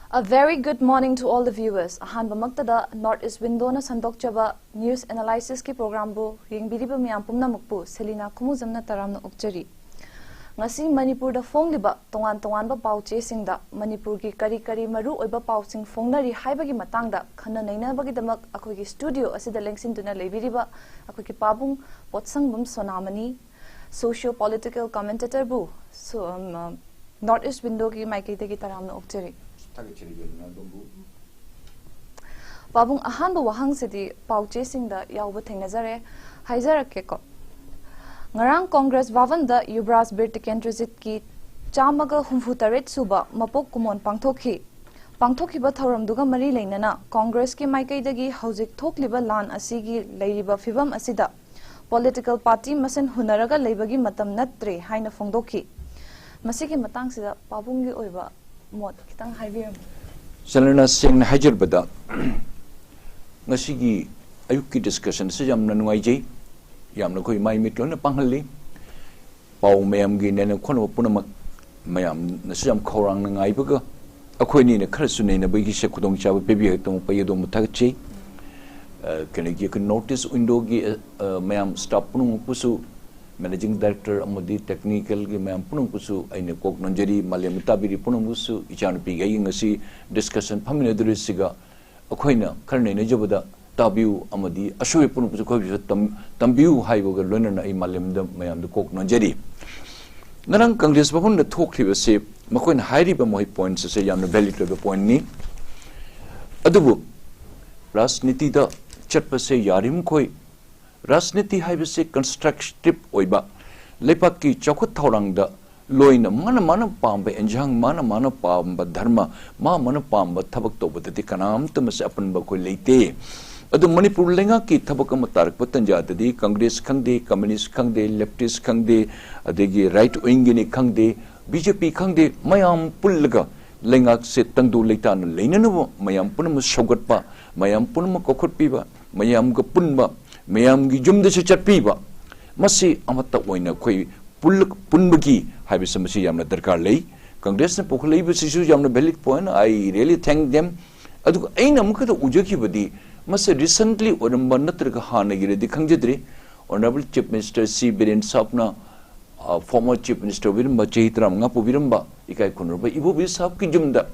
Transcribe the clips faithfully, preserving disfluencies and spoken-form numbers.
A very good morning to all the viewers. ꯑꯍꯥꯟꯕꯃꯛꯇꯗ North East Windowꯅ ꯁꯟꯗꯣꯛꯆꯕ news analysisꯀꯤ programꯕꯨ ꯌꯦꯡꯕꯤꯔꯤꯕ ꯃꯌꯥꯝ ꯄꯨꯝꯅꯃꯛꯄꯨ ꯁꯦꯂꯤꯅꯥ ꯈꯨꯃꯨꯖꯝꯅ ꯇꯔꯥꯝꯅ ꯑꯣꯛꯆꯔꯤ꯫ ꯉꯁꯤ ꯃꯅꯤꯄꯨꯔꯗ ꯐꯣꯡꯂꯤꯕ ꯇꯣꯉꯥꯟ ꯇꯣꯉꯥꯟꯕ ꯄꯥꯎ ꯆꯦꯁꯤꯡꯗ ꯃꯅꯤꯄꯨꯔꯒꯤ ꯀꯔꯤ ꯀꯔꯤ ꯃꯔꯨ ꯑꯣꯏꯕ ꯄꯥꯎꯁꯤꯡ ꯐꯣꯡꯅꯔꯤ ꯍꯥꯏꯕꯒꯤ ꯃꯇꯥꯡꯗ ꯈꯟꯅ ꯅꯩꯅꯕꯒꯤꯗꯃꯛ ꯑꯩꯈꯣꯏꯒꯤ studio ꯑꯁꯤꯗ ꯂꯦꯡꯁꯤꯟꯗꯨꯅ ꯂꯩꯕꯤꯔꯤꯕ ꯑꯩꯈꯣꯏꯒꯤ ꯄꯥꯕꯨꯡ ꯄꯣꯠꯁꯪꯕꯝ ꯁꯣꯅꯥꯃꯅꯤ, socio political commentatorꯕꯨ ꯁꯣ-, ꯑꯝ, ꯑ, North East Windowꯒꯤ ꯃꯥꯏꯀꯩꯗꯒꯤ ꯇꯔꯥꯝꯅ ꯑꯣꯛꯆꯔꯤ꯫ ꯊꯥꯒꯠꯆꯔꯤ ꯌꯦꯡꯅꯕꯕꯨ꯫ ꯄꯥꯕꯨꯡ, ꯑꯍꯥꯟꯕ ꯋꯥꯍꯪꯁꯤꯗꯤ ꯄꯥꯎꯆꯦꯁꯤꯡꯗ ꯌꯥꯎꯕ ꯊꯦꯡꯅꯖꯔꯦ, ꯍꯥꯏꯖꯔꯛꯀꯦꯀꯣ꯫ ꯉꯔꯥꯡ ꯀꯣꯡꯒ꯭ꯔꯦꯁ ꯚꯕꯟꯗ ꯌꯨꯕꯔꯥꯖ ꯕꯤꯔ ꯇꯤꯀꯦꯟꯗ꯭ꯔꯖꯤꯠꯀꯤ ꯆꯥꯝꯃꯒ ꯍꯨꯝꯐꯨ ꯇꯔꯦꯠ ꯁꯨꯕ ꯃꯄꯣꯛ ꯀꯨꯝꯑꯣꯟ ꯄꯥꯡꯊꯣꯛꯈꯤ꯫ ꯄꯥꯡꯊꯣꯛꯈꯤꯕ ꯊꯧꯔꯝꯗꯨꯒ ꯃꯔꯤ ꯂꯩꯅꯅ ꯀꯣꯡꯒ꯭ꯔꯦꯁꯀꯤ ꯃꯥꯏꯀꯩꯗꯒꯤ ꯍꯧꯖꯤꯛ ꯊꯣꯛꯂꯤꯕ ꯂꯥꯟ ꯑꯁꯤꯒꯤ ꯂꯩꯔꯤꯕ ꯐꯤꯕꯝ ꯑꯁꯤꯗ political party ꯃꯁꯦꯟ ꯍꯨꯟꯅꯔꯒ ꯂꯩꯕꯒꯤ ꯃꯇꯝ ꯅꯠꯇ꯭ꯔꯦ ꯍꯥꯏꯅ ꯐꯣꯡꯗꯣꯛꯈꯤ꯫ ꯃꯁꯤꯒꯤ ꯃꯇꯥꯡꯁꯤꯗ ꯄꯥꯕꯨꯡꯒꯤ ꯑꯣꯏꯕ ꯃꯣꯠ ꯈꯤꯇꯪ ꯍꯥꯏꯕꯤꯔꯝꯃꯨ꯫ ꯁꯦꯂꯤꯅꯥ, ꯁꯦꯡꯅ ꯍꯥꯏꯖꯔꯕꯗ, ꯉꯁꯤꯒꯤ ꯑꯌꯨꯛꯀꯤ discussionꯁꯤ ꯌꯥꯝꯅ ꯅꯨꯡꯉꯥꯏꯖꯩ, ꯌꯥꯝꯅ ꯑꯩꯈꯣꯏ ꯃꯥꯏ ꯃꯤꯠ ꯂꯣꯏꯅ ꯄꯥꯡꯍꯜꯂꯤ꯫ ꯄꯥꯎ ꯃꯌꯥꯝꯒꯤ ꯅꯩꯅ ꯈꯣꯠꯅꯕ ꯄꯨꯝꯅꯃꯛ ꯃꯌꯥꯝꯅꯁꯨ ꯌꯥꯝ ꯈꯧꯔꯥꯡꯅ ꯉꯥꯏꯕꯒ, ꯑꯩꯈꯣꯏ ꯑꯅꯤꯅ ꯈꯔꯁꯨ ꯅꯩꯅꯕꯒꯤ ꯁꯦ ꯈꯨꯗꯣꯡꯆꯥꯕ ꯄꯤꯕꯤꯔꯛꯇꯃꯛꯄ ꯑꯩ ꯑꯗꯣꯝꯕꯨ ꯊꯥꯒꯠꯆꯩ꯫ ꯑ, ꯀꯩꯅꯣꯒꯤ ꯑꯩꯈꯣꯏ North East Windowꯒꯤ, ꯑ, ꯑ, ꯃꯌꯥꯝ staff ꯄꯨꯝꯅꯃꯛꯄꯨꯁꯨ, managing director ꯑꯃꯗꯤ technicalꯒꯤ ꯃꯌꯥꯝ ꯄꯨꯝꯅꯃꯛꯄꯨꯁꯨ ꯑꯩꯅ ꯀꯣꯛ ꯅꯣꯟꯖꯔꯤ꯫ ꯃꯥꯂꯦꯝ ꯇꯥꯕꯤꯔꯤ ꯄꯨꯝꯅꯃꯛꯄꯨꯁꯨ, ꯏꯆꯥꯅꯨꯄꯤꯒꯤ ꯑꯩꯒꯤ ꯉꯁꯤ discussion ꯐꯝꯃꯤꯟꯅꯗꯧꯔꯤꯁꯤꯒ ꯑꯩꯈꯣꯏꯅ ꯈꯔ ꯅꯩꯅꯖꯕꯗ ꯇꯥꯕꯤꯌꯨ ꯑꯃꯗꯤ ꯑꯁꯣꯏꯕ ꯄꯨꯝꯅꯃꯛꯁꯨ ꯑꯩꯈꯣꯏꯕꯨꯁꯨ ꯇꯝ-, ꯇꯝꯕꯤꯌꯨ ꯍꯥꯏꯕꯒ ꯂꯣꯏꯅꯅ ꯑꯩ ꯃꯥꯂꯦꯝꯗ ꯃꯌꯥꯝꯗ ꯀꯣꯛ ꯅꯣꯟꯖꯔꯤ꯫ ꯉꯔꯥꯡ ꯀꯪꯒ꯭ꯔꯦꯁ ꯚꯕꯟꯗ ꯊꯣꯛꯈꯤꯕꯁꯦ, ꯃꯈꯣꯏꯅ ꯍꯥꯏꯔꯤꯕ ꯃꯈꯣꯏ points ꯑꯁꯦ ꯌꯥꯝꯅ valid ꯑꯣꯏꯕ pointꯅꯤ꯫ ꯑꯗꯨꯕꯨ ꯔꯥꯖꯅꯤꯇꯤꯗ ꯆꯠꯄꯁꯦ ꯌꯥꯔꯤꯃꯈꯣꯏ, ꯔꯥꯖꯅꯤꯇꯤ ꯍꯥꯏꯕꯁꯦ constructive ꯑꯣꯏꯕ, ꯂꯩꯕꯥꯛꯀꯤ ꯆꯥꯎꯈꯠ ꯊꯧꯔꯥꯡꯗ ꯂꯣꯏꯅ ꯃꯥꯅ ꯃꯥꯅ ꯄꯥꯝꯕ ꯑꯦꯟꯖꯥꯡ, ꯃꯥꯅ ꯃꯥꯅ ꯄꯥꯝꯕ ꯙꯔꯃ, ꯃꯥ ꯃꯥꯅ ꯄꯥꯝꯕ ꯊꯕꯛ ꯇꯧꯕꯗꯗꯤ ꯀꯅꯥꯝꯇ ꯃꯁꯤ ꯑꯄꯟꯕ ꯑꯩꯈꯣꯏ ꯂꯩꯇꯦ꯫ ꯑꯗꯨ ꯃꯅꯤꯄꯨꯔ ꯂꯩꯉꯥꯛꯀꯤ ꯊꯕꯛ ꯑꯃ ꯇꯥꯔꯛꯄ ꯇꯥꯟꯖꯥꯗꯗꯤ Congress ꯈꯪꯗꯦ, Communist ꯈꯪꯗꯦ, Leftist ꯈꯪꯗꯦ, ꯑꯗꯒꯤ right wingꯒꯤꯅꯤ ꯈꯪꯗꯦ, BJP ꯈꯪꯗꯦ, ꯃꯌꯥꯝ ꯄꯨꯜꯂꯒ ꯂꯩꯉꯥꯛꯁꯦ ꯇꯪꯗꯨ ꯂꯩꯇꯥꯅ ꯂꯩꯅꯅꯕ ꯃꯌꯥꯝ ꯄꯨꯝꯅꯃꯛ ꯁꯧꯒꯠꯄ, ꯃꯌꯥꯝ ꯄꯨꯝꯅꯃꯛ ꯀꯧꯈꯠꯄꯤꯕ, ꯃꯌꯥꯝꯒ ꯄꯨꯟꯕ, ꯃꯌꯥꯝꯒꯤ ꯌꯨꯝꯗꯁꯨ ꯆꯠꯄꯤꯕ, ꯃꯁꯤ ꯑꯃꯠꯇ ꯑꯣꯏꯅ ꯑꯩꯈꯣꯏ ꯄꯨꯜꯂꯛ-, ꯄꯨꯟꯕꯒꯤ ꯍꯥꯏꯕꯁꯤ ꯃꯁꯤ ꯌꯥꯝꯅ ꯗꯔꯀꯥꯔ ꯂꯩ꯫ ꯀꯪꯒ꯭ꯔꯦꯁꯅ ꯄꯨꯈꯠꯂꯛꯏꯕꯁꯤꯁꯨ ꯌꯥꯝꯅ valid point, I really thank them. ꯑꯗꯨꯒ ꯑꯩꯅ ꯑꯃꯨꯛꯈꯛꯇ ꯎꯖꯈꯤꯕꯗꯤ, ꯃꯁꯤ recently ꯑꯣꯏꯔꯝꯕ ꯅꯠꯇ꯭ꯔꯒ ꯍꯥꯟꯅꯒꯤꯔꯗꯤ ꯈꯪꯖꯗ꯭ꯔꯤ, Honourable Chief Minister C Biren ꯁꯥꯍꯕꯅ, former Chief Minister ꯑꯣꯏꯕꯤꯔꯝꯕ, ꯆꯍꯤ ꯇꯔꯥꯃꯉꯥ ꯄꯨꯕꯤꯔꯝꯕ ꯏꯀꯥꯏ ꯈꯨꯝꯅꯔꯕ ꯏꯕꯣꯕꯤ ꯁꯥꯍꯕꯀꯤ ꯌꯨꯝꯗ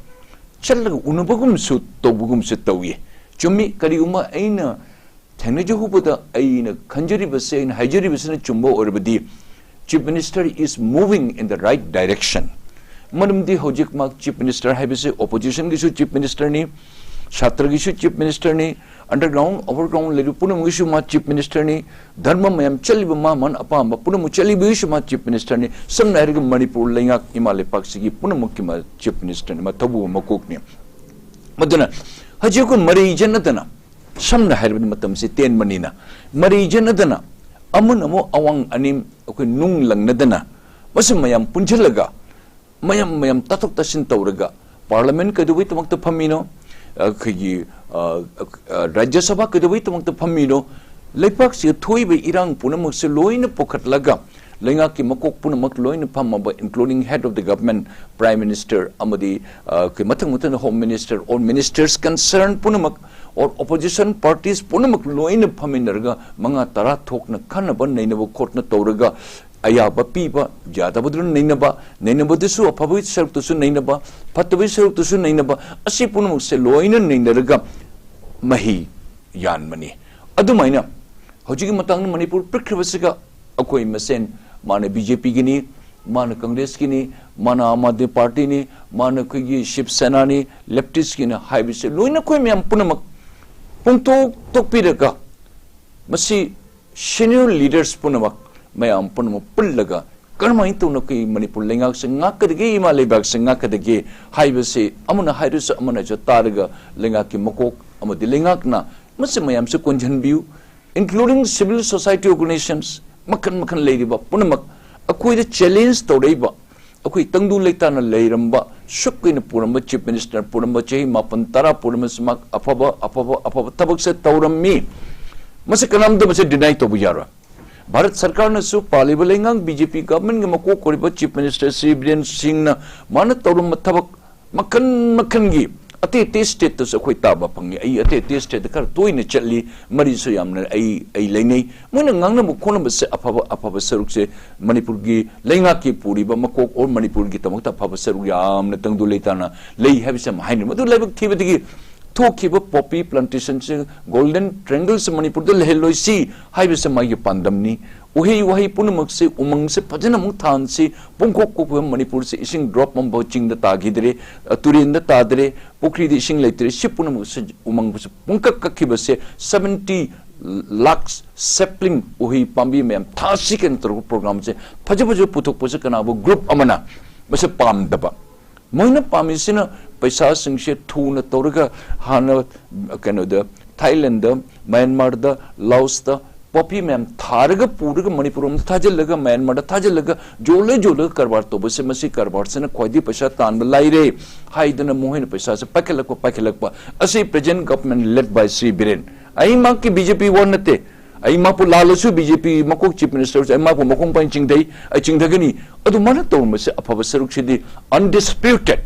ꯆꯠꯂꯒ ꯎꯅꯕꯒꯨꯝꯁꯨ ꯇꯧꯕꯒꯨꯝꯁꯨ ꯇꯧꯏ꯫ ꯆꯨꯝꯃꯤ, ꯀꯔꯤꯒꯨꯝꯕ ꯑꯩꯅ ꯊꯦꯡꯅꯖꯍꯧꯕꯗ ꯑꯩꯅ ꯈꯟꯖꯔꯤꯕꯁꯦ, ꯑꯩꯅ ꯍꯥꯏꯖꯔꯤꯕꯁꯤꯅ ꯆꯨꯝꯕ ꯑꯣꯏꯔꯕꯗꯤ, Chief Minister is moving in the right direction꯫ ꯃꯔꯝꯗꯤ ꯍꯧꯖꯤꯛ ꯃꯥ Chief Minister ꯍꯥꯏꯕꯁꯦ oppositionꯒꯤꯁꯨ Chief Ministerꯅꯤ, ꯁꯥꯇ꯭ꯔꯒꯤꯁꯨ Chief Ministerꯅꯤ, underground, overground ꯂꯩꯔꯤꯕ ꯄꯨꯝꯅꯃꯛꯀꯤꯁꯨ ꯃꯥ Chief Ministerꯅꯤ, ꯙꯔꯃ ꯃꯌꯥꯝ ꯆꯠꯂꯤꯕ ꯃꯥ ꯃꯥꯅ ꯑꯄꯥꯝꯕ ꯄꯨꯝꯅꯃꯛ ꯆꯠꯂꯤꯕꯒꯤꯁꯨ ꯃꯥ Chief Ministerꯅꯤ꯫ ꯁꯝꯅ ꯍꯥꯏꯔꯒ ꯃꯅꯤꯄꯨꯔ ꯂꯩꯉꯥꯛ ꯏꯃꯥ ꯂꯩꯄꯥꯛꯁꯤꯒꯤ ꯄꯨꯝꯅꯃꯛꯀꯤ ꯃꯥ Chief Ministerꯅꯤ, ꯃꯥ ꯊꯧꯕꯨꯕ ꯃꯀꯣꯛꯅꯤ꯫ ꯃꯗꯨꯅ ꯍꯧꯖꯤꯛ ꯑꯩꯈꯣꯏ ꯃꯔꯩ ꯌꯦꯠꯅꯗꯅ, ꯁꯝꯅ ꯍꯥꯏꯔꯕꯗ ꯃꯇꯝꯁꯤ ꯇꯦꯟꯕꯅꯤꯅ, ꯃꯔꯩ ꯌꯦꯠꯅꯗꯅ, ꯑꯃꯅ ꯑꯃꯨꯛ ꯑꯋꯥꯡ ꯑꯅꯦꯝ ꯑꯩꯈꯣꯏ ꯅꯨꯡ ꯂꯪꯅꯗꯅ, ꯃꯁꯤ ꯃꯌꯥꯝ ꯄꯨꯟꯁꯤꯜꯂꯒ, ꯃꯌꯥꯝ ꯃꯌꯥꯝ ꯇꯥꯊꯣꯛ ꯇꯥꯁꯤꯟ ꯇꯧꯔꯒ, Parliament ꯀꯩꯗꯧꯕꯩꯗꯃꯛꯇ ꯐꯝꯃꯤꯅꯣ, ꯑꯩꯈꯣꯏꯒꯤ, ꯑ, ꯑ, ꯔꯥꯖ꯭ꯌ ꯁꯚꯥ ꯀꯩꯗꯧꯕꯩꯗꯃꯛꯇ ꯐꯝꯃꯤꯅꯣ, ꯂꯩꯄꯥꯛꯁꯤꯗ ꯊꯣꯛꯏꯕ ꯏꯔꯥꯡ ꯄꯨꯝꯅꯃꯛꯁꯦ ꯂꯣꯏꯅ ꯄꯨꯈꯠꯂꯒ, ꯂꯩꯉꯥꯛꯀꯤ ꯃꯀꯣꯛ ꯄꯨꯝꯅꯃꯛ ꯂꯣꯏꯅ ꯐꯝꯃꯕ, including head of the government, Prime Minister ꯑꯃꯗꯤ, ꯑ, ꯑꯩꯈꯣꯏ ꯃꯊꯪ ꯃꯊꯪ Home Minister or Ministers concerned ꯄꯨꯝꯅꯃꯛ or opposition parties ꯄꯨꯝꯅꯃꯛ ꯂꯣꯏꯅ ꯐꯝꯃꯤꯟꯅꯔꯒ ꯃꯉꯥ ꯇꯔꯥ ꯊꯣꯛꯅ ꯈꯟꯅꯕ ꯅꯩꯅꯕ ꯈꯣꯠꯅ ꯇꯧꯔꯒ, ꯑꯌꯥꯕ ꯄꯤꯕ, ꯌꯥꯗꯕꯗꯨꯅ ꯅꯩꯅꯕ, ꯅꯩꯅꯕꯗꯁꯨ ꯑꯐꯕꯒꯤ ꯁꯔꯨꯛꯇꯁꯨ ꯅꯩꯅꯕ, ꯐꯠꯇꯕꯒꯤ ꯁꯔꯨꯛꯇꯁꯨ ꯅꯩꯅꯕ, ꯑꯁꯤ ꯄꯨꯝꯅꯃꯛꯁꯦ ꯂꯣꯏꯅ ꯅꯩꯅꯔꯒ ꯃꯍꯩ ꯌꯥꯟꯕꯅꯤ꯫ ꯑꯗꯨꯃꯥꯏꯅ ꯍꯧꯖꯤꯛꯀꯤ ꯃꯇꯥꯡꯗ ꯃꯅꯤꯄꯨꯔ ꯄꯤꯛꯈ꯭ꯔꯕꯁꯤꯒ ꯑꯩꯈꯣꯏ ꯃꯁꯦꯟ, ꯃꯥꯅ ꯕꯤ ꯖꯦ ꯄꯤꯒꯤꯅꯤ, ꯃꯥꯅ ꯀꯪꯒ꯭ꯔꯦꯁꯀꯤꯅꯤ, ꯃꯥꯅ ꯑꯥꯝ ꯑꯥꯗꯃꯤ ꯄꯥꯔꯇꯤꯅꯤ, ꯃꯥꯅ ꯑꯩꯈꯣꯏꯒꯤ ꯁꯤꯕ ꯁꯦꯅꯥꯅꯤ, ꯂꯦꯐꯇꯤꯁꯀꯤꯅꯤ ꯍꯥꯏꯕꯁꯦ ꯂꯣꯏꯅ ꯑꯩꯈꯣꯏ ꯃꯌꯥꯝ ꯄꯨꯝꯅꯃꯛ ꯄꯨꯡꯇꯣꯛ ꯇꯣꯛꯄꯤꯔꯒ, ꯃꯁꯤ senior leaders ꯄꯨꯝꯅꯃꯛ, ꯃꯌꯥꯝ ꯄꯨꯝꯅꯃꯛ ꯄꯨꯜꯂꯒ ꯀꯔꯝꯍꯥꯏꯅ ꯇꯧꯅ ꯑꯩꯈꯣꯏ ꯃꯅꯤꯄꯨꯔ ꯂꯩꯉꯥꯛꯁꯦ ꯉꯥꯛꯀꯗꯒꯦ, ꯏꯃꯥ ꯂꯩꯕꯥꯛꯁꯦ ꯉꯥꯛꯀꯗꯒꯦ ꯍꯥꯏꯕꯁꯤ ꯑꯃꯅ ꯍꯥꯏꯔꯁꯨ ꯑꯃꯅꯁꯨ ꯇꯥꯔꯒ, ꯂꯩꯉꯥꯛꯀꯤ ꯃꯀꯣꯛ ꯑꯃꯗꯤ ꯂꯩꯉꯥꯛꯅ ꯃꯁꯤ ꯃꯌꯥꯝꯁꯦ ꯀꯣꯟꯁꯤꯟꯕꯤꯌꯨ, including civil society organizations, ꯃꯈꯜ ꯃꯈꯜ ꯂꯩꯔꯤꯕ ꯄꯨꯝꯅꯃꯛ, ꯑꯩꯈꯣꯏꯗ challenge ꯇꯧꯔꯛꯏꯕ, ꯑꯩꯈꯣꯏ ꯇꯪꯗꯨ ꯂꯩꯇꯥꯅ ꯂꯩꯔꯝꯕ, ꯁꯨꯛ ꯀꯨꯏꯅ ꯄꯨꯔꯝꯕ Chief Minister, ꯄꯨꯔꯝꯕ ꯆꯍꯤ ꯃꯥꯄꯟ ꯇꯔꯥ ꯄꯨꯔꯝꯕꯁꯤ ꯃꯥ ꯑꯐꯕ, ꯑꯐꯕ, ꯑꯐꯕ ꯊꯕꯛꯁꯦ ꯇꯧꯔꯝꯃꯤ꯫ ꯃꯁꯤ ꯀꯅꯥꯝꯇ ꯃꯁꯤ deny ꯇꯧꯕ ꯌꯥꯔꯣꯏ꯫ ꯚꯥꯔꯠ ꯁꯔꯀꯥꯔꯅꯁꯨ ꯄꯥꯜꯂꯤꯕ ꯂꯩꯉꯥꯛ ꯕꯤ ꯖꯦ ꯄꯤ ꯒꯚꯔꯟꯃꯦꯟꯒꯤ ꯃꯀꯣꯛ ꯑꯣꯏꯔꯤꯕ ꯆꯤꯐ ꯃꯤꯅꯤꯁꯇꯔ ꯁ꯭ꯔꯤ ꯕꯤꯔꯦꯟ ꯁꯤꯡꯅ ꯃꯥꯅ ꯇꯧꯔꯝꯕ ꯊꯕꯛ ꯃꯈꯜ ꯃꯈꯜꯒꯤ ꯑꯇꯩ ꯑꯇꯩ ꯁ꯭ꯇꯦꯠꯇꯁꯨ ꯑꯩꯈꯣꯏ ꯇꯥꯕ ꯐꯪꯉꯤ꯫ ꯑꯩ ꯑꯇꯩ ꯑꯇꯩ ꯁ꯭ꯇꯦꯠꯇ ꯈꯔ ꯇꯣꯏꯅ ꯆꯠꯂꯤ, ꯃꯔꯤꯁꯨ ꯌꯥꯝꯅ ꯑꯩ ꯑꯩ ꯂꯩꯅꯩ꯫ ꯃꯣꯏꯅ ꯉꯥꯡꯅꯕ ꯈꯣꯠꯅꯕꯁꯦ ꯑꯐꯕ ꯑꯐꯕ ꯁꯔꯨꯛꯁꯦ ꯃꯅꯤꯄꯨꯔꯒꯤ ꯂꯩꯉꯥꯛꯀꯤ ꯄꯨꯔꯤꯕ ꯃꯀꯣꯛ ꯑꯣꯔ ꯃꯅꯤꯄꯨꯔꯒꯤꯗꯃꯛꯇ ꯑꯐꯕ ꯁꯔꯨꯛ ꯌꯥꯝꯅ ꯇꯪꯗꯨ ꯂꯩꯇꯥꯅ ꯂꯩ ꯍꯥꯏꯕꯁꯦ ꯑꯃ ꯍꯥꯏꯅꯤ꯫ ꯃꯗꯨ ꯂꯥꯏꯕꯛ ꯊꯤꯕꯗꯒꯤ ꯊꯣꯛꯈꯤꯕ ꯄꯣꯄꯤ ꯄ꯭ꯂꯥꯟꯇꯦꯁꯟꯁꯦ, ꯒꯣꯜꯗꯟ ꯇ꯭ꯔꯦꯡꯒꯜꯁꯦ ꯃꯅꯤꯄꯨꯔꯗ ꯂꯩꯍꯜꯂꯣꯏꯁꯤ ꯍꯥꯏꯕꯁꯦ ꯃꯥꯒꯤ ꯄꯥꯟꯗꯝꯅꯤ꯫ ꯎꯍꯩ ꯋꯥꯍꯩ ꯄꯨꯝꯅꯃꯛꯁꯦ, ꯎꯃꯪꯁꯦ ꯐꯖꯅ ꯑꯃꯨꯛ ꯊꯥꯍꯟꯁꯤ꯫ ꯄꯨꯡꯀꯣꯛ ꯀꯣꯛꯄ ꯃꯅꯤꯄꯨꯔꯁꯦ ꯏꯁꯤꯡ ꯗ꯭ꯔꯣꯞ ꯑꯃꯐꯥꯎ ꯆꯤꯡꯗ ꯇꯥꯈꯤꯗ꯭ꯔꯦ, ꯑ, ꯇꯨꯔꯦꯟꯗ ꯇꯥꯗ꯭ꯔꯦ, ꯄꯨꯈ꯭ꯔꯤꯗ ꯏꯁꯤꯡ ꯂꯩꯇ꯭ꯔꯦ꯫ ꯁꯤ ꯄꯨꯝꯅꯃꯛꯁꯦ, ꯎꯃꯪꯁꯦ ꯄꯨꯡꯀꯛ ꯀꯛꯈꯤꯕꯁꯦ, ꯁꯚꯦꯟꯇꯤ ꯂꯥꯛꯁ ꯁꯦꯞꯂꯤꯡ, ꯎꯍꯩ ꯄꯥꯝꯕꯤ ꯃꯌꯥꯝ ꯊꯥꯁꯤ ꯀꯩꯅ ꯇꯧꯔꯒ ꯄ꯭ꯔꯣꯒ꯭ꯔꯥꯝꯁꯦ ꯐꯖ ꯐꯖꯕ ꯄꯨꯊꯣꯛꯄꯁꯦ ꯀꯅꯥꯒꯨꯝꯕ ꯒ꯭ꯔꯨꯞ ꯑꯃꯅ ꯃꯁꯤ ꯄꯥꯝꯗꯕ꯫ ꯃꯣꯏꯅ ꯄꯥꯝꯃꯤꯁꯤꯅ ꯄꯩꯁꯥꯁꯤꯡꯁꯦ ꯊꯨꯅ ꯇꯧꯔꯒ ꯍꯥꯟꯅ ꯀꯩꯅꯣꯗ, ꯊꯥꯏꯂꯦꯟꯗ, ꯃ꯭ꯌꯥꯟꯃꯥꯔꯗ, ꯂꯥꯑꯣꯁꯇ ꯄꯣꯄꯤ ꯃꯌꯥꯝ ꯊꯥꯔꯒ ꯄꯨꯔꯒ ꯃꯅꯤꯄꯨꯔ ꯑꯃꯗ ꯊꯥꯖꯤꯜꯂꯒ, ꯃ꯭ꯌꯥꯟꯃꯥꯔꯗ ꯊꯥꯖꯤꯜꯂꯒ ꯖꯣꯜꯂꯦ ꯖꯣꯜꯂꯒ ꯀꯔꯕꯥꯔ ꯇꯧꯕꯁꯦ, ꯃꯁꯤ ꯀꯔꯕꯥꯔꯁꯤꯅ ꯈ꯭ꯋꯥꯏꯗꯒꯤ ꯄꯩꯁꯥ ꯇꯥꯟꯕ ꯂꯥꯏꯔꯦ ꯍꯥꯏꯗꯅ ꯃꯈꯣꯏꯅ ꯄꯩꯁꯥꯁꯦ ꯄꯥꯏꯈꯠꯂꯛꯄ, ꯄꯥꯏꯈꯠꯂꯛꯄ ꯑꯁꯤ present government led by Shri Biren. ꯑꯩ ꯃꯍꯥꯛꯀꯤ ꯕꯤ ꯖꯦ ꯄꯤ ꯋꯥ ꯅꯠꯇꯦ, ꯑꯩ ꯃꯥꯄꯨ ꯂꯥꯜꯂꯁꯨ ꯕꯤ ꯖꯦ ꯄꯤ ꯃꯀꯣꯛ ꯆꯤꯐ ꯃꯤꯅꯤꯁꯇꯔꯁꯦ ꯑꯩ ꯃꯥꯄꯨ ꯃꯈꯣꯡ ꯄꯥꯏꯅ ꯆꯤꯡꯊꯩ, ꯑꯩ ꯆꯤꯡꯊꯒꯅꯤ꯫ ꯑꯗꯨ ꯃꯥꯅ ꯇꯧꯔꯝꯕꯁꯦ ꯑꯐꯕ ꯁꯔꯨꯛꯁꯤꯗꯤ undisputed꯫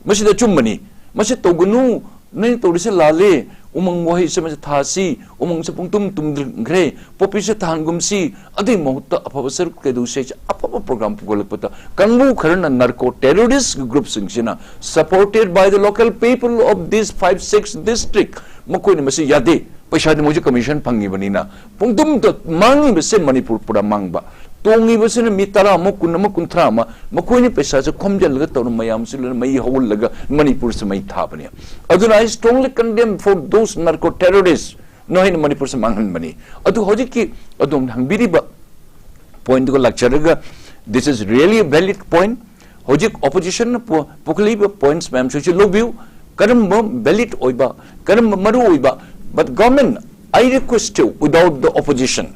ꯃꯁꯤꯗ ꯑꯆꯨꯝꯕꯅꯤ꯫ ꯃꯁꯤ ꯇꯧꯒꯅꯨ, ꯅꯪ ꯇꯧꯔꯤꯁꯦ ꯂꯥꯜꯂꯦ꯫ ꯎꯃꯪ ꯋꯥꯍꯩꯁꯦ ꯃꯁꯤ ꯊꯥꯁꯤ, ꯎꯃꯪꯁꯦ ꯄꯨꯡꯇꯨꯝ ꯇꯨꯝꯈ꯭ꯔꯦ, ꯄꯣꯄꯤꯁꯦ ꯊꯥꯍꯟꯒꯨꯝꯁꯤ꯫ ꯑꯗꯨꯒꯤ ꯃꯍꯨꯠꯇ ꯑꯐꯕ ꯁꯔꯨꯛ ꯀꯩꯗꯧꯁꯦ ꯍꯥꯏꯁꯦ ꯑꯐꯕ ꯄ꯭ꯔꯣꯒ꯭ꯔꯥꯝ ꯄꯨꯈꯠꯂꯛꯄꯗ ꯀꯥꯡꯕꯨ ꯈꯔꯅ narco terrorist ꯒ꯭ꯔꯨꯞꯁꯤꯡꯁꯤꯅ supported by the local people of these five six district, ꯃꯈꯣꯏꯅ ꯃꯁꯤ ꯌꯥꯗꯦ꯫ ꯄꯩꯁꯥꯗꯤ ꯃꯣꯏꯁꯨ ꯀꯃꯤꯁꯟ ꯐꯪꯉꯤꯕꯅꯤꯅ ꯄꯨꯡꯇꯨꯝꯇ ꯃꯥꯡꯉꯤꯕꯁꯦ ꯃꯅꯤꯄꯨꯔ ꯄꯨꯔꯥ ꯃꯥꯡꯕ꯫ ꯇꯣꯡꯉꯤꯕꯁꯤꯅ ꯃꯤ ꯇꯔꯥ ꯑꯃ, ꯀꯨꯟ ꯑꯃ, ꯀꯨꯟꯊ꯭ꯔꯥ ꯑꯃ, ꯃꯈꯣꯏꯅ ꯄꯩꯁꯥꯁꯦ ꯈꯣꯝꯖꯤꯜꯂꯒ ꯇꯧꯔ ꯃꯌꯥꯝꯁꯤ ꯂꯣꯏꯅ ꯃꯩ ꯍꯧꯍꯜꯂꯒ ꯃꯅꯤꯄꯨꯔꯁꯦ ꯃꯩ ꯊꯥꯕꯅꯤ꯫ ꯑꯗꯨꯅ I strongly condemn for those narco terrorists꯫ ꯅꯈꯣꯏꯅ ꯃꯅꯤꯄꯨꯔꯁꯦ ꯃꯥꯡꯍꯟꯕꯅꯤ꯫ ꯑꯗꯨ ꯍꯧꯖꯤꯛꯀꯤ ꯑꯗꯣꯝ ꯍꯪꯕꯤꯔꯤꯕ ꯄꯣꯏꯟꯠꯇꯨꯒ ꯂꯥꯛꯆꯔꯒ, this is really a valid point꯫ ꯍꯧꯖꯤꯛ ꯑꯣꯄꯣꯖꯤꯁꯟꯅ ꯄꯨ-, ꯄꯨꯈꯠꯂꯤꯕ ꯄꯣꯏꯟꯠꯁ ꯃꯌꯥꯝꯁꯤꯁꯨ ꯂꯧꯕꯤꯌꯨ꯫ ꯀꯔꯝꯕ ꯚꯦꯂꯤꯗ ꯑꯣꯏꯕ, ꯀꯔꯝꯕ ꯃꯔꯨ ꯑꯣꯏꯕ, but government, I request you, without the opposition,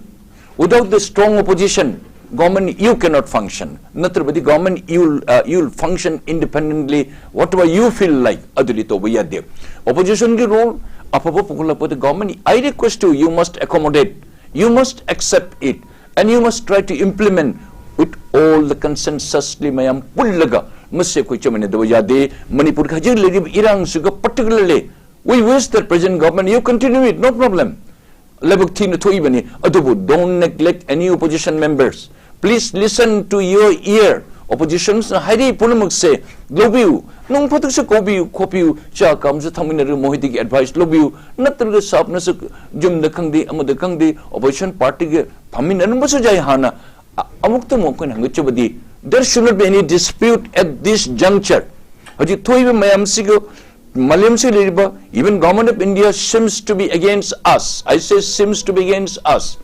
without the strong opposition, government, you cannot function. ꯅꯠꯇ꯭ꯔꯕꯗꯤ government, you, uh, you function independently, whatever you feel like, ꯑꯗꯨꯗꯤ ꯇꯧꯕ ꯌꯥꯗꯦ꯫ ꯑꯣꯄꯣꯖꯤꯁꯟꯒꯤ ꯔꯣꯜ ꯑꯐꯕ ꯄꯨꯈꯠꯂꯛꯄꯗ government, I request you, you must accommodate, you must accept it꯫ And you must try to implement with all the consensusly ꯃꯌꯥꯝ ꯄꯨꯜꯂꯒ ꯃꯁꯤ ꯑꯩꯈꯣꯏ ꯆꯠꯃꯤꯟꯅꯗꯕ ꯌꯥꯗꯦ꯫ ꯃꯅꯤꯄꯨꯔꯒꯤ ꯍꯧꯖꯤꯛ ꯂꯩꯔꯤꯕ ꯏꯔꯥꯡꯁꯤꯒ particularly, we wish that present government, you continue it, no problem. ꯂꯥꯏꯕꯛ ꯊꯤꯅ ꯊꯣꯛꯏꯕꯅꯤ, ꯑꯗꯨꯕꯨ don't neglect any opposition members. Please listen to your ear. Oppositions ꯍꯥꯏꯔꯤ ꯄꯨꯝꯅꯃꯛꯁꯦ ꯂꯧꯕꯤꯌꯨ, ꯅꯣꯡ ꯐꯥꯗꯣꯛꯁꯨ ꯀꯧꯕꯤꯌꯨ ꯈꯣꯠꯄꯤꯌꯨ, ꯆꯥ ꯀꯥꯝꯁꯨ ꯊꯛꯃꯤꯟꯅꯔꯒ ꯃꯈꯣꯏꯗꯒꯤ advice ꯂꯧꯕꯤꯌꯨ꯫ ꯅꯠꯇ꯭ꯔꯒ ꯁꯥꯞꯅꯁꯨ ꯌꯨꯝꯗ ꯈꯪꯗꯦ ꯑꯃꯗ ꯈꯪꯗꯦ opposition partyꯒ ꯐꯝꯃꯤꯟꯅꯔꯝꯕꯁꯨ ꯌꯥꯏ꯫ ꯍꯥꯟꯅ ꯑ- ꯑꯃꯨꯛꯇ ꯑꯃꯨꯛ ꯑꯩꯈꯣꯏꯅ ꯍꯪꯒꯠꯆꯕꯗꯤ, there should not be any dispute at this juncture. ꯍꯧꯖꯤꯛ ꯊꯣꯛꯏꯕ ꯃꯌꯥꯝꯁꯤꯒ ꯃꯥꯂꯦꯝꯁꯤꯗ ꯂꯩꯔꯤꯕ, even government of India seems to be against us. I say seems to be against us.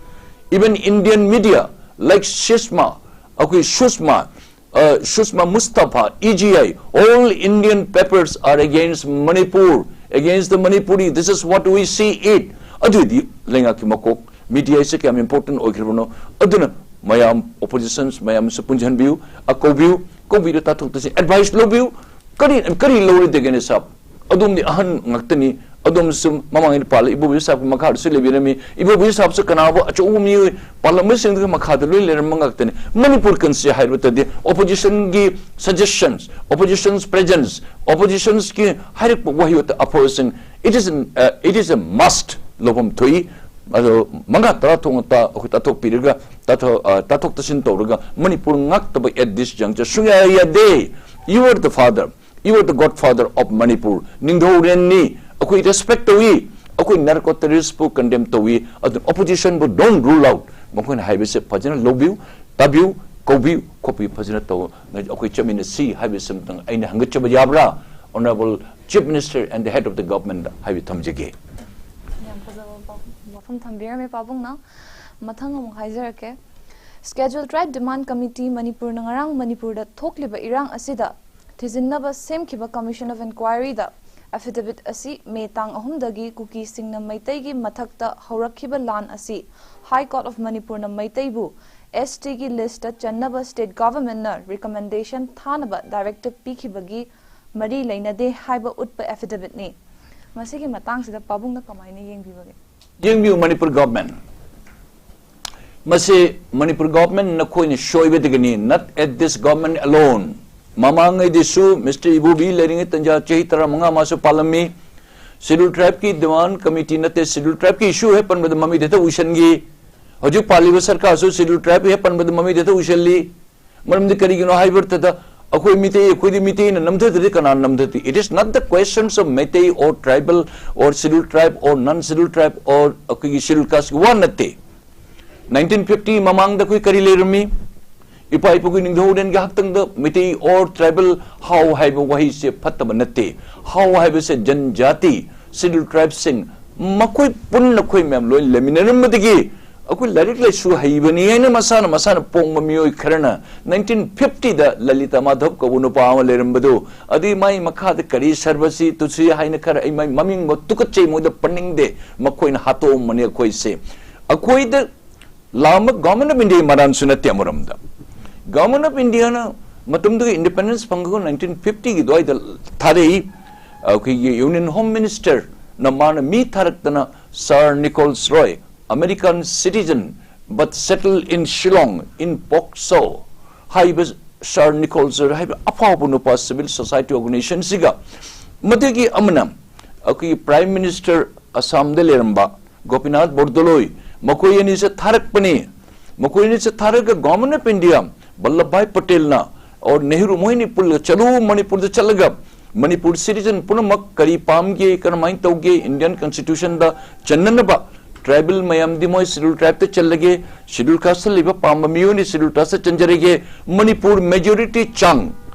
Even Indian media like Shishma, okay, Shushma, uh, Shushma Mustafa, E G I, all Indian papers are against Manipur, against the Manipuri. This is what we see it. ꯑꯗꯨꯗꯤ ꯂꯩꯉꯥꯛꯀꯤ ꯃꯀꯣꯛ media ꯁꯦ ꯀꯌꯥꯝ important ꯑꯣꯏꯈ꯭ꯔꯕꯅꯣ? ꯑꯗꯨꯅ ꯃꯌꯥꯝ oppositions ꯃꯌꯥꯝꯁꯨ ꯄꯨꯟꯁꯤꯟꯕꯤꯌꯨ, ꯑ, ꯀꯧꯕꯤꯌꯨ, ꯀꯧꯕꯤꯔ ꯇꯥꯊꯣꯛ ꯇꯥꯁꯤꯟ advice ꯂꯧꯕꯤꯌꯨ꯫ ꯀꯔꯤ, ꯀꯔꯤ ꯂꯧꯔꯣꯏꯗꯒꯦꯅꯦ ꯁꯥꯕ? ꯑꯗꯣꯝꯗꯤ ꯑꯍꯟ ꯉꯥꯛꯇꯅꯤ, ꯑꯗꯣꯝꯁꯨ ꯃꯃꯥꯡꯉꯩꯗ ꯄꯥꯜꯂꯤ, ꯏꯕꯣꯕꯤ ꯁꯥꯕꯀꯤ ꯃꯈꯥꯗꯁꯨ ꯂꯩꯕꯤꯔꯝꯃꯤ꯫ ꯏꯕꯣꯕꯤ ꯁꯥꯕꯁꯨ ꯀꯅꯥꯕꯨ ꯑꯆꯧꯕ ꯃꯤꯑꯣꯏ ꯄꯥꯜꯂꯝꯕꯁꯤꯡꯗꯨꯒꯤ ꯃꯈꯥꯗ ꯂꯣꯏ ꯂꯩꯔꯝꯕ ꯉꯥꯛꯇꯅꯤ꯫ ꯃꯅꯤꯄꯨꯔ ꯀꯟꯁꯤ ꯍꯥꯏꯕꯗꯗꯤ oppositionꯒꯤ suggestions, opposition's presence, oppositionꯒꯤ ꯍꯥꯏꯔꯛꯄ ꯋꯥꯍꯩ ꯋꯥꯇꯥ ꯑꯐꯕꯁꯤꯡ, it is an, uh, it is a must ꯂꯧꯐꯝ ꯊꯣꯛꯏ꯫ ꯑꯗꯣ ꯃꯉꯥ ꯇꯔꯥ ꯊꯣꯛꯅ ꯇꯥ-, ꯑꯩꯈꯣꯏ ꯇꯥꯊꯣꯛꯄꯤꯔꯒ ꯇꯥꯊꯣꯛ-, ꯑ, ꯇꯥꯊꯣꯛ ꯇꯥꯁꯤꯟ ꯇꯧꯔꯒ ꯃꯅꯤꯄꯨꯔ ꯉꯥꯛꯇꯕ at this juncture ꯁꯨꯡꯌꯥ ꯌꯥꯗꯦ꯫ You are the father, you are the godfather of Manipur. ꯅꯤꯡꯊꯧꯔꯦꯟꯅꯤ, ꯑꯩꯈꯣꯏ respect ꯇꯧꯏ, ꯑꯩꯈꯣꯏ narco terroristꯄꯨ condemn ꯇꯧꯏ꯫ ꯑꯗꯨꯅ oppositionꯕꯨ don't rule out꯫ ꯃꯈꯣꯏꯅ ꯍꯥꯏꯕꯁꯦ ꯐꯖꯅ ꯂꯧꯕꯤꯌꯨ, ꯇꯥꯕꯤꯌꯨ, ꯀꯧꯕꯤꯌꯨ, ꯈꯣꯠꯄꯤꯌꯨ, ꯐꯖꯅ ꯇꯧ, ꯑꯩꯈꯣꯏ ꯆꯠꯃꯤꯟꯅꯁꯤ ꯍꯥꯏꯕꯁꯤ ꯑꯃꯇꯪ ꯑꯩꯅ ꯍꯪꯒꯠꯆꯕ ꯌꯥꯕ꯭ꯔꯥ? Honorable Chief Minister and the head of the government ꯍꯥꯏꯕ ꯊꯝꯖꯒꯦ꯫ ꯌꯥꯝ ꯐꯖꯕ ꯄꯥꯎ-, ꯋꯥꯐꯝ ꯊꯝꯕꯤꯔꯝꯃꯦ ꯄꯥꯕꯨꯡꯅ꯫ ꯃꯊꯪ ꯑꯃꯨꯛ ꯍꯥꯏꯖꯔꯛꯀꯦ꯫ Scheduled Tribe Demand Committee ꯃꯅꯤꯄꯨꯔꯅ ꯉꯔꯥꯡ ꯃꯅꯤꯄꯨꯔꯗ ꯊꯣꯛꯂꯤꯕ ꯏꯔꯥꯡ ꯑꯁꯤꯗ ꯊꯤꯖꯤꯟꯅꯕ ꯁꯦꯝꯈꯤꯕ Commission of Inquiryꯗ affidavit ꯑꯁꯤ ꯃꯦ ꯇꯥꯡ ꯑꯍꯨꯝꯗꯒꯤ ꯀꯨꯀꯤꯁꯤꯡꯅ ꯃꯩꯇꯩꯒꯤ ꯃꯊꯛꯇ ꯍꯧꯔꯛꯈꯤꯕ ꯂꯥꯟ ꯑꯁꯤ High Court of Manipurꯅ ꯃꯩꯇꯩꯕꯨ STꯒꯤ listꯇ ꯆꯟꯅꯕ state governmentꯅ recommendation ꯊꯥꯅꯕ directive ꯄꯤꯈꯤꯕꯒꯤ ꯃꯔꯤ ꯂꯩꯅꯗꯦ ꯍꯥꯏꯕ ꯎꯠꯄ affidavitꯅꯤ꯫ ꯃꯁꯤꯒꯤ ꯃꯇꯥꯡꯁꯤꯗ ꯄꯥꯕꯨꯡꯅ ꯀꯃꯥꯏꯅ ꯌꯦꯡꯕꯤꯕꯒꯦ? ꯌꯦꯡꯕꯤꯌꯨ, ꯃꯅꯤꯄꯨꯔ government, ꯃꯁꯤ ꯃꯅꯤꯄꯨꯔ ꯒꯣꯚꯔꯟꯃꯦꯟꯠ ꯅꯈꯣꯏꯅ ꯁꯣꯏꯕꯗꯒꯤꯅꯤ, not at this government alone. ꯃꯃꯥꯡꯉꯩꯗꯁꯨ ꯃꯤꯁꯇꯔ ꯏꯕꯣꯕꯤ ꯂꯩꯔꯤꯉꯩ ꯇꯟꯖꯥ ꯆꯍꯤ ꯇꯔꯥꯃꯉꯥ ꯃꯥꯁꯨ ꯄꯥꯜꯂꯝꯃꯤ꯫ ꯁꯦꯗ꯭ꯌꯨꯜ ꯇ꯭ꯔꯥꯏꯕꯀꯤ ꯗꯤꯃꯥꯟ ꯀꯃꯤꯇꯤ ꯅꯠꯇꯦ, ꯁꯦꯗ꯭ꯌꯨꯜ ꯇ꯭ꯔꯥꯏꯕꯀꯤ ꯏꯁꯨ ꯍꯦꯛ ꯄꯟꯕꯗ ꯃꯃꯤꯠ ꯍꯦꯛꯇ ꯎꯏꯁꯟꯈꯤ꯫ ꯍꯧꯖꯤꯛ ꯄꯥꯜꯂꯤꯕ ꯁꯔꯀꯥꯔꯁꯨ ꯁꯦꯗ꯭ꯌꯨꯜ ꯇ꯭ꯔꯥꯏꯕ ꯍꯦꯛ ꯄꯟꯕꯗ ꯃꯃꯤꯠ ꯍꯦꯛꯇ ꯎꯏꯁꯜꯂꯤ꯫ ꯃꯔꯝꯗꯤ ꯀꯔꯤꯒꯤꯅꯣ ꯍꯥꯏꯕ ꯃꯇꯝꯗ ꯑꯩꯈꯣꯏ ꯃꯤꯇꯩ, ꯑꯩꯈꯣꯏꯗꯤ ꯃꯤꯇꯩꯅ ꯅꯝꯊꯗ꯭ꯔꯗꯤ ꯀꯅꯥꯅ ꯅꯝꯊꯗꯦ? It is not the questions of Meitei or tribal or scheduled tribe or non scheduled tribe or ꯑꯩꯈꯣꯏꯒꯤ ꯁꯦꯗ꯭ꯌꯨꯜ ꯀꯥꯁꯀꯤ ꯋꯥ ꯅꯠꯇꯦ꯫ ꯅꯥꯏꯟꯇꯤꯟ ꯐꯤꯐꯇꯤ ꯃꯃꯥꯡꯗ ꯑꯩꯈꯣꯏ ꯀꯔꯤ ꯂꯩꯔꯝꯃꯤ? ꯏꯄꯥ ꯏꯄꯨꯒꯤ ꯅꯤꯡꯊꯧꯔꯦꯜꯒꯤ ꯍꯥꯛꯇꯪꯗ ꯃꯤꯇꯩ or tribal, ꯍꯥꯎ ꯍꯥꯏꯕ ꯋꯥꯍꯩꯁꯦ ꯐꯠꯇꯕ ꯅꯠꯇꯦ꯫ ꯍꯥꯎ ꯍꯥꯏꯕꯁꯦ ꯖꯟꯖꯥꯇꯤ, ꯁꯦꯗ꯭ꯌꯨꯜ ꯇ꯭ꯔꯥꯏꯕꯁꯤꯡ, ꯃꯈꯣꯏ ꯄꯨꯟꯅ ꯑꯩꯈꯣꯏ ꯃꯌꯥꯝ ꯂꯣꯏ ꯂꯩꯃꯤꯟꯅꯔꯝꯕꯗꯒꯤ ꯑꯩꯈꯣꯏ ꯂꯥꯏꯔꯤꯛ ꯂꯥꯏꯁꯨ ꯍꯩꯕꯅꯤ ꯍꯥꯏꯅ ꯃꯁꯥꯅ ꯃꯁꯥꯅ ꯄꯣꯡꯕ ꯃꯤꯑꯣꯏ ꯈꯔꯅ ꯅꯥꯏꯟꯇꯤꯟ ꯐꯤꯐꯇꯤꯗ ꯂꯂꯤꯇꯥ ꯃꯥꯙꯕ ꯀꯧꯕ ꯅꯨꯄꯥ ꯑꯃ ꯂꯩꯔꯝꯕꯗꯨ, ꯑꯗꯨꯒꯤ ꯃꯥꯒꯤ ꯃꯈꯥꯗ ꯀꯔꯤ ꯁꯔꯕꯁꯤ ꯇꯨꯁꯤ ꯍꯥꯏꯅ ꯈꯔ, ꯑꯩ ꯃꯥꯒꯤ ꯃꯃꯤꯡꯕꯨ ꯇꯨꯀꯠꯆꯩ, ꯃꯣꯏꯗ ꯄꯟꯅꯤꯡꯗꯦ, ꯃꯈꯣꯏꯅ ꯍꯥꯠꯇꯣꯛꯑꯝꯕꯅꯤ ꯑꯩꯈꯣꯏꯁꯦ꯫ ꯑꯩꯈꯣꯏꯗ ꯂꯥꯛꯑꯝꯕ ꯒꯣꯚꯔꯟꯃꯦꯟꯠ ꯑꯣꯐ ꯏꯟꯗꯤꯌꯥꯒꯤ ꯃꯔꯥꯟꯁꯨ ꯅꯠꯇꯦ꯫ ꯑꯃꯔꯣꯝꯗ ꯒꯣꯚꯔꯟꯃꯦꯟꯠ ꯑꯣꯐ ꯏꯟꯗꯤꯌꯥꯅ ꯃꯇꯝꯗꯨꯒꯤ ꯏꯟꯗꯤꯄꯦꯟꯗꯦꯟꯁ ꯐꯪꯉꯒ ꯅꯥꯏꯟꯇꯤꯟ ꯐꯤꯐꯇꯤꯒꯤ ꯑꯗꯨꯋꯥꯏꯗ ꯊꯥꯔꯛꯏ꯫ ꯑꯩꯈꯣꯏꯒꯤ ꯌꯨꯅꯤꯌꯟ ꯍꯣꯝ ꯃꯤꯅꯤꯁꯇꯔꯅ ꯃꯥꯅ ꯃꯤ ꯊꯥꯔꯛꯇꯅ ꯁꯥꯔ ꯅꯤꯀꯣꯜꯁ ꯔꯣꯏ, American citizen but settled in Shillong in Pokso ꯍꯥꯏꯕ ꯁꯥꯔ ꯅꯤꯀꯣꯜꯁ ꯔꯣꯏ ꯍꯥꯏꯕ ꯑꯐꯥꯎꯕ ꯅꯨꯄꯥ ꯁꯤꯚꯤꯜ ꯁꯣꯁꯥꯏꯇꯤ ꯑꯣꯔꯒꯅꯥꯏꯖꯦꯁꯟꯁꯤꯒ, ꯃꯗꯨꯒꯤ ꯑꯃꯅ ꯑꯩꯈꯣꯏꯒꯤ ꯄ꯭ꯔꯥꯏꯝ ꯃꯤꯅꯤꯁꯇꯔ ꯑꯁꯥꯝꯗ ꯂꯩꯔꯝꯕ ꯒꯣꯄꯤꯅꯥꯊ ꯕꯣꯔꯗꯣꯂꯣꯏ, ꯃꯈꯣꯏ ꯑꯅꯤꯁꯦ ꯊꯥꯔꯛꯄꯅꯤ꯫ ꯃꯈꯣꯏ ꯑꯅꯤꯁꯦ ꯊꯥꯔꯒ ꯒꯣꯚꯔꯟꯃꯦꯟꯠ ꯑꯣꯐ ꯏꯟꯗꯤꯌꯥ, ꯕꯜꯂꯚ ꯚꯥꯏ ꯄꯇꯦꯜꯅ or ꯅꯦꯍꯔꯨ, ꯃꯣꯏ ꯑꯅꯤ ꯄꯨꯜꯂꯒ ꯆꯠꯂꯨ, ꯃꯅꯤꯄꯨꯔꯗ ꯆꯠꯂꯒ ꯃꯅꯤꯄꯨꯔ ꯁꯤꯇꯤꯖꯟ ꯄꯨꯝꯅꯃꯛ ꯀꯔꯤ ꯄꯥꯝꯒꯦ, ꯀꯔꯝꯍꯥꯏꯅ ꯇꯧꯒꯦ, ꯏꯟꯗꯤꯌꯥꯟ ꯀꯟꯁꯇꯤꯇ꯭ꯌꯨꯁꯟꯗ ꯆꯟꯅꯅꯕ, ꯇ꯭ꯔꯥꯏꯕꯦꯜ ꯃꯌꯥꯝꯗꯤ ꯃꯣꯏ ꯁꯦꯗ꯭ꯌꯨꯜ ꯇ꯭ꯔꯥꯏꯕꯇ ꯆꯜꯂꯒꯦ, ꯁꯦꯗ꯭ꯌꯨꯜ ꯀꯥꯁꯇ ꯂꯩꯕ ꯄꯥꯝꯕ ꯃꯤꯑꯣꯏꯅ ꯁꯦꯗ꯭ꯌꯨꯜ ꯀꯥꯁꯇ ꯆꯟꯖꯔꯒꯦ, ꯃꯅꯤꯄꯨꯔ ꯃꯦꯖꯣꯔꯤꯇꯤ ꯆꯥꯡ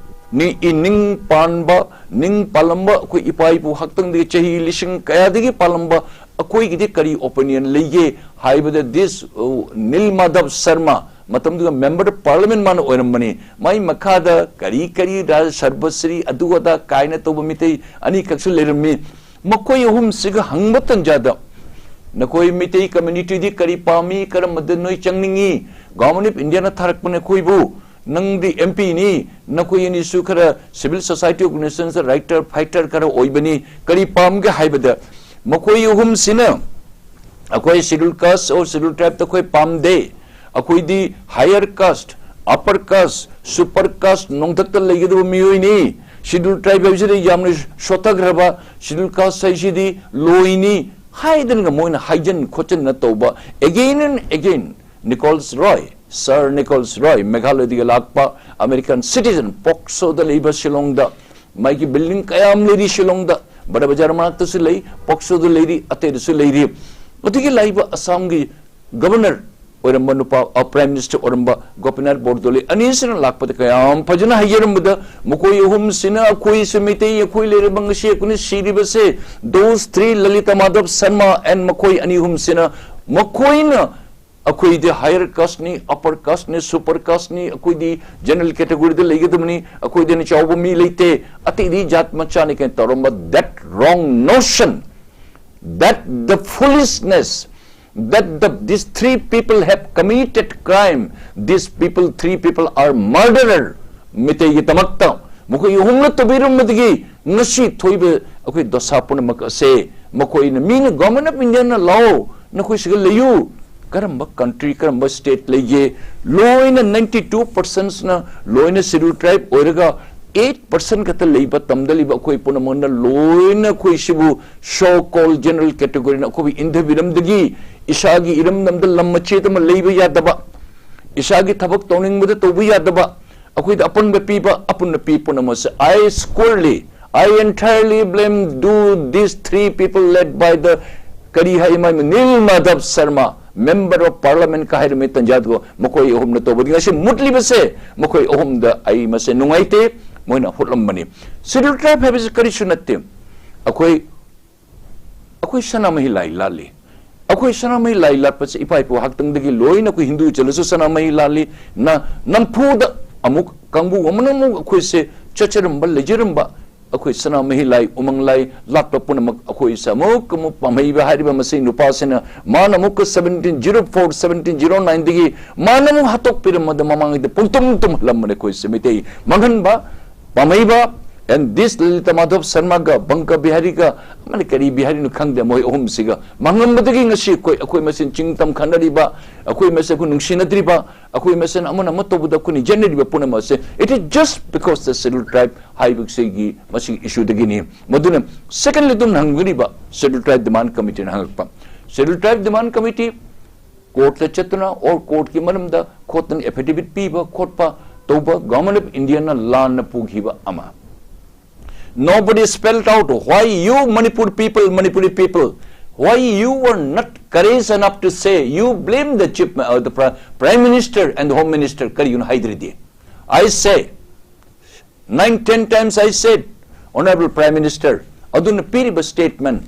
ꯅꯤ, ꯏ ꯅꯤꯡ ꯄꯥꯟꯕ, ꯅꯤꯡ ꯄꯥꯜꯂꯝꯕ ꯑꯩꯈꯣꯏ ꯏꯄꯥ ꯏꯄꯨ ꯍꯥꯛꯇꯪꯗꯒꯤ ꯆꯍꯤ ꯂꯤꯁꯤꯡ ꯀꯌꯥꯗꯒꯤ ꯄꯥꯜꯂꯝꯕ ꯑꯩꯈꯣꯏꯒꯤꯗꯤ ꯀꯔꯤ ꯑꯣꯄꯤꯅꯤꯌꯟ ꯂꯩꯒꯦ ꯍꯥꯏꯕꯗ this, uh, ꯅꯤꯜ ꯃꯥꯙꯕ ꯁꯔꯃ, ꯃꯇꯝꯗꯨꯗ ꯃꯦꯝꯕꯔ ꯑꯣꯐ ꯄꯥꯔꯂꯤꯌꯥꯃꯦꯟꯠ ꯃꯥꯅ ꯑꯣꯏꯔꯝꯕꯅꯤ꯫ ꯃꯥꯏ ꯃꯈꯥꯗ ꯀꯔꯤ ꯀꯔꯤ ꯔꯥꯖ ꯁꯔꯕꯁ꯭ꯔꯤ ꯑꯗꯨ ꯑꯗꯥ ꯀꯥꯏꯅ ꯇꯧꯕ ꯃꯤꯇꯩ ꯑꯅꯤꯈꯛꯁꯨ ꯂꯩꯔꯝꯃꯤ꯫ ꯃꯈꯣꯏ ꯑꯍꯨꯝꯁꯤꯒ ꯍꯪꯕ ꯇꯟꯖꯥꯗ, "ꯅꯈꯣꯏ ꯃꯤꯇꯩ ꯀꯝꯃ꯭ꯌꯨꯅꯤꯇꯤꯗꯤ ꯀꯔꯤ ꯄꯥꯝꯃꯤ, ꯀꯔꯝꯕꯗ ꯅꯣꯏ ꯆꯪꯅꯤꯡꯉꯤ? ꯒꯣꯚꯔꯟꯃꯦꯟꯠ ꯑꯣꯐ ꯏꯟꯗꯤꯌꯥꯅ ꯊꯥꯔꯛꯄꯅꯦ ꯑꯩꯈꯣꯏꯕꯨ, ꯅꯪꯗꯤ ꯑꯦꯝ ꯄꯤꯅꯤ, ꯅꯈꯣꯏ ꯑꯅꯤꯁꯨ ꯈꯔ civil society organisations writer fighter ꯈꯔ ꯑꯣꯏꯕꯅꯤ, ꯀꯔꯤ ꯄꯥꯝꯒꯦ?" ꯍꯥꯏꯕꯗ, ꯃꯈꯣꯏ ꯑꯍꯨꯝꯁꯤꯅ, "ꯑꯩꯈꯣꯏ ꯁꯦꯗ꯭ꯌꯨꯜ ꯀꯥꯁ ꯑꯣꯔ ꯁꯦꯗ꯭ꯌꯨꯜ ꯇ꯭ꯔꯥꯏꯕꯇ ꯑꯩꯈꯣꯏ ꯄꯥꯝꯗꯦ, ꯑꯩꯈꯣꯏꯗꯤ higher caste, upper caste, super caste ꯅꯣꯡꯊꯛꯇ ꯂꯩꯒꯗꯕ ꯃꯤꯑꯣꯏꯅꯤ꯫ Scheduled tribe ꯍꯥꯏꯕꯁꯤꯗꯤ ꯌꯥꯝꯅ ꯁꯣꯠꯊꯈ꯭ꯔꯕ, scheduled caste ꯍꯥꯏꯁꯤꯗꯤ ꯂꯣꯏꯅꯤ ꯍꯥꯏꯗꯅꯒ ꯃꯣꯏꯅ ꯍꯥꯏꯖꯟ ꯈꯣꯠꯆꯟꯅ ꯇꯧꯕ꯫ Again and again, Nichols Roy, Sir Nichols Roy, ꯃꯦꯘꯥꯂꯌꯗꯒꯤ ꯂꯥꯛꯄ American citizen, ꯄꯣꯛꯁꯣꯗ ꯂꯩꯕ ꯁꯤꯂꯣꯡꯗ, ꯃꯥꯒꯤ building ꯀꯌꯥ ꯑꯃ ꯂꯩꯔꯤ ꯁꯤꯂꯣꯡꯗ, ꯕꯔꯥ ꯕꯖꯥꯔ ꯃꯅꯥꯛꯇꯁꯨ ꯂꯩ, ꯄꯣꯛꯁꯣꯗ ꯂꯩꯔꯤ, ꯑꯇꯩꯗꯁꯨ ꯂꯩꯔꯤ꯫ ꯑꯗꯨꯒꯤ ꯂꯥꯛꯏꯕ ꯑꯁꯥꯝꯒꯤ governor ꯑꯣꯏꯔꯝꯕ ꯅꯨꯄꯥ, ꯑ, Prime Minister ꯑꯣꯏꯔꯝꯕ ꯒꯣꯄꯤꯅꯥꯊ ꯕꯣꯔꯗꯣꯂꯦ ꯑꯅꯤꯁꯤꯅ ꯂꯥꯛꯄꯗ ꯀꯌꯥꯝ ꯐꯖꯅ ꯍꯥꯏꯖꯔꯝꯕꯗ, ꯃꯈꯣꯏ ꯑꯍꯨꯝꯁꯤꯅ ꯑꯩꯈꯣꯏꯁꯨ ꯃꯩꯇꯩ, ꯑꯩꯈꯣꯏ ꯂꯩꯔꯕ ꯉꯁꯤ ꯑꯩꯈꯣꯏꯅ ꯁꯤꯔꯤꯕꯁꯦ, those three, ꯂꯂꯤꯇꯥ Madhab Sharma and ꯃꯈꯣꯏ ꯑꯅꯤ ꯑꯍꯨꯝꯁꯤꯅ, ꯃꯈꯣꯏꯅ ꯑꯩꯈꯣꯏꯗꯤ higher casteꯅꯤ, upper casteꯅꯤ, super casteꯅꯤ, ꯑꯩꯈꯣꯏꯗꯤ general categoryꯗ ꯂꯩꯒꯗꯕꯅꯤ, ꯑꯩꯈꯣꯏꯗꯅ ꯆꯥꯎꯕ ꯃꯤ ꯂꯩꯇꯦ, ꯑꯇꯩꯗꯤ ꯖꯥꯠ ꯃꯆꯥꯅꯤ ꯀꯥꯏꯅ ꯇꯧꯔꯝꯕ, that wrong notion, that the foolishness, that the, these three people have committed crime, these people, three people are murderer, ꯃꯤꯇꯩꯒꯤꯗꯃꯛꯇ ꯃꯈꯣꯏ ꯑꯍꯨꯝꯅ ꯇꯧꯕꯤꯔꯝꯕꯗꯒꯤ ꯉꯁꯤ ꯊꯣꯛꯏꯕ ꯑꯩꯈꯣꯏ ꯗꯣꯁꯥ ꯄꯨꯝꯅꯃꯛ ꯑꯁꯦ ꯃꯈꯣꯏꯅ, ꯃꯤꯅ, Government of Indiaꯅ ꯂꯥꯛꯑꯣ, ꯅꯈꯣꯏ ꯁꯤꯒ ꯂꯩꯌꯨ, ꯀꯔꯝꯕ country, ꯀꯔꯝꯕ state ꯂꯩꯒꯦ? ꯂꯣꯏꯅ ninety two percentꯅ ꯂꯣꯏꯅ scheduled tribe ꯑꯣꯏꯔꯒ eight percent ꯈꯛꯇ ꯂꯩꯕ ꯇꯝꯗ ꯂꯩꯕ ꯑꯩꯈꯣꯏ ꯄꯨꯝꯅꯃꯛꯅ ꯂꯣꯏꯅ ꯑꯩꯈꯣꯏ ꯁꯤꯕꯨ so called general categoryꯅ ꯑꯩꯈꯣꯏꯕꯨ ꯏꯟꯊꯕꯤꯔꯝꯗꯒꯤ ꯏꯁꯥꯒꯤ ꯏꯔꯝꯗꯝꯗ ꯂꯝ ꯃꯆꯦꯠ ꯑꯃ ꯂꯩꯕ ꯌꯥꯗꯕ, ꯏꯁꯥꯒꯤ ꯊꯕꯛ ꯇꯧꯅꯤꯡꯕꯗ ꯇꯧꯕ ꯌꯥꯗꯕ, ꯑꯩꯈꯣꯏꯗ ꯑꯄꯟꯕ ꯄꯤꯕ, ꯑꯄꯟꯕ ꯄꯤ ꯄꯨꯝꯅꯃꯛꯁꯦ, I squarely, I entirely blame do these three people led by the, ꯀꯔꯤ ꯍꯥꯏ, ꯃꯥꯏ ꯅꯤꯜ Madhab Sharma, Member of Parliament ꯀ ꯍꯥꯏꯔꯝꯃꯤ ꯇꯟꯖꯥꯗꯨꯒ, ꯃꯈꯣꯏ ꯑꯍꯨꯝꯅ ꯇꯧꯕꯗꯤ ꯉꯁꯤ ꯃꯨꯠꯂꯤꯕꯁꯦ ꯃꯈꯣꯏ ꯑꯍꯨꯝꯗ ꯑꯩ ꯃꯁꯦ ꯅꯨꯡꯉꯥꯏꯇꯦ꯫ ꯃꯣꯏꯅ ꯍꯨꯠꯂꯝꯕꯅꯤ꯫ Scheduled tribe ꯍꯥꯏꯕꯁꯤ ꯀꯔꯤꯁꯨ ꯅꯠꯇꯦ꯫ ꯑꯩꯈꯣꯏ ꯑꯩꯈꯣꯏ ꯁꯅꯥꯃꯍꯤ ꯂꯥꯏ ꯂꯥꯠꯂꯤ꯫ ꯑꯩꯈꯣꯏ ꯁꯅꯥꯃꯍꯤ ꯂꯥꯏ ꯂꯥꯠꯄꯁꯦ ꯏꯄꯥ ꯏꯄꯨ ꯍꯥꯛꯇꯪꯗꯒꯤ ꯂꯣꯏꯅ ꯑꯩꯈꯣꯏ ꯍꯤꯟꯗꯨ ꯆꯠꯂꯁꯨ ꯁꯅꯥꯃꯍꯤ ꯂꯥꯠꯂꯤ꯫ ꯅ-, ꯅꯝꯐꯨꯗ ꯑꯃꯨꯛ ꯀꯥꯡꯕꯨ ꯑꯃꯅ ꯑꯃꯨꯛ ꯑꯩꯈꯣꯏꯁꯦ ꯆꯠꯆꯔꯝꯕ, ꯂꯩꯖꯔꯝꯕ ꯑꯩꯈꯣꯏ ꯁꯅꯥꯃꯍꯤ ꯂꯥꯏ, ꯎꯃꯪ ꯂꯥꯏ ꯂꯥꯠꯄ ꯄꯨꯝꯅꯃꯛ ꯑꯩꯈꯣꯏꯁꯦ ꯑꯃꯨꯛ ꯑꯃꯨꯛ ꯄꯥꯝꯍꯩꯕ ꯍꯥꯏꯔꯤꯕ ꯃꯁꯤ ꯅꯨꯄꯥꯁꯤꯅ ꯃꯥꯅ ꯑꯃꯨꯛꯀ seventeen zero four, seventeen zero nineꯗꯒꯤ ꯃꯥꯅ ꯑꯃꯨꯛ ꯍꯥꯠꯇꯣꯛꯄꯤꯔꯝꯕꯗ ꯃꯃꯥꯡꯉꯩꯗ ꯄꯨꯡꯇꯨꯝ ꯇꯨꯝꯍꯜꯂꯝꯕꯅꯦ ꯑꯩꯈꯣꯏꯁꯦ ꯃꯩꯇꯩ ꯃꯥꯡꯍꯟꯕ, ꯄꯥꯝꯍꯩꯕ, And this Lalita Madhav Sharma ꯒ ꯕꯪꯀ ꯕꯤꯍꯥꯔꯤꯒ ꯑꯃꯅ ꯀꯔꯤ ꯕꯤꯍꯥꯔꯤꯅꯣ ꯈꯪꯗꯦ, ꯃꯣꯏ ꯑꯍꯨꯝꯁꯤꯒ ꯃꯥꯡꯉꯝꯕꯗꯒꯤ ꯉꯁꯤ ꯑꯩꯈꯣꯏ ꯑꯩꯈꯣꯏ ꯃꯁꯦꯟ ꯆꯤꯡ ꯇꯝ ꯈꯟꯅꯔꯤꯕ, ꯑꯩꯈꯣꯏ ꯃꯁꯦꯟ ꯑꯩꯈꯣꯏ ꯅꯨꯡꯁꯤꯅꯗ꯭ꯔꯤꯕ, ꯑꯩꯈꯣꯏ ꯃꯁꯦꯟ ꯑꯃꯅ ꯑꯃ ꯇꯧꯕꯗ ꯑꯩꯈꯣꯏꯅ ꯌꯦꯠꯅꯔꯤꯕ ꯄꯨꯝꯅꯃꯛ ꯑꯁꯦ, it is just because the Scheduled Tribe ꯍꯥꯏꯕꯁꯤꯒꯤ ꯃꯁꯤꯒꯤ issue ꯗꯒꯤꯅꯤ꯫ ꯃꯗꯨꯅ secondly ꯑꯗꯨꯝ ꯍꯪꯒꯅꯤꯕ Scheduled Tribe Demand Committee ꯅ ꯍꯪꯉꯛꯄ꯫ Scheduled Tribe Demand Committee court ꯇ ꯆꯠꯇꯨꯅ or court ꯀꯤ ꯃꯔꯝꯗ ꯈꯣꯠꯇꯅ affidavit ꯄꯤꯕ ꯈꯣꯠꯄ ꯇꯧꯕ Government of India ꯅ ꯂꯥꯟꯅ ꯄꯨꯈꯤꯕ ꯑꯃ꯫ Nobody spelled out why you Manipur people, Manipuri people, why you were not courage enough to say, you blame the chief, uh, the pri- Prime Minister and the Home Minister ꯀꯔꯤꯒꯤꯅꯣ ꯍꯥꯏꯗ꯭ꯔꯤꯗꯤ? I say, nine, ten times I said, Honorable Prime Minister, ꯑꯗꯨꯅ ꯄꯤꯔꯤꯕ statement,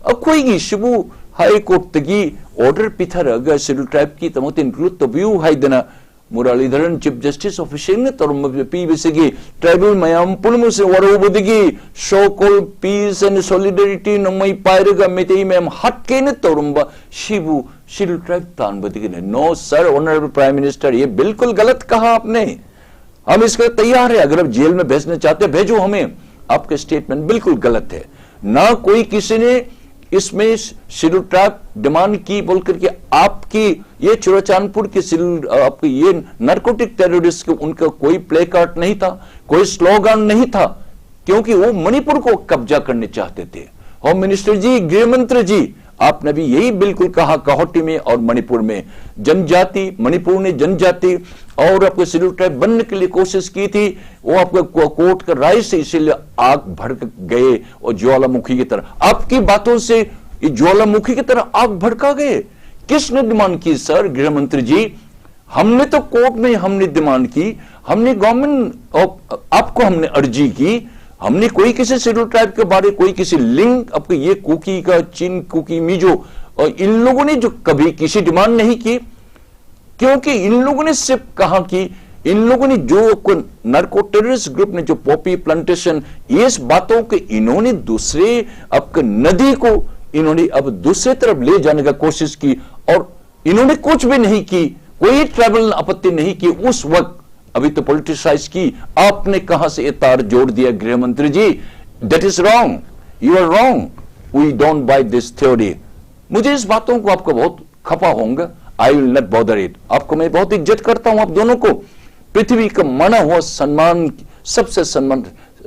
ꯑꯩꯈꯣꯏꯒꯤ ꯁꯤꯕꯨ High Court ꯇꯒꯤ order ꯄꯤꯊꯔꯛꯑꯒ Scheduled Tribe ꯀꯤꯗꯃꯛꯇ include ꯇꯧꯕꯤꯌꯨ ꯍꯥꯏꯗꯅ ꯃꯨꯔꯥꯂꯤꯙꯔꯟ Chief Justice official ꯅ ꯇꯧꯔꯝꯕ ꯄꯤꯕꯁꯤꯒꯤ tribal ꯃꯌꯥꯝ ꯄꯨꯝꯅꯃꯛꯁꯦ ꯋꯥꯔꯧꯕꯗꯒꯤ so called peace and solidarity ꯅꯣꯡꯃꯩ ꯄꯥꯏꯔꯒ ꯃꯩꯇꯩ ꯃꯌꯥꯝ ꯍꯥꯠꯀꯦꯅ ꯇꯧꯔꯝꯕ ꯁꯤꯕꯨ Scheduled Tribe ꯇꯥꯟꯕꯗꯒꯤꯅꯦ꯫ No sir, Honorable Prime Minister, ये बिल्कुल गलत कहा आपने। हम इसके लिए तैयार है, अगर आप जेल में भेजना चाहते हैं, भेजो हमें। आपके statement बिल्कुल गलत है। ना कोई किसी ने इसमें Scheduled Tribe demand की बोल करके आपकी ये चुराचांदपुर की Scheduled, आपके ये narcotic terrorist के उनका कोई placard नहीं था, कोई slogan नहीं था, क्योंकि वो मणिपुर को कब्जा करने चाहते थे। Home Minister जी, गृह मंत्री जी, आपने भी यही बिल्कुल कहा, गुवाहाटी में और मणिपुर में जनजाति, मणिपुर ने जनजाति और आपको Scheduled Tribe बनने के लिए कोशिश की थी, वो आपको को-, कोर्ट का राय से इसीलिए आग भड़क गए और ज्वालामुखी की तरह। आपकी बातों से ये ज्वालामुखी की तरह आग भड़का गए। किसने डिमांड की सर, गृह मंत्री जी? हमने तो कोर्ट में हमने डिमांड की, हमने गवर्नमेंट, आपको हमने अर्जी की, हमने कोई किसी Scheduled Tribe के बारे, कोई किसी लिंग, आपको ये कुकी का, चिन, कुकी, मिजो, और इन लोगों ने जो कभी किसी डिमांड नहीं की, क्योंकि इन लोगों ने सिर्फ कहा कि इन लोगों ने जो आपको नार्को टेररिस्ट ग्रुप ने जो पॉपी प्लांटेशन, ये इस बातों के इन्होंने दूसरे आपके नदी को इन्होंने अब दूसरे तरफ ले जाने का कोशिश की और इन्होंने कुछ भी नहीं की, कोई ट्राइबल आपत्ति नहीं की उस वक्त। अभी तो पॉलिटिसाइज की, आपने कहां से ये तार जोड़ दिया गृह मंत्री जी? That is wrong. You are wrong. We don't buy this theory. मुझे इस बातों को आपका बहुत खपा होऊंगा. I will not bother it. आपको मैं बहुत इज्जत करता हूं, आप दोनों को. पृथ्वी का माना हुआ सम्मान, सबसे सम्मान,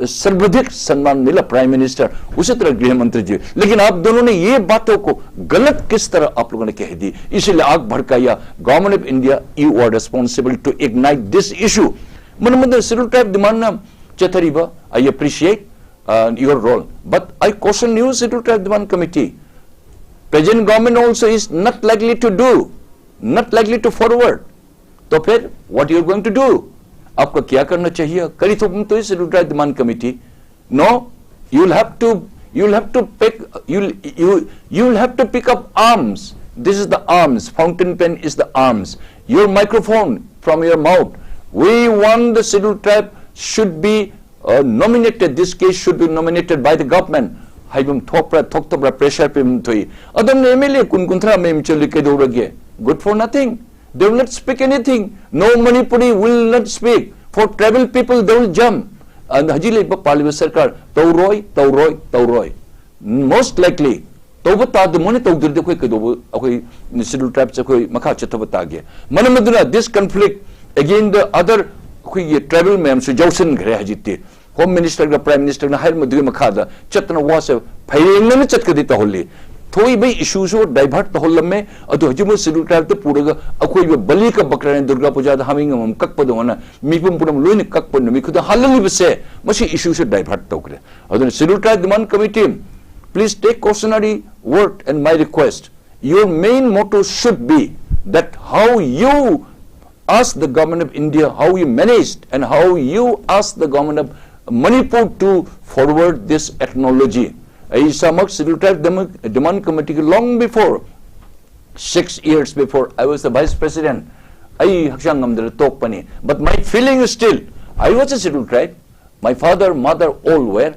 सर्वाधिक सम्मान मिला प्राइम मिनिस्टर, उसी तरह गृह मंत्री जी. लेकिन आप दोनों ने ये बातों को गलत किस तरह आप लोगों ने कह दी, इसीलिए आग भड़काया. Government of India, you are responsible to ignite this issue. मन मंदिर शेड्यूल ट्राइब डिमांड ना चथरीबा, I appreciate uh, your role, but I caution you, Scheduled Tribe Demand Committee. Present government also is not likely to do, not likely to forward. तो फिर what you are going to do? आपको क्या करना चाहिए? करी तो तुम तो schedule tribe demand committee. No, you will have to, you will have to pick, you you you will have to pick up arms. This is the arms. Fountain pen is the arms. Your microphone from your mouth. We want the scheduled tribe should be uh, nominated, this case should be nominated by the government. ꯍꯥꯏꯐꯝ ꯊꯣꯛꯄ꯭ꯔꯥ ꯊꯣꯛꯇꯕ꯭ꯔꯥ pressure ꯄꯤꯐꯝ ꯊꯣꯛꯏ. ꯑꯗꯨꯝꯅ M L A ꯀꯨꯟ ꯀꯨꯟꯊ꯭ꯔꯥ ꯃꯌꯨꯝ ꯆꯠꯂꯤ ꯀꯩꯗꯧꯔꯒꯦ? Good for nothing. They will not speak anything. No Manipuri will not speak. For tribal people, they will jump. ꯑꯗ ꯍꯧꯖꯤꯛ ꯂꯩꯕ ꯄꯥꯜꯂꯤꯕ ꯁꯔꯀꯥꯔ ꯇꯧꯔꯣꯏ, ꯇꯧꯔꯣꯏ, ꯇꯧꯔꯣꯏ. Most likely ꯇꯧꯕ ꯇꯥꯗ ꯃꯣꯏꯅ ꯇꯧꯗ꯭ꯔꯗꯤ ꯑꯩꯈꯣꯏ ꯀꯩꯗꯧꯕ, ꯑꯩꯈꯣꯏ ꯁꯦꯗ꯭ꯌꯨꯜ ꯇ꯭ꯔꯥꯏꯕꯁꯦ ꯑꯩꯈꯣꯏ ꯃꯈꯥ ꯆꯠꯊꯕ ꯇꯥꯒꯦ? ꯃꯔꯝ ꯑꯗꯨꯅ this conflict again the other ꯑꯩꯈꯣꯏꯒꯤ ꯇ꯭ꯔꯥꯏꯕꯦꯜ ꯃꯌꯥꯝꯁꯨ ꯌꯥꯎꯁꯟꯈ꯭ꯔꯦ ꯍꯧꯖꯤꯛꯇꯤ. ꯍꯣꯝ ꯃꯤꯅꯤꯁꯇꯔꯒ ꯄ꯭ꯔꯥꯏꯝ ꯃꯤꯅꯤꯁꯇꯔꯅ ꯍꯥꯏꯔꯝꯕꯗꯨꯒꯤ ꯃꯈꯥꯗ ꯆꯠꯇꯅ ꯋꯥꯁꯦ ꯐꯩꯔꯦꯡꯅꯅ ꯆꯠꯀꯗꯤ ꯇꯧꯍꯜꯂꯤ. ꯊꯣꯛꯏꯕ ꯏꯁꯨꯁꯨ ꯗꯥꯏꯚꯔꯠ ꯇꯧꯍꯜꯂꯝꯃꯦ. ꯑꯗꯨ ꯍꯧꯖꯤꯛ ꯃꯣꯏ ꯁꯦꯗ꯭ꯌꯨꯜ ꯇ꯭ꯔꯥꯏꯕꯇ ꯄꯨꯔꯒ ꯑꯩꯈꯣꯏꯕꯨ ꯕꯂꯤ ꯀ ꯕꯀ꯭ꯔꯥꯅ ꯗꯨꯔꯒꯥ ꯄꯨꯖꯥꯗ ꯍꯥꯃꯤ ꯑꯃꯃꯝ ꯀꯛꯄꯗꯧꯅ ꯃꯤꯄꯨꯝ ꯄꯨꯝꯅꯃꯛ ꯂꯣꯏꯅ ꯀꯛꯄ ꯅꯨꯃꯤꯠ ꯈꯨꯗꯤꯡ ꯍꯥꯜꯍꯜꯂꯤꯕꯁꯦ, ꯃꯁꯤ ꯏꯁꯨꯁꯦ ꯗꯥꯏꯚꯔꯠ ꯇꯧꯈ꯭ꯔꯦ. ꯑꯗꯨꯅ schedule tribe demand committee, please take cautionary word and my request. Your main motto should be that how you ask the government of India, how you managed and how you ask the government of Manipur to forward this acknowledge. ꯑꯩ ꯏꯁꯥꯃꯛ schedule tribe demand ꯀꯃꯤꯇꯤꯒꯤ long before six years before I was the vice president, ꯑꯩ ꯍꯛꯆꯥꯡ ꯉꯝꯗꯅ ꯇꯣꯛꯄꯅꯤ. But my feeling is still, I was a scheduled tribe. My father, mother, all were.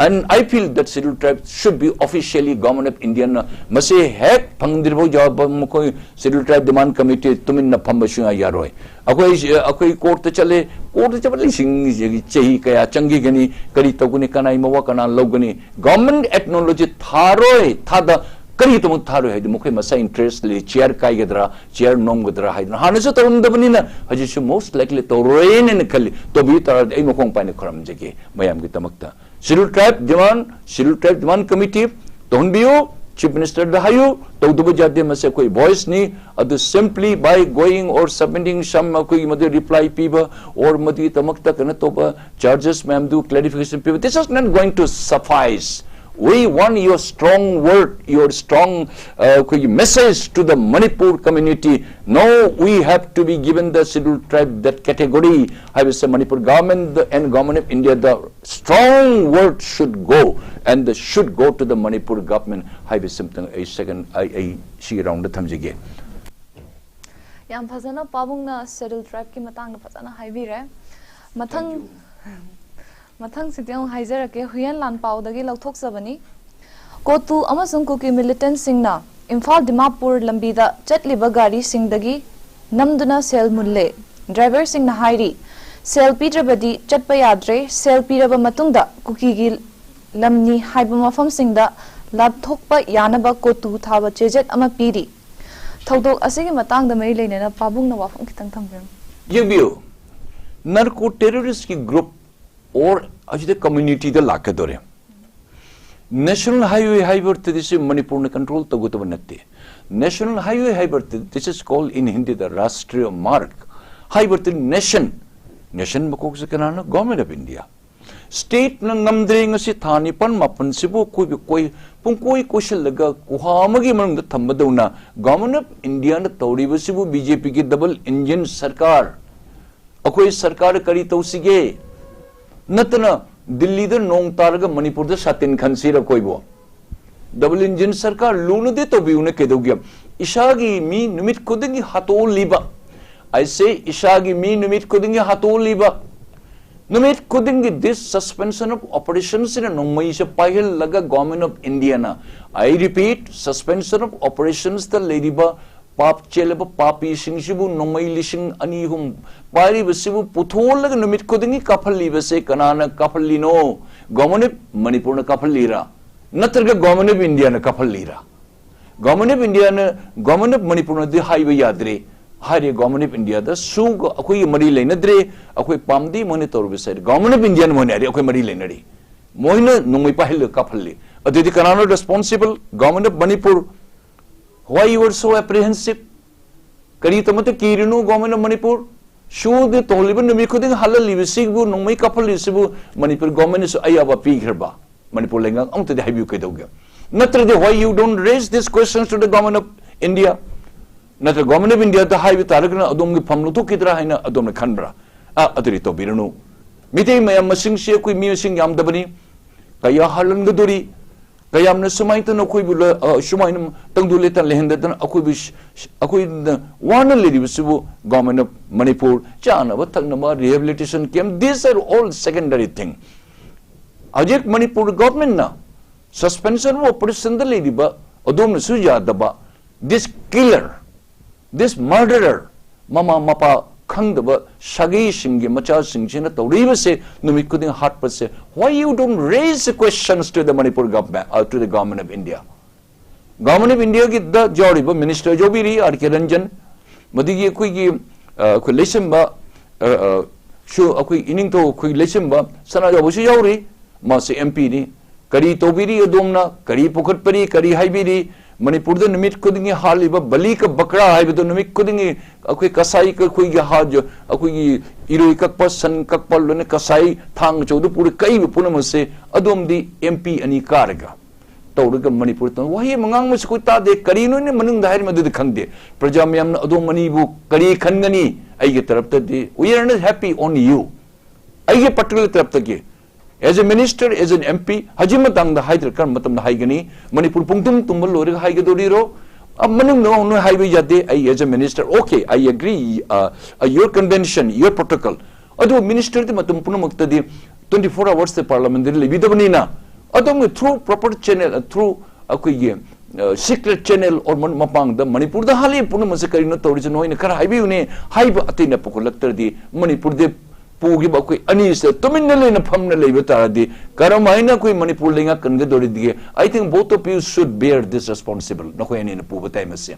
And I feel that Scheduled Tribe should be officially Government of India ꯅ ꯃꯁꯤ ꯍꯦꯛ ꯐꯪꯗ꯭ꯔꯤꯐꯥꯎ ꯌꯥꯎꯕ ꯃꯈꯣꯏ Scheduled Tribe Demand Committee ꯇꯨꯃꯤꯟꯅ ꯐꯝꯕ ꯁꯨꯡꯌꯥ ꯌꯥꯔꯣꯏ꯫ ꯑꯩꯈꯣꯏ, ꯑꯩꯈꯣꯏ court ꯇ ꯆꯠꯂꯦ, court ꯇ ꯆꯠꯄ ꯂꯤꯁꯤꯡ ꯆꯍꯤ ꯀꯌꯥ ꯆꯪꯈꯤꯒꯅꯤ, ꯀꯔꯤ ꯇꯧꯒꯅꯤ, ꯀꯅꯥꯏ ꯃꯋꯥ ꯀꯅꯥ ꯂꯧꯒꯅꯤ? Government acknowledge ꯊꯥꯔꯣꯏ, ꯊꯥꯗ ꯀꯔꯤꯒꯤꯗꯃꯛ ꯊꯥꯔꯣꯏ ꯍꯥꯏꯗꯤ ꯃꯈꯣꯏ ꯃꯁꯥ interest ꯂꯩ, chair ꯀꯥꯏꯒꯗ꯭ꯔꯥ, chair ꯅꯣꯝꯒꯗ꯭ꯔꯥ ꯍꯥꯏꯗꯅ ꯍꯥꯟꯅꯁꯨ ꯇꯧꯔꯝꯗꯕꯅꯤꯅ ꯍꯧꯖꯤꯛꯁꯨ most likely ꯇꯧꯔꯣꯏꯅ ꯈꯜꯂꯤ꯫ ꯇꯧꯕꯤ ꯇꯥꯔꯗꯤ ꯑꯩ ꯃꯈꯣꯡ ꯄꯥꯏꯅ ꯈꯨꯔꯨꯝꯖꯒꯦ ꯃꯌꯥꯝꯒꯤꯗꯃꯛꯇ꯫ Scheduled Tribe Demand, Scheduled Tribe Demand Committee ꯇꯧꯍꯟꯕꯤꯌꯨ, Chief Minister ꯗ ꯍꯥꯏꯌꯨ, ꯇꯧꯗꯕ ꯌꯥꯗꯦ, ꯃꯁꯤ ꯑꯩꯈꯣꯏ voice ꯅꯤ꯫ ꯑꯗꯨ simply by going or submitting some ꯑꯩꯈꯣꯏꯒꯤ ꯃꯗꯨ reply ꯄꯤꯕ or ꯃꯗꯨꯒꯤꯗꯃꯛꯇ ꯀꯩꯅꯣ ꯇꯧꯕ charges ꯃꯌꯥꯝꯗꯨ clarification ꯄꯤꯕ, this is not going to suffice. We want your strong word, your strong, uh, ꯑꯩꯈꯣꯏꯒꯤ message to the Manipur community. No, we have to be given the Scheduled Tribe that category ꯍꯥꯏꯕꯁꯦ Manipur government and Government of India the strong word should go and the should go to the Manipur government ꯍꯥꯏꯕꯁꯤꯃꯇꯪ ꯑꯩ second ꯑꯩ ꯑꯩ ꯁꯤꯒꯤ round ꯗ ꯊꯝꯖꯒꯦ꯫ ꯌꯥꯝ ꯐꯖꯅ ꯄꯥꯕꯨꯡꯅ Scheduled Tribe ꯀꯤ ꯃꯇꯥꯡꯗ ꯐꯖꯅ ꯍꯥꯏꯕꯤꯔꯦ꯫ ꯃꯊꯪ ꯃꯊꯪꯁꯤꯗꯤ ꯑꯃꯨꯛ ꯍꯥꯏꯖꯔꯛꯀꯦ, ꯍꯨꯌꯦꯟ ꯂꯥꯟꯄꯥꯎꯗꯒꯤ ꯂꯧꯊꯣꯛꯆꯕꯅꯤ꯫ ꯀꯣꯇꯨ ꯑꯃꯁꯨꯡ ꯀꯨꯀꯤ militant ꯁꯤꯡꯅ ꯏꯝꯐꯥꯜ ꯗꯤꯃꯥꯄꯨꯔ ꯂꯝꯕꯤꯗ ꯆꯠꯂꯤꯕ ꯒꯥꯔꯤꯁꯤꯡꯗꯒꯤ ꯅꯝꯗꯨꯅ ꯁꯦꯜ ꯃꯨꯜꯂꯦ꯫ Driver ꯁꯤꯡꯅ ꯍꯥꯏꯔꯤ, ꯁꯦꯜ ꯄꯤꯗ꯭ꯔꯕꯗꯤ ꯆꯠꯄ ꯌꯥꯗ꯭ꯔꯦ, ꯁꯦꯜ ꯄꯤꯔꯕ ꯃꯇꯨꯡꯗ ꯀꯨꯀꯤꯒꯤ ꯂꯝꯅꯤ ꯍꯥꯏꯕ ꯃꯐꯝꯁꯤꯡꯗ ꯂꯥꯟꯊꯣꯛꯄ ꯌꯥꯅꯕ ꯀꯣꯇꯨ ꯊꯥꯕ ꯆꯦꯖꯦꯠ ꯑꯃ ꯄꯤꯔꯤ꯫ ꯊꯧꯗꯣꯛ ꯑꯁꯤꯒꯤ ꯃꯇꯥꯡꯗ ꯃꯔꯤ ꯂꯩꯅꯅ ꯄꯥꯕꯨꯡꯅ ꯋꯥꯐꯝ ꯈꯤꯇꯪ ꯊꯝꯕꯤꯔꯝꯃꯨ꯫ ꯌꯦꯡꯕꯤꯌꯨ, narco terrorist ꯀꯤ group or ꯑꯁꯤꯗ community ꯗ ꯂꯥꯛꯀꯗꯧꯔꯦ꯫ National highway ꯍꯥꯏꯕ ꯑꯣꯏꯔꯗꯤ ꯁꯤ ꯃꯅꯤꯄꯨꯔꯅ control ꯇꯧꯒꯗꯕ ꯅꯠꯇꯦ꯫ National highway ꯍꯥꯏꯕ ꯑꯣꯏꯔꯗꯤ, this is called in Hindi the Rashtriya Marg ꯍꯥꯏꯕ ꯑꯣꯏꯔꯗꯤ nation, nation ꯃꯀꯣꯛꯁꯦ ꯀꯅꯥꯅꯣ? Government of India꯫ State ꯅ ꯉꯝꯗ꯭ꯔꯦ, ꯉꯁꯤ ꯊꯥ ꯅꯤꯄꯥꯟ ꯃꯥꯄꯟꯁꯤꯕꯨ ꯑꯩꯈꯣꯏꯕꯨ ꯀꯣꯏ ꯄꯨꯡꯀꯣꯏ ꯀꯣꯏꯁꯤꯜꯂꯒ ꯒꯨꯍꯥ ꯑꯃꯒꯤ ꯃꯅꯨꯡꯗ ꯊꯝꯕꯗꯧꯅ Government of India ꯅ ꯇꯧꯔꯤꯕꯁꯤꯕꯨ B J P ꯒꯤ double engine ꯁꯔꯀꯥꯔ ꯑꯩꯈꯣꯏ ꯁꯔꯀꯥꯔ ꯀꯔꯤ ꯇꯧꯁꯤꯒꯦ? ꯅꯠꯇꯅ ꯗꯤꯜꯂꯤꯗ ꯅꯣꯡ ꯇꯥꯔꯒ ꯃꯅꯤꯄꯨꯔꯗ ꯁꯥꯇꯤꯟ ꯈꯟꯁꯤꯔ ꯑꯩꯈꯣꯏꯕꯨ? Double engine ꯁꯔꯀꯥꯔ ꯂꯨꯅꯗꯤ ꯇꯧꯕꯤꯌꯨꯅ ꯀꯩꯗꯧꯒꯦ? ꯏꯁꯥꯒꯤ ꯃꯤ ꯅꯨꯃꯤꯠ ꯈꯨꯗꯤꯡꯒꯤ ꯍꯥꯠꯇꯣꯛꯂꯤꯕ, ꯑꯩꯁꯦ ꯏꯁꯥꯒꯤ ꯃꯤ ꯅꯨꯃꯤꯠ ꯈꯨꯗꯤꯡꯒꯤ ꯍꯥꯠꯇꯣꯛꯂꯤꯕ, ꯅꯨꯃꯤꯠ ꯈꯨꯗꯤꯡꯒꯤ this suspension of operations ꯁꯤꯅ ꯅꯣꯡꯃꯩꯁꯦ ꯄꯥꯏꯍꯜꯂꯒ Government of India ꯅ, I repeat, suspension of operations ꯇ ꯂꯩꯔꯤꯕ ꯄꯥꯞ ꯆꯦꯜꯂꯕ ꯄꯥꯄꯤꯁꯤꯡꯁꯤꯕꯨ ꯅꯣꯡꯃꯩ ꯂꯤꯁꯤꯡ ꯑꯅꯤ ꯑꯍꯨꯝ ꯄꯥꯏꯔꯤꯕꯁꯤꯕꯨ ꯄꯨꯊꯣꯛꯍꯜꯂꯒ ꯅꯨꯃꯤꯠ ꯈꯨꯗꯤꯡꯒꯤ ꯀꯥꯞꯍꯜꯂꯤꯕꯁꯦ ꯀꯅꯥꯅ ꯀꯥꯞꯍꯜꯂꯤꯅꯣ? Government of ꯃꯅꯤꯄꯨꯔꯅ ꯀꯥꯞꯍꯜꯂꯤꯔꯥ? ꯅꯠꯇ꯭ꯔꯒ Government of India ꯅ ꯀꯥꯞꯍꯜꯂꯤꯔꯥ? Government of India ꯅ, Government of ꯃꯅꯤꯄꯨꯔꯅꯗꯤ ꯍꯥꯏꯕ ꯌꯥꯗ꯭ꯔꯦ꯫ ꯍꯥꯏꯔꯦ Government of India ꯗ ꯁꯨ ꯑꯩꯈꯣꯏꯒꯤ ꯃꯔꯤ ꯂꯩꯅꯗ꯭ꯔꯦ, ꯑꯩꯈꯣꯏ ꯄꯥꯝꯗꯦ ꯃꯣꯏꯅ ꯇꯧꯔꯤꯕꯁꯦ꯫ Government of India ꯅ ꯃꯣꯏꯅ ꯍꯥꯏꯔꯦ ꯑꯩꯈꯣꯏ ꯃꯔꯤ ꯂꯩꯅꯔꯤ꯫ ꯃꯣꯏꯅ ꯅꯣꯡꯃꯩ ꯄꯥꯏꯍꯜꯂꯒ ꯀꯥꯞꯍꯜꯂꯤ꯫ ꯑꯗꯨꯗꯤ ꯀꯅꯥꯅꯣ responsible? Government of Manipur. Why you are so apprehensive? ꯀꯔꯤꯗꯃꯛꯇ ꯀꯤꯔꯤꯅꯣ Government of Manipur? ꯁꯨꯗ ꯇꯧꯍꯜꯂꯤꯕ ꯅꯨꯃꯤꯠ ꯈꯨꯗꯤꯡ ꯍꯥꯠꯍꯜꯂꯤꯕꯁꯤꯕꯨ, ꯅꯣꯡꯃꯩ ꯀꯥꯞꯍꯜꯂꯤꯕꯁꯤꯕꯨ ꯃꯅꯤꯄꯨꯔ Government ꯅꯁꯨ ꯑꯌꯥꯕ ꯄꯤꯈ꯭ꯔꯕ? ꯃꯅꯤꯄꯨꯔ ꯂꯩꯉꯥꯛ ꯑꯃꯠꯇꯗꯤ ꯍꯥꯏꯕꯤꯌꯨ ꯀꯩꯗꯧꯒꯦ? ꯅꯠꯇ꯭ꯔꯗꯤ why you don't raise these questions to the Government of India? ꯅꯠꯇ꯭ꯔ Government of India ꯗ ꯍꯥꯏꯕ ꯇꯥꯔꯒꯅ ꯑꯗꯣꯝꯒꯤ ꯐꯝ ꯂꯧꯊꯣꯛꯈꯤꯗ꯭ꯔꯥ ꯍꯥꯏꯅ ꯑꯗꯣꯝꯅ ꯈꯟꯕ꯭ꯔꯥ? ꯑ, ꯑꯗꯨꯗꯤ ꯇꯧꯕꯤꯔꯅꯨ꯫ ꯃꯤꯇꯩ ꯃꯌꯥꯝ ꯃꯁꯤꯡꯁꯤ ꯑꯩꯈꯣꯏ ꯃꯤ ꯃꯁꯤꯡ ꯌꯥꯝꯗꯕꯅꯤ꯫ ꯀꯌꯥ ꯍꯥꯠꯍꯟꯒꯗꯣꯔꯤ? ꯀꯌꯥꯝꯅ ꯁꯨꯃꯥꯏꯅ ꯇꯧꯅ ꯑꯩꯈꯣꯏꯕꯨ ꯂ-, ꯑ, ꯁꯨꯃꯥꯏꯅ ꯇꯪꯗꯨ ꯂꯩꯇꯥ ꯂꯩꯍꯟꯗꯗꯅ ꯑꯩꯈꯣꯏꯕꯨ ꯁ-, ꯁ-, ꯑꯩꯈꯣꯏꯅ ꯋꯥꯅ ꯂꯩꯔꯤꯕꯁꯤꯕꯨ Government of Manipur ꯆꯥꯅꯕ ꯊꯛꯅꯕ rehabilitation camp, these are all secondary thing. ꯍꯧꯖꯤꯛ ꯃꯅꯤꯄꯨꯔ Government ꯅ suspension of operation ꯗ ꯂꯩꯔꯤꯕ ꯑꯗꯣꯝꯅꯁꯨ ꯌꯥꯗꯕ, this killer, this murderer, ꯃꯃꯥ ꯃꯄꯥ ꯈꯪꯗꯕ ꯁꯥꯒꯩꯁꯤꯡꯒꯤ ꯃꯆꯥꯁꯤꯡꯁꯤꯅ ꯇꯧꯔꯤꯕꯁꯦ, ꯅꯨꯃꯤꯠ ꯈꯨꯗꯤꯡ ꯍꯥꯠꯄꯁꯦ, why you don't raise the questions to the Manipur government, uh, to the Government of India? Government of India ꯒꯤꯗ ꯌꯥꯎꯔꯤꯕ Minister ꯌꯥꯎꯕꯤꯔꯤ, ꯑꯥꯔ ꯀꯦ ꯔꯟꯖꯟ, ꯃꯗꯨꯒꯤ ꯑꯩꯈꯣꯏꯒꯤ, ꯑ, ꯑꯩꯈꯣꯏ ꯂꯩꯁꯦꯝꯕ, ꯑ, ꯑ, ꯁꯨ ꯑꯩꯈꯣꯏ ꯏꯅꯤꯡꯊꯧ ꯑꯩꯈꯣꯏ ꯂꯩꯁꯦꯝꯕ ꯁꯅꯥꯖꯥꯎꯕꯁꯨ ꯌꯥꯎꯔꯤ, ꯃꯥꯁꯦ M P ꯅꯤ꯫ ꯀꯔꯤ ꯇꯧꯕꯤꯔꯤ ꯑꯗꯣꯝꯅ? ꯀꯔꯤ ꯄꯨꯈꯠꯄꯤꯔꯤ? ꯀꯔꯤ ꯍꯥꯏꯕꯤꯔꯤ? ꯃꯅꯤꯄꯨꯔꯗ ꯅꯨꯃꯤꯠ ꯈꯨꯗꯤꯡꯒꯤ ꯍꯥꯠꯂꯤꯕ ꯕꯂꯤ ꯀ ꯕꯀ꯭ꯔꯥ ꯍꯥꯏꯕꯗꯣ ꯅꯨꯃꯤꯠ ꯈꯨꯗꯤꯡꯒꯤ ꯑꯩꯈꯣꯏ ꯀꯁꯥꯏ, ꯑꯩꯈꯣꯏꯒꯤ ꯍꯥ-, ꯑꯩꯈꯣꯏꯒꯤ ꯏꯔꯣꯏ ꯀꯛꯄ, ꯁꯟ ꯀꯛꯄ, ꯂꯣꯏꯅ ꯀꯁꯥꯏ ꯊꯥꯡ ꯑꯆꯧꯕꯗ ꯄꯨꯔ ꯀꯛꯏꯕ ꯄꯨꯝꯅꯃꯛꯁꯦ ꯑꯗꯣꯝꯗꯤ M P ꯑꯅꯤ ꯀꯥꯔꯒ ꯇꯧꯔꯒ ꯃꯅꯤꯄꯨꯔ ꯇꯧ-, ꯋꯥꯍꯩ ꯑꯃ ꯉꯥꯡꯕꯁꯤ ꯑꯩꯈꯣꯏ ꯇꯥꯗꯦ꯫ ꯀꯔꯤꯅꯣꯅꯦ ꯃꯅꯨꯡꯗ ꯍꯥꯏꯔꯤꯕ ꯑꯗꯨꯗꯤ ꯈꯪꯗꯦ꯫ ꯄ꯭ꯔꯖꯥ ꯃꯌꯥꯝꯅ ꯑꯗꯣꯝ ꯑꯅꯤꯕꯨ ꯀꯔꯤ ꯈꯟꯒꯅꯤ? ꯑꯩꯒꯤ ꯇꯔꯞꯇꯗꯤ we are not happy on you꯫ ꯑꯩꯒꯤ particular ꯇꯔꯞꯇꯒꯤ as a minister, as an M P, ꯍꯧꯖꯤꯛ ꯃꯇꯥꯡꯗ ꯍꯥꯏꯗ꯭ꯔ ꯀꯔꯝꯕ ꯃꯇꯝꯗ ꯍꯥꯏꯒꯅꯤ? ꯃꯅꯤꯄꯨꯔ ꯄꯨꯡꯇꯨꯝ ꯇꯨꯝꯕ ꯂꯣꯏꯔꯒ ꯍꯥꯏꯒꯗꯧꯔꯤꯔꯣ? ꯑ, ꯃꯅꯨꯡꯗ ꯑꯃꯨꯛ ꯅꯣꯏ ꯍꯥꯏꯕ ꯌꯥꯗꯦ꯫ ꯑꯩ as a minister, okay, I agree, uh, uh, your convention, your protocol. ꯑꯗꯨ ꯃꯤꯅꯤꯁꯇꯔꯗꯤ ꯃꯇꯝ ꯄꯨꯝꯅꯃꯛꯇꯗꯤ twenty four hours parliamentꯗ ꯂꯩꯕꯤꯗꯕꯅꯤꯅ, ꯑꯗꯣꯝꯒꯤ through proper channel, through ꯑꯩꯈꯣꯏꯒꯤ secret channel or ꯃꯄꯥꯡꯗ ꯃꯅꯤꯄꯨꯔꯗ ꯍꯥꯠꯂꯤꯕ ꯄꯨꯝꯅꯃꯛꯁꯦ ꯀꯔꯤꯅꯣ ꯇꯧꯔꯤꯁꯦ, ꯅꯣꯏꯅ ꯈꯔ ꯍꯥꯏꯕꯤꯌꯨꯅꯦ ꯍꯥꯏꯕ ꯑꯇꯩꯅ ꯄꯨꯈꯠꯂꯛꯇ꯭ꯔꯗꯤ, ꯃꯅꯤꯄꯨꯔꯗ ꯄꯨꯈꯤꯕ ꯑꯩꯈꯣꯏ ꯑꯅꯤꯁꯤꯗ ꯇꯨꯃꯤꯟꯅ ꯂꯩꯅ ꯐꯝꯅ ꯂꯩꯕ ꯇꯥꯔꯗꯤ, ꯀꯔꯝꯍꯥꯏꯅ ꯑꯩꯈꯣꯏ ꯃꯅꯤꯄꯨꯔ ꯂꯩꯉꯥꯛ ꯀꯟꯒꯗꯧꯔꯤꯗꯒꯦ? I think both of you should bear this responsible. ꯅꯈꯣꯏ ꯑꯅꯤꯅ ꯄꯨꯕ ꯇꯥꯏ ꯃꯁꯤ꯫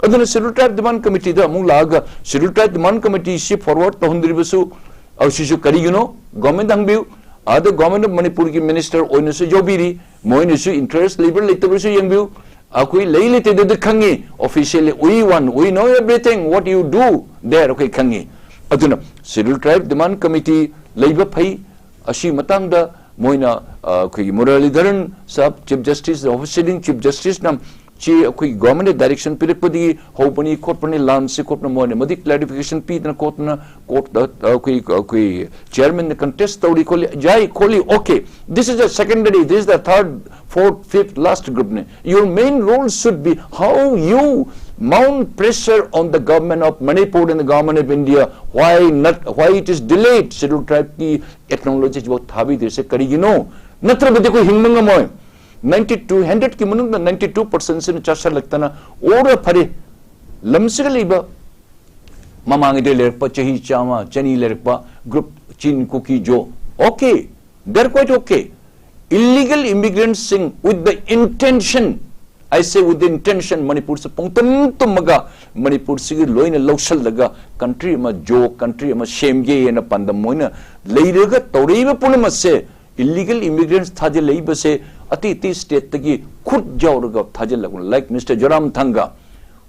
ꯑꯗꯨꯅ Scheduled Tribe Demand Committeeꯗ ꯑꯃꯨꯛ ꯂꯥꯛꯑꯒ, Scheduled Tribe Demand Committeeꯁꯤ forward ꯇꯧꯍꯟꯗ꯭ꯔꯤꯕꯁꯨ, ꯑꯁꯤꯁꯨ ꯀꯔꯤꯒꯤꯅꯣ? Government ꯍꯪꯕꯤꯌꯨ꯫ ꯑꯥꯗ Government of ꯃꯅꯤꯄꯨꯔꯒꯤ ꯃꯤꯅꯤꯁꯇꯔ ꯑꯣꯏꯅꯁꯨ ꯌꯥꯎꯕꯤꯔꯤ, ꯃꯣꯏꯅꯁꯨ ꯏꯟꯇꯔꯦꯁ ꯂꯩꯕ꯭ꯔꯥ ꯂꯩꯇꯕ꯭ꯔꯥꯁꯨ ꯌꯦꯡꯕꯤꯌꯨ꯫ ꯑꯩꯈꯣꯏ ꯂꯩ ꯂꯩꯇꯦꯗꯨꯗꯤ ꯈꯪꯉꯤ, officially we want, we know everything what you do there, ꯑꯩꯈꯣꯏ ꯈꯪꯉꯤ꯫ ꯑꯗꯨꯅ Scheduled Tribe Demand Committee ꯂꯩꯕ ꯐꯩ꯫ ꯑꯁꯤ ꯃꯇꯥꯡꯗ ꯃꯣꯏꯅ, ꯑ, ꯑꯩꯈꯣꯏꯒꯤ ꯃꯨꯔꯂꯤꯙꯔꯟ ꯁꯥꯍꯕ, Chief Justice, officially Chief Justiceꯅ ꯁꯤ ꯑꯩꯈꯣꯏꯒꯤ Governmentꯅ direction ꯄꯤꯔꯛꯄꯗꯒꯤ ꯍꯧꯕꯅꯤ ꯈꯣꯠꯄꯅꯤ, ꯂꯥꯟꯁꯤ ꯈꯣꯠꯄꯅ ꯃꯣꯏꯅ ꯃꯗꯨ clarification ꯄꯤꯗꯅ ꯈꯣꯠꯇꯅ courtꯇ, ꯑ, ꯑꯩꯈꯣꯏ, ꯑꯩꯈꯣꯏ chairmanꯅ contest ꯇꯧꯔꯤ ꯈꯣꯠꯂꯤ, ꯌꯥꯏ ꯈꯣꯠꯂꯤ, okay, this is a secondary, this is the third, fourth, fifth, last groupꯅꯤ꯫ Your main role should be how you mount pressure on the government of Manipur and the government of India, why not, why it is delayed, Scheduled Tribeꯀꯤ acknowledgeꯐꯥꯎ ꯊꯥꯕꯤꯗ꯭ꯔꯤꯁꯦ ꯀꯔꯤꯒꯤꯅꯣ? ꯅꯠꯇ꯭ꯔꯕꯗꯤ ꯑꯩꯈꯣꯏ ꯍꯤꯡꯕ ꯉꯝꯃꯣꯏ꯫ Ninety two, hundredꯀꯤ ꯃꯅꯨꯡꯗ ninety two percentꯁꯤꯅ ꯆꯥꯁꯤꯜꯂꯛꯇꯅ or ꯐꯔꯦ, ꯂꯝꯁꯤꯒ ꯂꯩꯕ ꯃꯃꯥꯡꯉꯩꯗ ꯂꯩꯔꯛꯄ ꯆꯍꯤ ꯆꯥꯝꯃ, ꯆꯅꯤ ꯂꯩꯔꯛꯄ group, ꯆꯤꯟ, ꯀꯨꯀꯤ, ꯖꯣ, okay, they're quite okay. Illegal immigrantꯁꯤꯡ with the intention, I say with the intention, ꯃꯅꯤꯄꯨꯔꯁꯦ ꯄꯨꯡꯇꯨꯝ ꯇꯨꯝꯃꯒ ꯃꯅꯤꯄꯨꯔꯁꯤꯒꯤ ꯂꯣꯏꯅ ꯂꯧꯁꯜꯂꯒ country ꯑꯃ, ꯖꯣ country ꯑꯃ ꯁꯦꯝꯒꯦ ꯍꯥꯏꯅ ꯄꯥꯟꯗꯝ ꯑꯣꯏꯅ ꯂꯩꯔꯒ ꯇꯧꯔꯛꯏꯕ ꯄꯨꯝꯅꯃꯛꯁꯦ, illegal immigrants ꯊꯥꯖꯤꯜꯂꯛꯏꯕꯁꯦ ꯑꯇꯩ ꯑꯇꯩ stateꯇꯒꯤ ꯈꯨꯠ ꯌꯥꯎꯔꯒ ꯊꯥꯖꯤꯜꯂꯛꯄ, like Mister Joramthanga,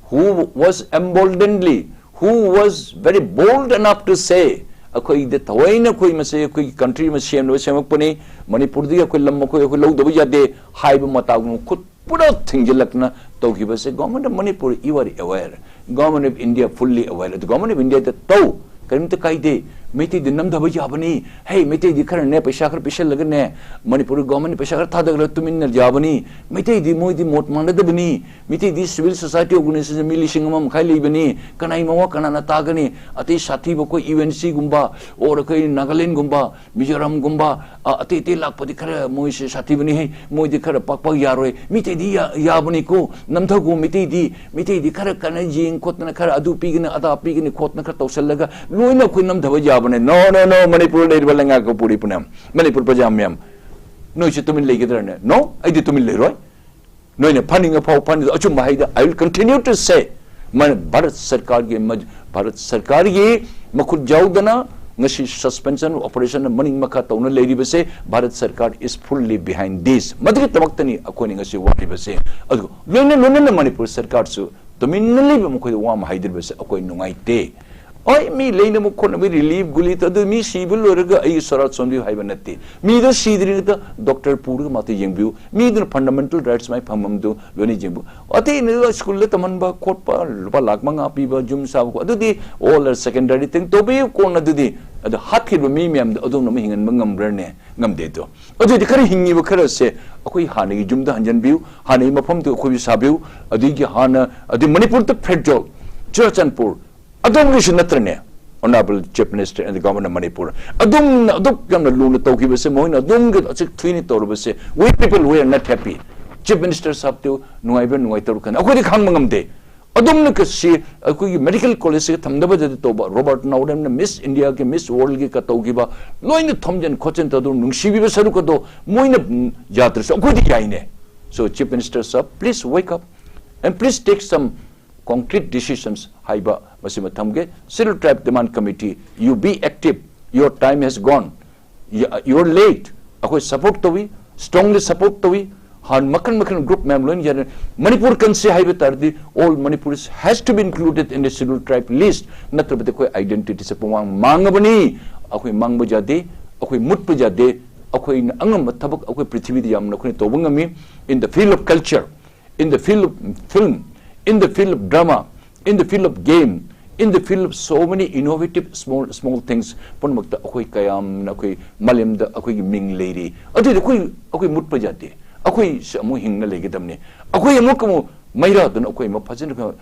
who was emboldenedly, who was very bold enough to say, ꯑꯩꯈꯣꯏꯗ ꯊꯑꯣꯏꯅ ꯑꯩꯈꯣꯏ ꯃꯁꯦ ꯑꯩꯈꯣꯏꯒꯤ country ꯑꯃ ꯁꯦꯝꯅꯕ ꯁꯦꯝꯃꯛꯄꯅꯤ, ꯃꯅꯤꯄꯨꯔꯗꯒꯤ ꯑꯩꯈꯣꯏ ꯂꯝ ꯑꯩꯈꯣꯏ, ꯑꯩꯈꯣꯏ ꯂꯧꯗꯕ ꯌꯥꯗꯦ ꯍꯥꯏꯕ ꯃꯇꯥꯒꯨꯝꯕ ꯈꯨꯠ ꯄꯨꯔꯥ ꯊꯤꯡꯖꯤꯜꯂꯛꯇꯅ ꯇꯧꯈꯤꯕꯁꯦ, Government of Manipur, you are aware, Government of India fully aware, ꯑꯗꯨ Government of Indiaꯗ ꯇꯧ, ꯀꯔꯤꯝꯇ ꯀꯥꯏꯗꯦ꯫ ꯃꯩꯇꯩꯗꯤ ꯅꯝꯊꯕ ꯌꯥꯕꯅꯤ꯫ ꯍꯦ, ꯃꯩꯇꯩꯗꯤ ꯈꯔꯅꯦ, ꯄꯩꯁꯥ ꯈꯔ ꯄꯤꯁꯜꯂꯒꯅꯦ, ꯃꯅꯤꯄꯨꯔ ꯒꯣꯔꯃꯦꯟꯅ ꯄꯩꯁꯥ ꯈꯔ ꯊꯥꯗꯈ꯭ꯔꯒ ꯇꯨꯃꯤꯟꯅ ꯌꯥꯕꯅꯤ꯫ ꯃꯩꯇꯩꯗꯤ, ꯃꯣꯏꯗꯤ ꯃꯣꯠ ꯃꯥꯟꯅꯗꯕꯅꯤ꯫ ꯃꯩꯇꯩꯗꯤ civil society organization ꯃꯤ ꯂꯤꯁꯤꯡ ꯑꯃ ꯃꯈꯥꯏ ꯂꯩꯕꯅꯤ꯫ ꯀꯅꯥꯏ ꯃꯋꯥ ꯀꯅꯥꯅ ꯇꯥꯒꯅꯤ? ꯑꯇꯩ ꯁꯥꯊꯤꯕ ꯑꯩꯈꯣꯏ UNC ꯒꯨꯝꯕ, or ꯑꯩꯈꯣꯏ ꯅꯥꯒꯥꯂꯦꯟꯒꯨꯝꯕ, ꯃꯤꯖꯣꯔꯥꯝꯒꯨꯝꯕ, ꯑ, ꯑꯇꯩ ꯑꯇꯩ ꯂꯥꯛꯄꯗꯤ ꯈꯔ ꯃꯣꯏꯁꯦ ꯁꯥꯊꯤꯕꯅꯤ ꯍꯦ, ꯃꯣꯏꯗꯤ ꯈꯔ ꯄꯥꯛ ꯄꯥꯛ ꯌꯥꯔꯣꯏ꯫ ꯃꯤꯇꯩꯗꯤ ꯌꯥ-, ꯌꯥꯕꯅꯤꯀꯣ, ꯅꯝꯊꯈꯣ ꯃꯤꯇꯩꯗꯤ, ꯃꯤꯇꯩꯗꯤ ꯈꯔ ꯀꯟꯅ ꯌꯦꯡ ꯈꯣꯠꯇꯅ, ꯈꯔ ꯑꯗꯨ ꯄꯤꯒꯅꯤ, ꯑꯗꯥ ꯄꯤꯒꯅꯤ ꯈꯣꯠꯇꯅ ꯈꯔ ꯇꯧꯁꯜꯂꯒ ꯂꯣꯏꯅ ꯑꯩꯈꯣꯏ ꯅꯝꯊꯕ ꯌꯥꯕꯅꯦ꯫ No, no, no, ꯃꯅꯤꯄꯨꯔ ꯂꯩꯔꯤꯕ ꯂꯩꯉꯥꯛꯀ ꯄꯨꯔꯤ ꯄꯨꯅꯝ, ꯃꯅꯤꯄꯨꯔ ꯄ꯭ꯔꯖꯥ ꯃꯌꯥꯝ, ꯅꯣꯏꯁꯦ ꯇꯨꯃꯤꯟ ꯂꯩꯒꯗ꯭ꯔꯅꯦ? No, ꯑꯩꯗꯤ ꯇꯨꯃꯤꯟ ꯂꯩꯔꯣꯏ꯫ ꯅꯣꯏꯅ ꯐꯅꯤꯡꯉ ꯐꯥꯎ ꯐꯅꯤꯗꯣ ꯑꯆꯨꯝꯕ ꯍꯥꯏꯗ, I will continue to say, ꯃ-, ꯚꯥꯔꯠ ꯁꯔꯀꯥꯔꯒꯤ ꯃ-, ꯚꯥꯔꯠ ꯁꯔꯀꯥꯔꯒꯤ ꯃꯈꯨꯠ ꯌꯥꯎꯗꯅ ꯉꯁꯤ suspension operation ꯃꯅꯤꯡ ꯃꯈꯥ ꯇꯧꯅ ꯂꯩꯔꯤꯕꯁꯦ, ꯚꯥꯔꯠ ꯁꯔꯀꯥꯔ is fully behind this꯫ ꯃꯗꯨꯒꯤꯗꯃꯛꯇꯅꯤ ꯑꯩꯈꯣꯏꯅ ꯉꯁꯤ ꯋꯥꯔꯤꯕꯁꯦ꯫ ꯑꯗꯨꯒ ꯂꯣꯏꯅ ꯂꯣꯏꯅꯅ ꯃꯅꯤꯄꯨꯔ ꯁꯔꯀꯥꯔꯁꯨ ꯇꯨꯃꯤꯟꯅ ꯂꯩꯕ, ꯃꯈꯣꯏꯗ ꯋꯥ ꯑꯃ ꯍꯥꯏꯗ꯭ꯔꯤꯕꯁꯦ ꯑꯩꯈꯣꯏ ꯅꯨꯡꯉꯥꯏꯇꯦ꯫ ꯍꯣꯏ, ꯃꯤ ꯂꯩꯅꯕ ꯈꯣꯠꯅꯕ relief ꯒꯨꯂꯤ, ꯑꯗꯨ ꯃꯤ ꯁꯤꯕ ꯂꯣꯏꯔꯒ ꯑꯩꯒꯤ ꯁꯣꯔꯥꯠ ꯁꯣꯟꯕꯤꯌꯨ ꯍꯥꯏꯕ ꯅꯠꯇꯦ꯫ ꯃꯤꯗꯣ ꯁꯤꯗ꯭ꯔꯤꯉꯩꯗ doctor ꯄꯨꯔꯒ ꯃꯥꯇ ꯌꯦꯡꯕꯤꯌꯨ꯫ ꯃꯤꯗꯨꯅ fundamental rights ꯃꯥꯏ ꯐꯪꯐꯝꯗꯨ ꯂꯣꯏꯅ ꯌꯦꯡꯕꯤꯌꯨ꯫ ꯑꯇꯩꯅ ꯁ꯭ꯀꯨꯜꯗ ꯇꯝꯍꯟꯕ ꯈꯣꯠꯄ, ꯂꯨꯄꯥ ꯂꯥꯈ ꯃꯉꯥ ꯄꯤꯕ ꯌꯨꯝ ꯁꯥꯕ ꯈꯣꯠ-, ꯑꯗꯨꯗꯤ all are secondary thing ꯇꯧꯕꯤꯌꯨ꯫ ꯀꯣꯟꯅ ꯑꯗꯨꯗꯤ, ꯑꯗꯨ ꯍꯥꯠꯈꯤꯕ ꯃꯤ ꯃꯌꯥꯝꯗꯣ ꯑꯗꯣꯝꯅ ꯑꯃꯨꯛ ꯍꯤꯡꯍꯟꯕ ꯉꯝꯕ꯭ꯔꯅꯦ? ꯉꯝꯗꯦ꯫ ꯑꯗꯣ ꯑꯗꯨꯗꯤ ꯈꯔ ꯍꯤꯡꯉꯤꯕ ꯈꯔꯁꯦ ꯑꯩꯈꯣꯏ ꯍꯥꯟꯅꯒꯤ ꯌꯨꯝꯗ ꯍꯟꯖꯤꯟꯕꯤꯌꯨ, ꯍꯥꯟꯅꯒꯤ ꯃꯐꯝꯗꯨ ꯑꯩꯈꯣꯏꯁꯨ ꯁꯥꯕꯤꯌꯨ꯫ ꯑꯗꯨꯒꯤ ꯍꯥꯟꯅ, ꯑꯗꯨ ꯃꯅꯤꯄꯨꯔꯗ ꯐꯦꯗꯔꯦꯜ, ꯆꯨꯔꯥꯆꯥꯟꯄꯨꯔ, ꯑꯗꯣꯝꯒꯤꯁꯨ ꯅꯠꯇ꯭ꯔꯅꯦ, Honourable Chief Minister and the Governor of Manipur, ꯑꯗꯣꯝꯅ ꯑꯗꯨꯛ ꯌꯥꯝꯅ ꯂꯨꯅ ꯇꯧꯈꯤꯕꯁꯦ, ꯃꯈꯣꯏꯅ ꯑꯗꯣꯝꯒꯤ ꯑꯆꯤꯛ ꯊꯨꯏꯅ ꯇꯧꯔꯕꯁꯦ, we people, we are not happy꯫ Chief Minister ꯁꯥꯕꯇꯨ ꯅꯨꯡꯉꯥꯏꯕ꯭ꯔꯥ ꯅꯨꯡꯉꯥꯏꯇꯕ꯭ꯔꯥ ꯈꯪꯗꯦ, ꯑꯩꯈꯣꯏꯗꯤ ꯈꯥꯡꯕ ꯉꯝꯗꯦ꯫ ꯑꯗꯣꯝꯅ ꯀꯁꯤ ꯑꯩꯈꯣꯏꯒꯤ medical college ꯁꯤꯒ ꯊꯝꯅꯕꯗꯗꯤ ꯇꯧꯕ, ꯔꯣꯕꯥꯔꯠ ꯅꯥꯎꯔꯦꯝꯅ Miss India ꯒꯤ, Miss World ꯒꯤ ꯀ ꯇꯧꯈꯤꯕ, ꯂꯣꯏꯅ ꯊꯣꯝꯖꯤꯟ ꯈꯣꯠꯆꯤꯟ ꯇꯧꯗꯨꯅ ꯅꯨꯡꯁꯤꯕꯤꯕ ꯁꯔꯨꯛ ꯑꯗꯣ ꯃꯣꯏꯅ, ꯎꯝ, ꯌꯥꯗ꯭ꯔꯁꯨ ꯑꯩꯈꯣꯏꯗꯤ ꯌꯥꯏꯅꯦ꯫ So, Chief Minister ꯁꯥꯕ, please wake up and please take some concrete decisions ꯍꯥꯏꯕ ꯃꯁꯤꯃ ꯊꯝꯒꯦ꯫ Scheduled Tribe Demand Committee, you be active, your time has gone, you are late꯫ ꯑꯩꯈꯣꯏ support ꯇꯧꯏ, strongly support ꯇꯧꯏ꯫ ꯍꯥꯟ ꯃꯈꯜ ꯃꯈꯜ group ꯃꯌꯥꯝ ꯂꯣꯏꯅ ꯌꯥꯔꯦ꯫ ꯃꯅꯤꯄꯨꯔ ꯀꯟꯁꯤ ꯍꯥꯏꯕ ꯇꯥꯔꯗꯤ all Manipuris has to be included in the Scheduled Tribe list꯫ ꯅꯠꯇ꯭ꯔꯕꯗꯤ ꯑꯩꯈꯣꯏ identity ꯁꯦ ꯄꯨꯡꯃꯥꯡ ꯃꯥꯡꯉꯕꯅꯤ꯫ ꯑꯩꯈꯣꯏ ꯃꯥꯡꯕ ꯌꯥꯗꯦ, ꯑꯩꯈꯣꯏ ꯃꯨꯠꯄ ꯌꯥꯗꯦ꯫ ꯑꯩꯈꯣꯏꯅ ꯑꯉꯝꯕ ꯊꯕꯛ ꯑꯩꯈꯣꯏ ꯄ꯭ꯔꯤꯊꯤꯕꯤꯗ ꯌꯥꯝꯅ ꯑꯩꯈꯣꯏꯅ ꯇꯧꯕ ꯉꯝꯃꯤ꯫ In the field of culture, in the field of film, in the field of drama, in the field of game, In the field of so many innovative small small things, ꯄꯨꯝꯅꯃꯛꯇ ꯑꯩꯈꯣꯏ ꯀꯌꯥꯝꯅ ꯑꯩꯈꯣꯏ ꯃꯥꯂꯦꯝꯗ ꯑꯩꯈꯣꯏꯒꯤ ꯃꯤꯡ ꯂꯩꯔꯤ꯫ ꯑꯗꯨꯗꯤ ꯑꯩꯈꯣꯏ ꯑꯩꯈꯣꯏ ꯃꯨꯠꯄ ꯌꯥꯗꯦ꯫ ꯑꯩꯈꯣꯏꯁꯨ ꯑꯃꯨꯛ ꯍꯤꯡꯅ ꯂꯩꯒꯗꯕꯅꯤ꯫ ꯑꯩꯈꯣꯏ ꯑꯃꯨꯛ ꯑꯃꯨꯛ ꯃꯩꯔꯥꯗꯨꯅ ꯑꯩꯈꯣꯏ ꯑꯃꯨꯛ ꯐꯖꯅ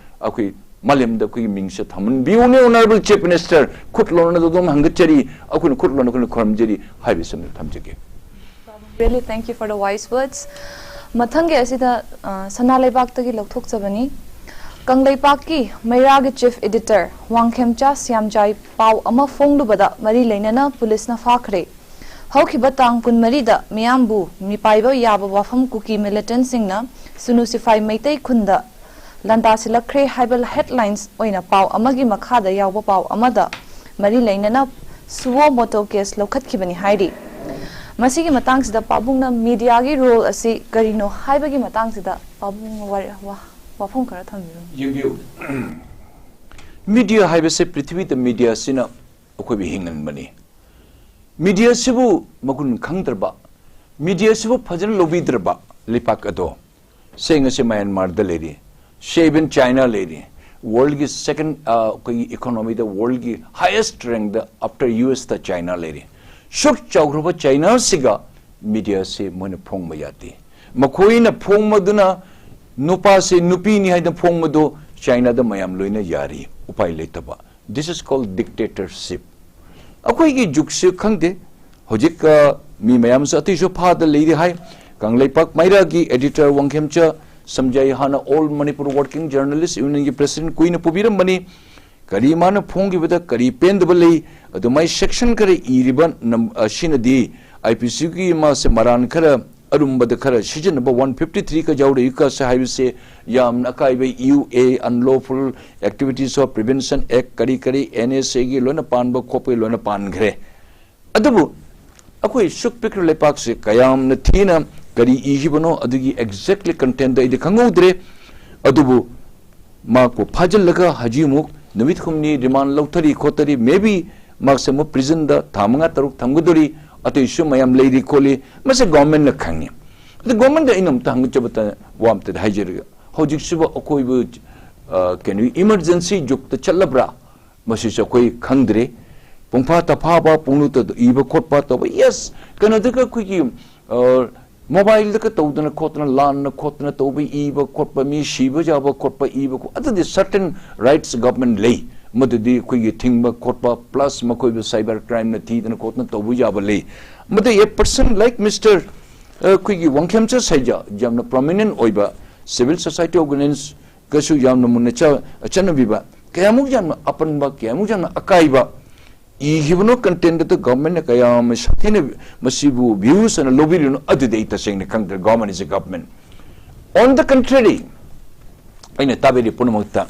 ꯑꯩꯈꯣꯏ ꯃꯥꯂꯦꯝꯗ ꯑꯩꯈꯣꯏꯒꯤ ꯃꯤꯡꯁꯦ ꯊꯝꯍꯟꯕꯤꯌꯨꯅꯦ꯫ Honourable Chief Minister, ꯈꯨꯠ ꯂꯣꯟꯅ ꯑꯗꯨꯝ ꯍꯪꯒꯠꯆꯔꯤ, ꯑꯩꯈꯣꯏꯅ ꯈꯨꯠ ꯂꯣꯟꯅ ꯑꯩꯈꯣꯏꯅ ꯈꯨꯔꯨꯝꯖꯔꯤ ꯍꯥꯏꯕꯁꯤ ꯑꯃ ꯊꯝꯖꯒꯦ꯫ Really thank you for the wise words. ꯃꯊꯪꯒꯤ ꯑꯁꯤꯗ ꯑ, ꯁꯅꯥ ꯂꯩꯕꯥꯛꯇꯒꯤ ꯂꯧꯊꯣꯛꯆꯕꯅꯤ꯫ ꯀꯪꯂꯩꯄꯥꯛꯀꯤ ꯃꯩꯔꯥꯒꯤ ꯆꯤꯐ ꯏꯗꯤꯇꯔ ꯋꯥꯡꯈꯦꯝꯆꯥ ꯁ꯭ꯌꯥꯝꯖꯥꯏ ꯄꯥꯎ ꯑꯃ ꯐꯣꯡꯂꯨꯕꯗ ꯃꯔꯤ ꯂꯩꯅꯅ ꯄꯨꯂꯤꯁꯅ ꯐꯥꯈ꯭ꯔꯦ꯫ ꯍꯧꯈꯤꯕ ꯇꯥꯡ ꯀꯨꯟꯃꯔꯤꯗ ꯃꯤꯌꯥꯝꯕꯨ ꯃꯤꯄꯥꯏꯕ ꯌꯥꯕ ꯋꯥꯐꯝ ꯀꯨꯀꯤ ꯃꯤꯂꯤꯇꯦꯟꯁꯤꯡꯅ ꯁꯨꯅꯨ ꯁꯤꯐꯥꯏ ꯃꯩꯇꯩ ꯈꯨꯟꯗ ꯂꯥꯟꯗꯥꯁꯤꯜꯂꯛꯈ꯭ꯔꯦ ꯍꯥꯏꯕ ꯍꯦꯗꯂꯥꯏꯟꯁ ꯑꯣꯏꯅ ꯄꯥꯎ ꯑꯃꯒꯤ ꯃꯈꯥꯗ ꯌꯥꯎꯕ ꯄꯥꯎ ꯑꯃꯗ ꯃꯔꯤ ꯂꯩꯅꯅ ꯁꯨꯋꯣ ꯃꯣꯇꯣ ꯀꯦꯁ ꯂꯧꯈꯠꯈꯤꯕꯅꯤ ꯍꯥꯏꯔꯤ꯫ ꯃꯁꯤꯒꯤ ꯃꯇꯥꯡꯁꯤꯗ ꯄꯥꯕꯨꯡꯅ ꯃꯤꯗꯤꯌꯥꯒꯤ ꯔꯣꯜ ꯑꯁꯤ ꯀꯔꯤꯅꯣ ꯍꯥꯏꯕꯒꯤ ꯃꯇꯥꯡꯁꯤꯗ ꯄꯥꯕꯨꯡꯅ ꯋꯥꯔꯤ- ꯋꯥ- ꯋꯥꯐꯝ ꯈꯔ ꯊꯝꯕꯤꯔꯝꯃꯨ꯫ ꯌꯦꯡꯕꯤꯌꯨ꯫ ꯃꯤꯗꯤꯌꯥ ꯍꯥꯏꯕꯁꯦ ꯄ꯭ꯔꯤꯊꯤꯕꯤꯗ ꯃꯤꯗꯤꯌꯥꯁꯤꯅ ꯑꯩꯈꯣꯏꯕꯨ ꯍꯤꯡꯍꯟꯕꯅꯤ꯫ ꯃꯤꯗꯤꯌꯥꯁꯤꯕꯨ ꯃꯒꯨꯟ ꯈꯪꯗ꯭ꯔꯕ, ꯃꯤꯗꯤꯌꯥꯁꯤꯕꯨ ꯐꯖꯅ ꯂꯧꯕꯤꯗ꯭ꯔꯕ ꯂꯩꯄꯥꯛ ꯑꯗꯣ, ꯁꯦꯡꯅꯁꯦ ꯃꯌꯥꯟꯃꯥꯔꯗ ꯂꯩꯔꯤ, ꯁꯦꯕꯤꯟ ꯆꯥꯏꯅꯥ ꯂꯩꯔꯤ, ꯋꯥꯔꯜꯒꯤ ꯁꯦꯀꯦꯟ ꯑꯩꯈꯣꯏꯒꯤ ꯏꯀꯣꯅꯣꯃꯤꯗ ꯋꯥꯔꯜꯒꯤ ꯍꯥꯏꯌꯦꯁ ꯔꯦꯡꯗ ꯑꯥꯐꯇꯔ ꯌꯨ ꯑꯦꯁꯇ ꯆꯥꯏꯅꯥ ꯂꯩꯔꯤ꯫ ꯁꯨꯛ ꯆꯥꯎꯈ꯭ꯔꯕ ꯆꯥꯏꯅꯥꯁꯤꯒ ꯃꯤꯗꯤꯌꯥꯁꯤ ꯃꯣꯏꯅ ꯐꯣꯡꯕ ꯌꯥꯗꯦ꯫ ꯃꯈꯣꯏꯅ ꯐꯣꯡꯕꯗꯨꯅ ꯅꯨꯄꯥꯁꯤ ꯅꯨꯄꯤꯅꯤ ꯍꯥꯏꯗꯅ ꯐꯣꯡꯕꯗꯨ ꯆꯥꯏꯅꯥꯗ ꯃꯌꯥꯝ ꯂꯣꯏꯅ ꯌꯥꯔꯤ, ꯎꯄꯥꯏ ꯂꯩꯇꯕ꯫ This is called dictatorship. ꯑꯩꯈꯣꯏꯒꯤ ꯖꯨꯒꯁꯤ ꯈꯪꯗꯦ꯫ ꯍꯧꯖꯤꯛ ꯑ, ꯃꯤ ꯃꯌꯥꯝꯁꯨ ꯑꯇꯩꯁꯨ ꯐꯥꯗ ꯂꯩꯔꯤ ꯍꯥꯏ꯫ ꯀꯪꯂꯩꯄꯥꯛ ꯃꯩꯔꯥꯒꯤ ꯑꯦꯗꯤꯇꯔ ꯋꯥꯡꯈꯦꯝꯆꯥ ꯁꯝꯖꯥꯏ ꯍꯥꯟꯅ ꯑꯣꯜ ꯃꯅꯤꯄꯨꯔ ꯋꯥꯔꯀꯤꯡ ꯖꯔꯅꯦꯂꯤꯁ ꯌꯨꯅꯤꯌꯟꯒꯤ ꯄ꯭ꯔꯦꯁꯤꯗꯦꯟꯠ ꯀꯨꯏꯅ ꯄꯨꯕꯤꯔꯝꯕꯅꯤ꯫ ꯀꯔꯤ ꯃꯥꯅ ꯐꯣꯡꯈꯤꯕꯗ ꯀꯔꯤ ꯄꯦꯟꯗꯕ ꯂꯩ? ꯑꯗꯨ ꯃꯥꯏ ꯁꯦꯛꯁꯟ ꯈꯔ ꯏꯔꯤꯕ ꯅꯝ-, ꯑꯁꯤꯅꯗꯤ ꯑꯥꯏ ꯄꯤ ꯁꯤꯒꯤ ꯃꯥꯁꯦ ꯃꯔꯥꯟ ꯈꯔ ꯑꯔꯨꯝꯕꯗ ꯈꯔ ꯁꯤꯖꯤꯟꯅꯕ ꯋꯥꯟ ꯐꯤꯐꯇꯤ ꯊ꯭ꯔꯤ ꯀ ꯌꯥꯎꯔꯛꯏ ꯀꯁꯦ ꯍꯥꯏꯕꯁꯦ ꯌꯥꯝꯅ ꯑꯀꯥꯏꯕ U A unlawful activities of prevention act ꯀꯔꯤ ꯀꯔꯤ ꯑꯦꯟ ꯑꯦꯁ ꯑꯦꯒꯤ ꯂꯣꯏꯅ ꯄꯥꯟꯕ ꯈꯣꯠꯄꯒꯤ ꯂꯣꯏꯅ ꯄꯥꯟꯈ꯭ꯔꯦ꯫ ꯑꯗꯨꯕꯨ ꯑꯩꯈꯣꯏ ꯁꯨꯛ ꯄꯤꯛꯈ꯭ꯔ ꯂꯩꯄꯥꯛꯁꯦ ꯀꯌꯥꯝꯅ ꯊꯤꯅ ꯀꯔꯤ ꯏꯈꯤꯕꯅꯣ ꯑꯗꯨꯒꯤ ꯑꯦꯛꯖꯦꯛꯂꯤ ꯀꯟꯇꯦꯟꯗ ꯑꯩꯗꯤ ꯈꯪꯍꯧꯗ꯭ꯔꯦ꯫ ꯑꯗꯨꯕꯨ ꯃꯍꯥꯛꯄꯨ ꯐꯥꯖꯤꯜꯂꯒ ꯍꯧꯖꯤꯛ ꯑꯃꯨꯛ ꯅꯨꯃꯤꯠ ꯍꯨꯝꯅꯤ ꯔꯤꯃꯥꯟ ꯂꯧꯊꯔꯤ ꯈꯣꯠꯇꯔꯤ, maybe ꯃꯍꯥꯛꯁꯦ ꯑꯃꯨꯛ ꯄ꯭ꯔꯤꯖꯟꯗ ꯊꯥ ꯃꯉꯥ ꯇꯔꯨꯛ ꯊꯝꯒꯗꯧꯔꯤ, ꯑꯇꯩꯁꯨ ꯃꯌꯥꯝ ꯂꯩꯔꯤ ꯈꯣꯠꯂꯤ, ꯃꯁꯤ ꯒꯣꯔꯃꯦꯟꯅ ꯈꯪꯉꯤ꯫ ꯑꯗꯨ ꯒꯣꯔꯃꯦꯟꯗ ꯑꯩꯅ ꯑꯝꯇ ꯍꯪꯒꯠꯆꯕ ꯋꯥ ꯑꯝꯇꯗꯤ ꯍꯥꯏꯖꯔꯒꯦ꯫ ꯍꯧꯖꯤꯛꯁꯤꯕꯨ ꯑꯀꯣꯏꯕ ꯑ, ꯀꯩꯅꯣ, ꯏꯃꯔꯖꯦꯟꯁꯤ ꯖꯨꯛꯇ ꯆꯠꯂꯕ꯭ꯔꯥ? ꯃꯁꯤꯁꯨ ꯑꯩꯈꯣꯏ ꯈꯪꯗ꯭ꯔꯦ꯫ ꯄꯨꯡꯐꯥ ꯇꯐꯥꯕ, ꯄꯨꯡꯂꯨꯞꯇ ꯏꯕ ꯈꯣꯠꯄ ꯇꯧꯕ, ꯌꯦꯁ, ꯀꯩꯅꯣꯗꯒ ꯑꯩꯈꯣꯏꯒꯤ, ꯑ, ꯃꯣꯕꯥꯏꯜꯗꯒ ꯇꯧꯗꯅ ꯈꯣꯠꯇꯅ, ꯂꯥꯟꯅ ꯈꯣꯠꯇꯅ ꯇꯧꯕ, ꯏꯕ ꯈꯣꯠꯄ, ꯃꯤ ꯁꯤꯕ ꯌꯥꯕ ꯈꯣꯠꯄ, ꯏꯕ ꯈꯣꯠ-, ꯑꯗꯨꯗꯤ ꯁꯔꯇꯟ ꯔꯥꯏꯠꯁ ꯒꯚꯔꯟꯃꯦꯟ ꯂꯩ꯫ ꯃꯗꯨꯗꯤ ꯑꯩꯈꯣꯏꯒꯤ ꯊꯤꯡꯕ ꯈꯣꯠꯄ, ꯄ꯭ꯂꯁ ꯃꯈꯣꯏꯕꯨ ꯁꯥꯏꯕꯔ ꯀ꯭ꯔꯥꯏꯝꯅ ꯊꯤꯗꯅ ꯈꯣꯠꯇꯅ ꯇꯧꯕ ꯌꯥꯕ ꯂꯩ꯫ ꯃꯗꯨ a person like Mister, ꯑ, ꯑꯩꯈꯣꯏꯒꯤ ꯋꯥꯡꯈꯦꯝꯆ ꯁꯩꯖꯥ, ꯌꯥꯝꯅ ꯄ꯭ꯔꯣꯃꯤꯅꯦꯟ ꯑꯣꯏꯕ ꯁꯤꯚꯤꯜ ꯁꯣꯁꯥꯏꯇꯤ ꯑꯣꯔꯒꯅꯥꯏꯖꯦꯁꯟ ꯀꯁꯨ ꯌꯥꯝꯅ ꯃꯨꯟꯅ ꯆ-, ꯆꯠꯅꯕꯤꯕ, ꯀꯌꯥꯃꯨꯛ ꯌꯥꯝꯅ ꯑꯄꯟꯕ, ꯀꯌꯥꯃꯨꯛ ꯌꯥꯝꯅ ꯑꯀꯥꯏꯕ ꯏꯈꯤꯕꯅꯣ ꯀꯟꯇꯦꯟꯗꯨꯗ ꯒꯚꯔꯟꯃꯦꯟꯠꯅ ꯀꯌꯥꯝ ꯁꯥꯊꯤꯅ ꯃꯁꯤꯕꯨ ꯚ꯭ꯌꯨꯁ ꯑꯅ ꯂꯧꯕꯤꯔꯤꯅꯣ, ꯑꯗꯨꯗꯤ ꯑꯩ ꯇꯁꯦꯡꯅ ꯈꯪꯗ꯭ꯔꯦ꯫ Government is a government. On the contrary, ꯑꯩꯅ ꯇꯥꯕꯤꯔꯤ ꯄꯨꯝꯅꯃꯛꯇ,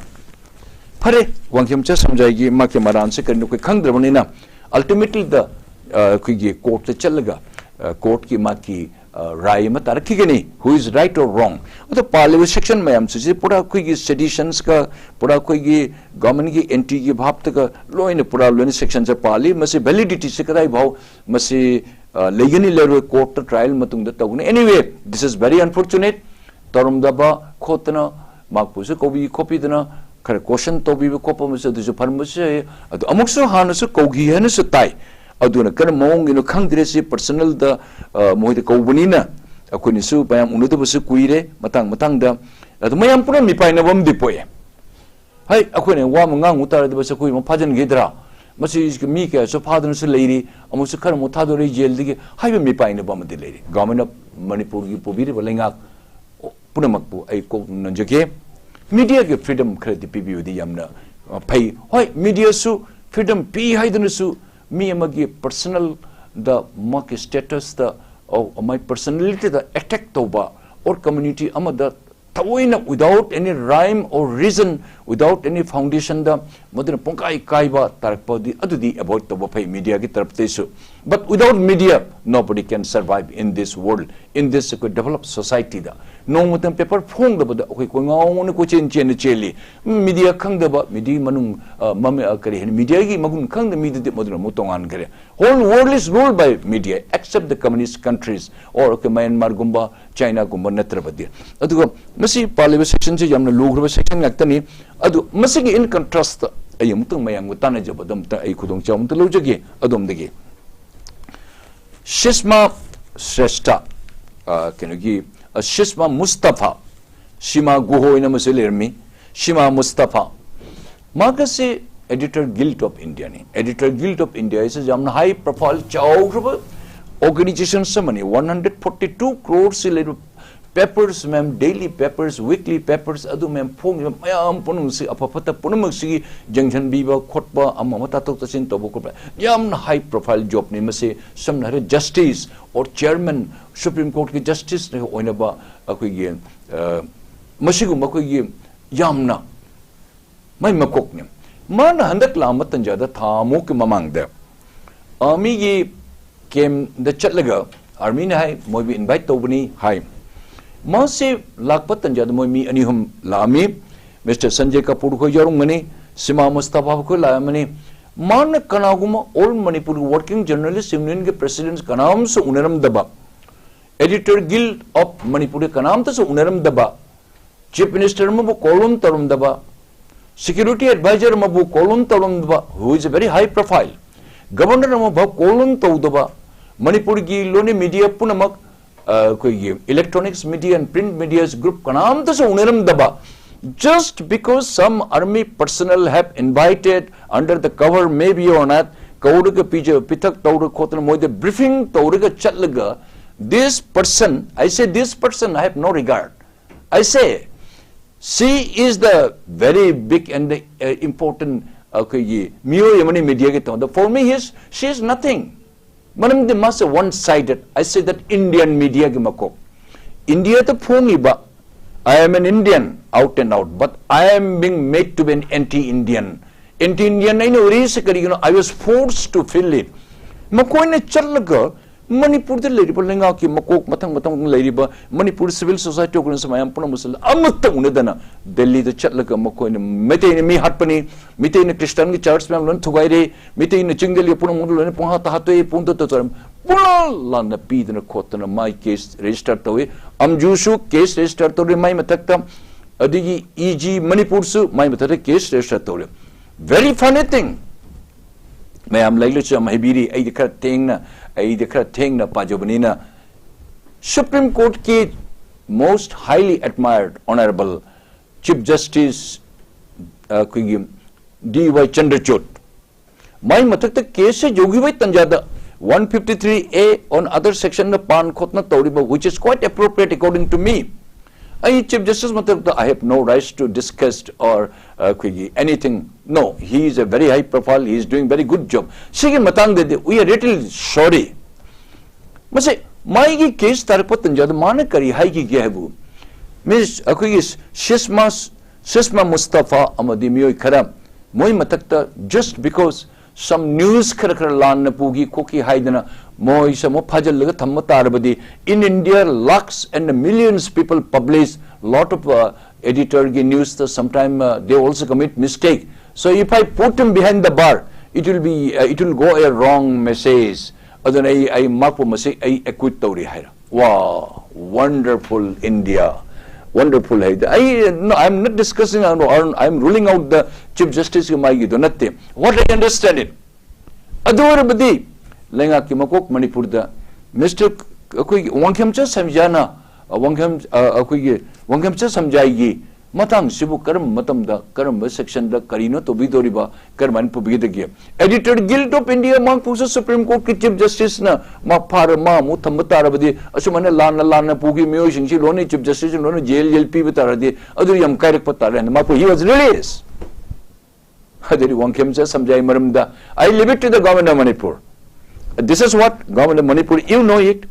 ꯐꯔꯦ, ꯋꯥꯡꯈꯦꯝꯆ ꯁꯝꯖꯥꯏꯒꯤ ꯃꯥꯒꯤ ꯃꯔꯥꯟꯁꯦ ꯀꯔꯤꯅꯣ ꯑꯩꯈꯣꯏ ꯈꯪꯗ꯭ꯔꯕꯅꯤꯅ, ultimately the, ꯑ, ꯑꯩꯈꯣꯏꯒꯤ ꯀꯣꯔꯠꯇ ꯆꯠꯂꯒ, ꯑ, ꯀꯣꯔꯠꯀꯤ ꯃꯥꯒꯤ, ꯑ, ꯔꯥꯏ ꯑꯃ ꯇꯥꯔꯛꯈꯤꯒꯅꯤ, who is right or wrong. ꯑꯗꯣ ꯄꯥꯜꯂꯤꯕ ꯁꯦꯛꯁꯟ ꯃꯌꯥꯝꯁꯤꯡꯁꯤ ꯄꯨꯔꯥ ꯑꯩꯈꯣꯏꯒꯤ ꯁꯦꯗꯤꯁꯟꯁꯀ, ꯄꯨꯔꯥ ꯑꯩꯈꯣꯏꯒꯤ ꯒꯚꯔꯟꯃꯦꯟꯠꯀꯤ ꯑꯦꯟꯇꯤꯒꯤ ꯚꯥꯞꯇꯒ ꯂꯣꯏꯅ, ꯄꯨꯔꯥ ꯂꯣꯏꯅ ꯁꯦꯛꯁꯟꯁꯦ ꯄꯥꯜꯂꯤ꯫ ꯃꯁꯤ ꯚꯦꯂꯤꯗꯤꯇꯤꯁꯤ ꯀꯗꯥꯏ ꯐꯥꯎ ꯃꯁꯤ, ꯑ, ꯂꯩꯒꯅꯤ ꯂꯩꯔꯣꯏ ꯀꯣꯔꯠꯇ ꯇ꯭ꯔꯥꯏꯌꯦꯜ ꯃꯇꯨꯡꯗ ꯇꯧꯒꯅꯤ꯫ Anyway, this is very unfortunate. ꯇꯧꯔꯝꯗꯕ ꯈꯣꯠꯇꯅ ꯃꯍꯥꯛꯄꯨꯁꯨ ꯀꯧꯕꯤ ꯈꯣꯠꯄꯤꯗꯅ ꯈꯔ ꯀꯣꯏꯁꯟ ꯇꯧꯕꯤꯕ ꯈꯣꯠꯄ ꯑꯃꯁꯨ ꯑꯗꯨꯁꯨ ꯐꯔꯝꯕꯁꯨ ꯌꯥꯏ꯫ ꯑꯗꯨ ꯑꯃꯨꯛꯁꯨ ꯍꯥꯟꯅꯁꯨ ꯀꯧꯈꯤ ꯍꯥꯏꯅꯁꯨ ꯇꯥꯏ꯫ ꯑꯗꯨꯅ ꯀꯔꯝꯕ ꯃꯑꯣꯡꯒꯤꯅꯣ ꯈꯪꯗ꯭ꯔꯦ꯫ ꯁꯤ ꯄꯔꯁꯅꯦꯜꯗ, ꯑ, ꯃꯣꯏꯗ ꯀꯧꯕꯅꯤꯅ ꯑꯩꯈꯣꯏꯅꯁꯨ ꯃꯌꯥꯝ ꯎꯅꯗꯕꯁꯨ ꯀꯨꯏꯔꯦ꯫ ꯃꯇꯥꯡ ꯃꯇꯥꯡꯗ ꯑꯗꯨ ꯃꯌꯥꯝ ꯄꯨꯝꯅꯃꯛ ꯃꯤꯄꯥꯏꯅꯕ ꯑꯃꯗꯤ ꯄꯣꯛꯑꯦ꯫ ꯍꯩ, ꯑꯩꯈꯣꯏꯅ ꯋꯥ ꯑꯃ ꯉꯥꯡꯉꯨ ꯇꯥꯔꯗꯤ, ꯃꯁꯤ ꯑꯩꯈꯣꯏ ꯑꯃꯨꯛ ꯐꯥꯖꯤꯟꯈꯤꯗ꯭ꯔꯥ? ꯃꯁꯤ ꯃꯤ ꯀꯌꯥꯁꯨ ꯐꯥꯗꯨꯅꯁꯨ ꯂꯩꯔꯤ, ꯑꯃꯨꯛꯁꯨ ꯈꯔ ꯑꯃꯨꯛ ꯊꯥꯗꯣꯔꯛꯏ ꯖꯦꯜꯗꯒꯤ ꯍꯥꯏꯕ ꯃꯤꯄꯥꯏꯅꯕ ꯑꯃꯗꯤ ꯂꯩꯔꯤ꯫ Government of ꯃꯅꯤꯄꯨꯔꯒꯤ ꯄꯨꯕꯤꯔꯤꯕ ꯂꯩꯉꯥꯛ ꯄꯨꯝꯅꯃꯛꯄꯨ ꯑꯩ ꯀꯣꯛ ꯅꯣꯟꯖꯒꯦ꯫ ꯃꯤꯗꯤꯌꯥꯒꯤ ꯐ꯭ꯔꯤꯗꯝ ꯈꯔꯗꯤ ꯄꯤꯕꯤꯕꯗꯤ ꯌꯥꯝꯅ, ꯑ, ꯐꯩ꯫ ꯍꯣꯏ, ꯃꯤꯗꯤꯌꯥꯁꯨ ꯐ꯭ꯔꯤꯗꯝ ꯄꯤ ꯍꯥꯏꯗꯨꯅꯁꯨ ꯃꯤ ꯑꯃꯒꯤ ꯄꯔꯁꯅꯦꯜꯗ, ꯃꯥꯒꯤ ꯁ꯭ꯇꯦꯇꯁꯇ, ꯑꯣ, ꯃꯥꯏ ꯄꯔꯁꯅꯦꯂꯤꯇꯤꯗ ꯑꯦꯇꯦꯛ ꯇꯧꯕ, ꯑꯣꯔ ꯀꯝꯃ꯭ꯌꯨꯅꯤꯇꯤ ꯑꯃꯗ ꯊꯑꯣꯏꯅ without any rhyme or reason, without any foundationꯗ ꯃꯗꯨꯅ ꯄꯨꯡꯀꯥꯏ ꯀꯥꯏꯕ ꯇꯥꯔꯛꯄꯗꯤ, ꯑꯗꯨꯗꯤ ꯑꯦꯚꯣꯏꯗ ꯇꯧꯕ ꯐꯩ ꯃꯤꯗꯤꯌꯥꯒꯤ ꯇꯔꯞꯇꯩꯁꯨ꯫ But without media, nobody can survive in this world, in this ꯑꯩꯈꯣꯏ developed societyꯗ꯫ ꯅꯣꯡꯃꯇ ꯄꯦꯄꯔ ꯐꯣꯡꯗꯕꯗ ꯑꯩꯈꯣꯏ ꯀꯣꯏꯉꯥꯎꯅ ꯀꯣꯏꯆꯦꯟ ꯆꯦꯟꯅ ꯆꯦꯜꯂꯤ꯫ ꯃꯤꯗꯤꯌꯥ ꯈꯪꯗꯕ, ꯃꯤꯗꯤ ꯃꯅꯨꯡ, ꯑ, ꯃꯃꯤ-, ꯑ, ꯀꯔꯤ ꯍꯥꯏꯅꯤ, ꯃꯤꯗꯤꯌꯥꯒꯤ ꯃꯒꯨꯟ ꯈꯪꯗꯕ ꯃꯤꯗꯨꯗꯤ ꯃꯗꯨꯅ ꯑꯃꯨꯛ ꯇꯣꯉꯥꯟꯈ꯭ꯔꯦ꯫ Whole world is ruled by media except the communist countries or Myanmarꯒꯨꯝꯕ, Chinaꯒꯨꯝꯕ ꯅꯠꯇ꯭ꯔꯕꯗꯤ. ꯑꯗꯨꯒ ꯃꯁꯤ ꯄꯥꯜꯂꯤꯕ sectionꯁꯦ ꯌꯥꯝꯅ ꯂꯨꯈ꯭ꯔꯕ section ꯉꯥꯛꯇꯅꯤ. ꯑꯗꯨ ꯃꯁꯤꯒꯤ in contrast ꯑꯩ ꯑꯃꯨꯛꯇꯪ ꯃꯌꯥꯝꯒ ꯇꯥꯟꯅꯖꯕꯗ ꯑꯃꯨꯛꯇꯪ ꯑꯩ ꯈꯨꯗꯣꯡꯆꯥꯕ ꯑꯃꯇ ꯂꯧꯖꯒꯦ ꯑꯗꯣꯝꯗꯒꯤ. ꯁꯤꯁꯃꯥ ꯁ꯭ꯔꯦꯁꯊ, ꯑ, ꯀꯩꯅꯣꯒꯤ, ꯑ, ꯁꯤꯁꯃꯥ ꯃꯨꯁꯇꯐꯥ, ꯁꯤꯃꯥ ꯒꯨꯍꯣ ꯍꯥꯏꯅ ꯑꯃꯁꯨ ꯂꯩꯔꯝꯃꯤ, ꯁꯤꯃꯥ ꯃꯨꯁꯇꯐꯥ, ꯃꯥꯒꯁꯤ Editor Guild of Indiaꯅꯤ꯫ Editor Guild of India ꯍꯥꯏꯁꯤ ꯌꯥꯝꯅ high profile ꯆꯥꯎꯈ꯭ꯔꯕ organization ꯑꯃꯅꯤ꯫ One hundred forty two crores ꯂꯩꯕ papers ꯃꯌꯥꯝ, daily papers, weekly papers, ꯑꯗꯨ ꯃꯌꯥꯝ ꯐꯣꯡꯉꯤꯕ ꯃꯌꯥꯝ ꯄꯨꯝꯅꯃꯛꯁꯤ, ꯑꯐ ꯐꯠꯇ ꯄꯨꯝꯅꯃꯛꯁꯤꯒꯤ ꯌꯦꯡꯁꯤꯟꯕꯤꯕ ꯈꯣꯠꯄ, ꯑꯃ ꯑꯃ ꯇꯥꯊꯣꯛ ꯇꯥꯁꯤꯟ ꯇꯧꯕ ꯈꯣꯠꯄ, ꯌꯥꯝꯅ high profile jobꯅꯤ꯫ ꯃꯁꯤ ꯁꯝꯅ ꯍꯥꯏꯔꯕꯗ justice or chairman, Supreme Courtꯀꯤ justice ꯑꯣꯏꯅꯕ ꯑꯩꯈꯣꯏꯒꯤ, ꯑ, ꯃꯁꯤꯒꯨꯝꯕ ꯑꯩꯈꯣꯏꯒꯤ ꯌꯥꯝꯅ ꯃꯩ ꯃꯀꯣꯛꯅꯤ꯫ ꯃꯥꯅ ꯍꯟꯗꯛ ꯂꯥꯛꯑꯝꯕ ꯇꯟꯖꯥꯗ ꯊꯥ ꯑꯃꯨꯛꯀꯤ ꯃꯃꯥꯡꯗ armyꯒꯤ campꯗ ꯆꯠꯂꯒ armyꯅ ꯍꯥꯏ, ꯃꯣꯏꯕꯨ invite ꯇꯧꯕꯅꯤ ꯍꯥꯏ꯫ ꯃꯥꯁꯤ ꯂꯥꯛꯄ ꯇꯟꯖꯥꯗ ꯃꯣꯏ ꯃꯤ ꯑꯅꯤ ꯑꯍꯨꯝ ꯂꯥꯛꯑꯝꯃꯤ꯫ Mister ꯁꯟꯖꯦ ꯀꯥꯄꯨꯔ ꯈꯣꯏ ꯌꯥꯎꯔꯝꯒꯅꯤ, ꯁꯤꯃꯥ ꯃꯨꯁꯇꯐꯥ ꯈꯣꯏ ꯂꯥꯛꯑꯝꯃꯅꯤ꯫ ꯃꯥꯅ ꯀꯅꯥꯒꯨꯝꯕ All Manipur Working Journalist Unionꯒꯤ presidents ꯀꯅꯥꯝꯁꯨ ꯎꯅꯔꯝꯗꯕ, Editor Guild of Manipurꯗ ꯀꯅꯥꯝꯇꯁꯨ ꯎꯅꯔꯝꯗꯕ, Chief Minister ꯑꯃꯕꯨ call on ꯇꯧꯔꯝꯗꯕ, security advisor ꯑꯃꯕꯨ call on ꯇꯧꯔꯝꯗꯕ, who is a very high profile, Governor ꯑꯃꯐꯥꯎ call on ꯇꯧꯗꯕ, ꯃꯅꯤꯄꯨꯔꯒꯤ ꯂꯣꯟꯂꯤ media ꯄꯨꯝꯅꯃꯛ, ꯑ, ꯑꯩꯈꯣꯏꯒꯤ electronics media and print media's group ꯀꯅꯥꯝꯇꯁꯨ ꯎꯅꯔꯝꯗꯕ, just because some army personnel have invited under the cover, maybe or not, ꯀꯧꯔꯒ ꯄꯤꯖ ꯄꯤꯊꯛ ꯇꯧꯔ ꯈꯣꯠꯇꯅ ꯃꯣꯏꯗ briefing ꯇꯧꯔꯒ ꯆꯠꯂꯒ, this person, I say this person, I have no regard, I say she is the very big and the, uh, important, ꯑꯩꯈꯣꯏꯒꯤ ꯃꯤꯑꯣꯏ ꯑꯃꯅꯤ mediaꯒꯤ ꯇꯣꯡꯗ꯫ For me, he is, she is nothing. ꯃꯔꯝꯗꯤ ꯃꯥꯁꯦ one sided, I say that Indian mediaꯒꯤ ꯃꯀꯣꯛ꯫ Indiaꯗ ꯐꯣꯡꯉꯤꯕ, I am an Indian out and out, but I am being made to be an anti-Indian. Anti-Indian ꯑꯩꯅ ꯑꯣꯏꯔꯤꯁꯦ ꯀꯔꯤꯒꯤꯅꯣ? I was forced to feel it. ꯃꯈꯣꯏꯅ ꯆꯠꯂꯒ ꯃꯅꯤꯄꯨꯔꯗ ꯂꯩꯔꯤꯕ ꯂꯩꯉꯥꯛꯀꯤ ꯃꯀꯣꯛ ꯃꯊꯪ ꯃꯊꯪ ꯂꯩꯔꯤꯕ ꯃꯅꯤꯄꯨꯔ civil society organization ꯃꯌꯥꯝ ꯄꯨꯝꯅꯃꯛꯁꯦ ꯑꯃꯠꯇ ꯎꯅꯗꯅ ꯗꯦꯜꯂꯤꯗ ꯆꯠꯂꯒ ꯃꯈꯣꯏꯅ ꯃꯩꯇꯩꯅ ꯃꯤ ꯍꯥꯠꯄꯅꯤ, ꯃꯤꯇꯩꯅ ꯈ꯭ꯔꯤꯁꯇꯥꯟꯒꯤ church ꯃꯌꯥꯝ ꯂꯣꯏꯅ ꯊꯨꯒꯥꯏꯔꯦ, ꯃꯤꯇꯩꯅ ꯆꯤꯡꯗ ꯂꯩꯕ ꯄꯨꯝꯅꯃꯛ ꯂꯣꯏꯅ ꯄꯨꯡꯍꯥꯠꯇ ꯍꯥꯠꯇꯣꯛꯑꯦ, ꯄꯨꯡꯇꯠꯇ ꯇꯠꯇꯣꯛꯑꯦ, ꯄꯨꯡꯂꯥꯟ ꯂꯥꯟꯅ ꯄꯤꯗꯅ ꯈꯣꯠꯇꯅ ꯃꯥꯏ case register ꯇꯧꯏ꯫ ꯑꯝꯖꯨꯁꯨ case register ꯇꯧꯔꯦ ꯃꯥꯏ ꯃꯊꯛꯇ, ꯑꯗꯒꯤ E G ꯃꯅꯤꯄꯨꯔꯁꯨ ꯃꯥꯏ ꯃꯊꯛꯇ case register ꯇꯧꯔꯦ꯫ Very funny thing, ꯃꯌꯥꯝ ꯂꯥꯏꯔꯤꯛ ꯂꯥꯏꯁꯨ ꯌꯥꯝ ꯍꯩꯕꯤꯔꯤ, ꯑꯩꯗꯤ ꯈꯔ ꯊꯦꯡꯅ, ꯑꯩꯗꯤ ꯈꯔ ꯊꯦꯡꯅ ꯄꯥꯖꯕꯅꯤꯅ, Supreme Courtꯀꯤ most highly admired honorable Chief Justice ꯑꯩꯈꯣꯏꯒꯤ D Y Chandrachud, ꯃꯥꯏ ꯃꯊꯛꯇ case ꯌꯧꯈꯤꯕꯒꯤ ꯇꯟꯖꯥꯗ one fifty three A on other sectionꯅ ꯄꯥꯟ ꯈꯣꯠꯅ ꯇꯧꯔꯤꯕ, which is quite appropriate according to me. ꯑꯩ Chief Justice ꯃꯊꯛꯇ I have no rights to discuss or ꯑꯩꯈꯣꯏꯒꯤ anything. No, he is a very high profile, he is doing very good job. ꯁꯤꯒꯤ ꯃꯇꯥꯡꯗꯗꯤ we are little sorry. ꯃꯁꯤ ꯃꯥꯒꯤ case ꯇꯥꯔꯛꯄ ꯇꯟꯖꯥꯗ ꯃꯥꯅ ꯀꯔꯤ ꯍꯥꯏꯈꯤꯒꯦ ꯍꯥꯏꯕꯨ, Miss ꯑꯩꯈꯣꯏꯒꯤ ꯁꯤꯁꯃꯥ, ꯁꯤꯁꯃꯥ ꯃꯨꯁꯇꯐꯥ ꯑꯃꯗꯤ ꯃꯤꯑꯣꯏ ꯈꯔ ꯃꯣꯏ ꯃꯊꯛꯇ just because some news ꯈꯔ ꯈꯔ ꯂꯥꯟꯅ ꯄꯨꯈꯤ ꯈꯣꯠꯈꯤ ꯍꯥꯏꯗꯅ ꯃꯣꯏꯁꯦ ꯑꯃꯨꯛ ꯐꯥꯖꯤꯜꯂꯒ ꯊꯝꯕ ꯇꯥꯔꯕꯗꯤ, in India lakhs and millions people publish lot of uh, editorꯒꯤ newsꯇ sometime uh, they also commit mistake. So if I put him behind the bar, it will be uh, it will go a wrong message. ꯑꯗꯨꯅ ꯑꯩ ꯑꯩ ꯃꯥꯄꯨ ꯃꯁꯤ ꯑꯩ acquit ꯇꯧꯔꯤ ꯍꯥꯏꯔ꯫ Wow, wonderful India, wonderful ꯍꯥꯏꯗꯤ ꯑꯩ, no, I'm not discussing, I'm, I'm ruling out the Chief Justiceꯀꯤ ꯃꯥꯒꯤꯗꯣ ꯅꯠꯇꯦ꯫ What I understand it, ꯑꯗꯨ ꯑꯣꯏꯔꯕꯗꯤ ꯂꯩꯉꯥꯛꯀꯤ ꯃꯀꯣꯛ ꯃꯅꯤꯄꯨꯔꯗ Mister ꯑꯩꯈꯣꯏꯒꯤ ꯋꯥꯡꯈꯦꯝꯆꯥ ꯁꯝꯖꯥꯅ, ꯑ, ꯋꯥꯡꯈꯦꯝ ꯑ, ꯑꯩꯈꯣꯏꯒꯤ ꯋꯥꯡꯈꯦꯝꯆꯥ ꯁꯝꯖꯥꯏꯒꯤ ꯃꯇꯥꯡꯁꯤꯕꯨ ꯀꯔꯝꯕ ꯃꯇꯝꯗ ꯀꯔꯝꯕ sectionꯗ ꯀꯔꯤꯅꯣ ꯇꯧꯕꯤꯗꯧꯔꯤꯕ, ꯀꯔꯝꯍꯥꯏꯅ ꯄꯨꯕꯤꯒꯗꯒꯦ? Editor Guild of India ꯃꯍꯥꯛꯄꯨꯁꯨ Supreme Courtꯀꯤ Chief Justiceꯅ ꯃꯥ ꯐꯥꯔ ꯃꯥ ꯑꯃꯨꯛ ꯊꯝꯕ ꯇꯥꯔꯕꯗꯤ, ꯑꯁꯨꯃꯥꯏꯅ ꯂꯥꯟꯅ ꯂꯥꯟꯅ ꯄꯨꯈꯤ ꯃꯤꯑꯣꯏꯁꯤꯡꯁꯤ ꯂꯣꯏꯅ Chief Justiceꯅ ꯂꯣꯏꯅ jail jail ꯄꯤꯕ ꯇꯥꯔꯗꯤ ꯑꯗꯨ ꯌꯥꯝ ꯀꯥꯏꯔꯛꯄ ꯇꯥꯔꯦ ꯍꯥꯏꯅ ꯃꯥꯄꯨ he was released. ꯑꯗꯨꯗꯤ ꯋꯥꯡꯈꯦꯝꯆꯥ ꯁꯝꯖꯥꯏ ꯃꯔꯝꯗ I leave it to the government of Manipur. This is what government of Manipur, you know it.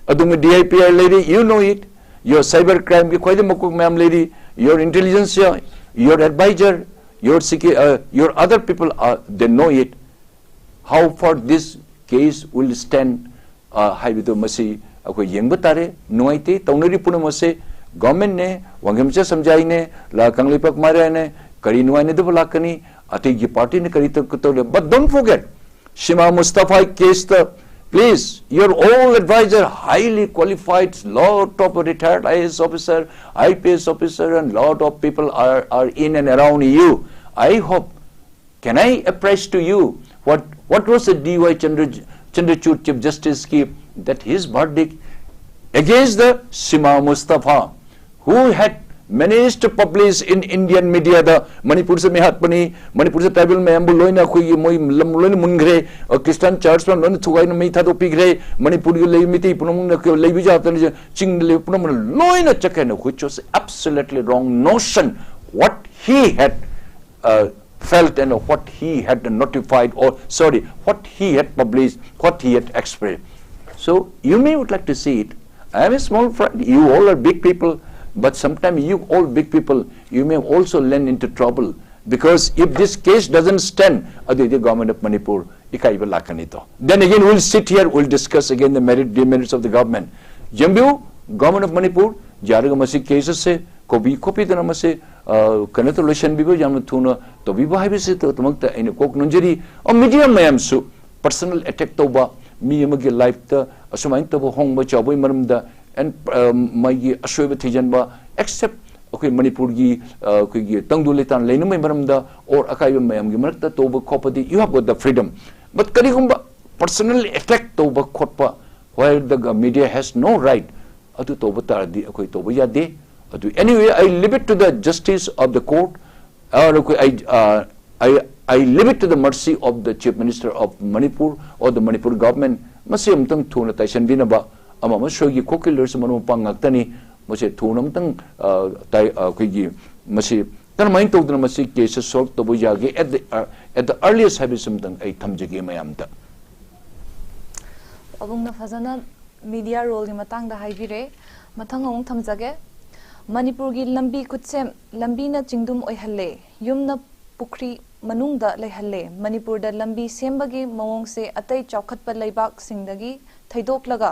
ꯑꯗꯣꯝꯒꯤ D I P I ꯂꯩꯔꯤ, you know it. Your cyber crimeꯒꯤ ꯈ꯭ꯋꯥꯏꯗꯒꯤ ꯃꯀꯣꯛ ꯃꯌꯥꯝ ꯂꯩꯔꯤ, your intelligence, your advisor, your secu- uh, your other people are, they know it. How far this case will stand ꯑ, ꯍꯥꯏꯕꯗꯨ ꯃꯁꯤ ꯑꯩꯈꯣꯏ ꯌꯦꯡꯕ ꯇꯥꯔꯦ꯫ ꯅꯨꯡꯉꯥꯏꯇꯦ, ꯇꯧꯅꯔꯤ ꯄꯨꯝꯅꯃꯛꯁꯦ꯫ ꯒꯣꯔꯃꯦꯟꯅꯦ, ꯋꯥꯡꯈꯩ ꯃꯆꯥ ꯁꯝꯖꯥꯏꯅꯦ, ꯂꯥ ꯀꯪꯂꯩꯄꯥꯛ ꯃꯥꯏꯔꯥꯅꯦ, ꯀꯔꯤ ꯅꯨꯡꯉꯥꯏꯅꯗꯕ ꯂꯥꯛꯀꯅꯤ? ꯑꯇꯩꯒꯤ ꯄꯥꯔꯇꯤꯅ ꯀꯔꯤ ꯇꯧ-, ꯇꯧꯔꯦ? But don't forget, Shima Mustafa case, the, please, your all advisor, highly qualified, lot of retired I A S officer, I P S officer, and lot of people are, are in and around you. I hope, can I appraise to you what, what was the D Y Chandra, Chandrachud Chief Justice ki, that his verdict against the Shima Mustafa, who had managed to publish in Indian media the ꯃꯅꯤꯄꯨꯔꯁꯦ ꯃꯤ ꯍꯥꯠꯄꯅꯤ, ꯃꯅꯤꯄꯨꯔꯁꯦ tribal ꯃꯌꯥꯝꯕꯨ ꯂꯣꯏꯅ ꯑꯩꯈꯣꯏꯒꯤ ꯃꯣꯏ ꯂꯝ ꯂꯣꯏꯅ ꯃꯨꯟꯈ꯭ꯔꯦ, ꯑ, Christian church ꯃꯌꯥꯝ ꯂꯣꯏꯅ ꯊꯨꯒꯥꯏꯅ ꯃꯩ ꯊꯥꯗꯣꯛꯄꯤꯈ꯭ꯔꯦ, ꯃꯅꯤꯄꯨꯔꯒꯤ ꯂꯩꯕ ꯃꯤꯇꯩ ꯄꯨꯝꯅꯃꯛꯅ ꯂꯩꯕ ꯌꯥꯗꯅ ꯆꯤꯡꯗ ꯂꯩꯕ ꯄꯨꯝꯅꯃꯛꯅ ꯂꯣꯏꯅ ꯆꯠꯈ꯭ꯔꯦꯅ, which was absolutely wrong notion. What he had, uh, felt and what he had notified, or sorry, what he had published, what he had expressed. So you may would like to see it. I am a small fry. You all are big people, but sometimes you all big people, you may also run into trouble, because if this case doesn't stand, ꯑꯗꯨꯗꯤ Government of Manipur ꯏꯀꯥꯏꯕ ꯂꯥꯛꯀꯅꯤ ꯇꯣ꯫ Then again, we'll sit here, we'll discuss again the merit, demerits of the government. ꯌꯦꯡꯕꯤꯌꯨ, Government of Manipur ꯌꯥꯔꯒ ꯃꯁꯤ case ꯑꯁꯦ ꯀꯣꯕꯤ ꯈꯣꯠꯄꯤꯗꯅ ꯃꯁꯤ, ꯑ, ꯀꯩꯅꯣ ꯇꯧ ꯂꯣꯏꯁꯤꯟꯕꯤꯕ, ꯌꯥꯝꯅ ꯊꯨꯅ ꯇꯧꯕꯤꯕ ꯍꯥꯏꯕꯁꯤꯗꯃꯛꯇ ꯑꯩꯅ ꯀꯣꯛ ꯅꯣꯟꯖꯔꯤ꯫ ꯑ, media ꯃꯌꯥꯝꯁꯨ personal attack ꯇꯧꯕ, ꯃꯤ ꯑꯃꯒꯤ lifeꯇ ꯑꯁꯨꯃꯥꯏꯅ ꯇꯧꯕ ꯍꯣꯡꯕ ꯆꯥꯎꯕꯒꯤ ꯃꯔꯝꯗ and, ꯑ, ꯃꯥꯒꯤ ꯑꯁꯣꯏꯕ ꯊꯤꯖꯤꯟꯕ, except ꯑꯩꯈꯣꯏ ꯃꯅꯤꯄꯨꯔꯒꯤ, ꯑ, ꯑꯩꯈꯣꯏꯒꯤ ꯇꯪꯗꯨ ꯂꯩꯇꯥꯟ ꯂꯩꯅꯕꯒꯤ ꯃꯔꯝꯗ or ꯑꯀꯥꯏꯕ ꯃꯌꯥꯝꯒꯤ ꯃꯔꯛꯇ ꯇꯧꯕ ꯈꯣꯠꯄꯗꯤ, you have got the freedom. But ꯀꯔꯤꯒꯨꯝꯕ personal attack ꯇꯧꯕ ꯈꯣꯠꯄ, where the media has no right, ꯑꯗꯨ ꯇꯧꯕ ꯇꯥꯔꯗꯤ ꯑꯩꯈꯣꯏ ꯇꯧꯕ ꯌꯥꯗꯦ꯫ ꯑꯗꯨ, anyway, I leave it to the justice of the court, or ꯑꯩꯈꯣꯏ, I, uh, I, I leave it to the mercy of the Chief Minister of Manipur or the Manipur government. ꯃꯁꯤ ꯑꯃꯨꯛꯇꯪ ꯊꯨꯅ ꯇꯥꯏꯁꯟꯕꯤꯅꯕ, ꯑꯃ ꯑꯃ ꯁꯣꯏꯈꯤ ꯈꯣꯠꯈꯤ ꯂꯩꯔꯁꯨ ꯃꯔꯨꯞ ꯃꯄꯥꯡ ꯉꯥꯛꯇꯅꯤ꯫ ꯃꯁꯤ ꯊꯨꯅ ꯑꯃꯨꯛꯇꯪ, ꯑ, ꯇꯥꯏ-, ꯑ, ꯑꯩꯈꯣꯏꯒꯤ ꯃꯁꯤ ꯀꯔꯝꯍꯥꯏꯅ ꯇꯧꯗꯅ ꯃꯁꯤ case solve ꯇꯧꯕ ꯌꯥꯒꯦ at the, uh, at the earliest ꯍꯥꯏꯕꯁꯤ ꯑꯃꯨꯛꯇꯪ ꯑꯩ ꯊꯝꯖꯒꯦ ꯃꯌꯥꯝꯗ꯫ ꯄꯥꯕꯨꯡꯅ ꯐꯖꯅ media roleꯒꯤ ꯃꯇꯥꯡꯗ ꯍꯥꯏꯕꯤꯔꯦ꯫ ꯃꯊꯪ ꯑꯃꯨꯛ ꯊꯝꯖꯒꯦ꯫ ꯃꯅꯤꯄꯨꯔꯒꯤ ꯂꯝꯕꯤ ꯈꯨꯠꯁꯦꯝ, ꯂꯝꯕꯤꯅ ꯆꯤꯡꯗꯨꯝ ꯑꯣꯏꯍꯜꯂꯦ, ꯌꯨꯝꯅ ꯄꯨꯈ꯭ꯔꯤ ꯃꯅꯨꯡꯗ ꯂꯩꯍꯜꯂꯦ꯫ ꯃꯅꯤꯄꯨꯔꯗ ꯂꯝꯕꯤ ꯁꯦꯝꯕꯒꯤ ꯃꯑꯣꯡꯁꯦ ꯑꯇꯩ ꯆꯥꯎꯈꯠꯄ ꯂꯩꯕꯥꯛꯁꯤꯡꯗꯒꯤ ꯊꯩꯗꯣꯛꯂꯒ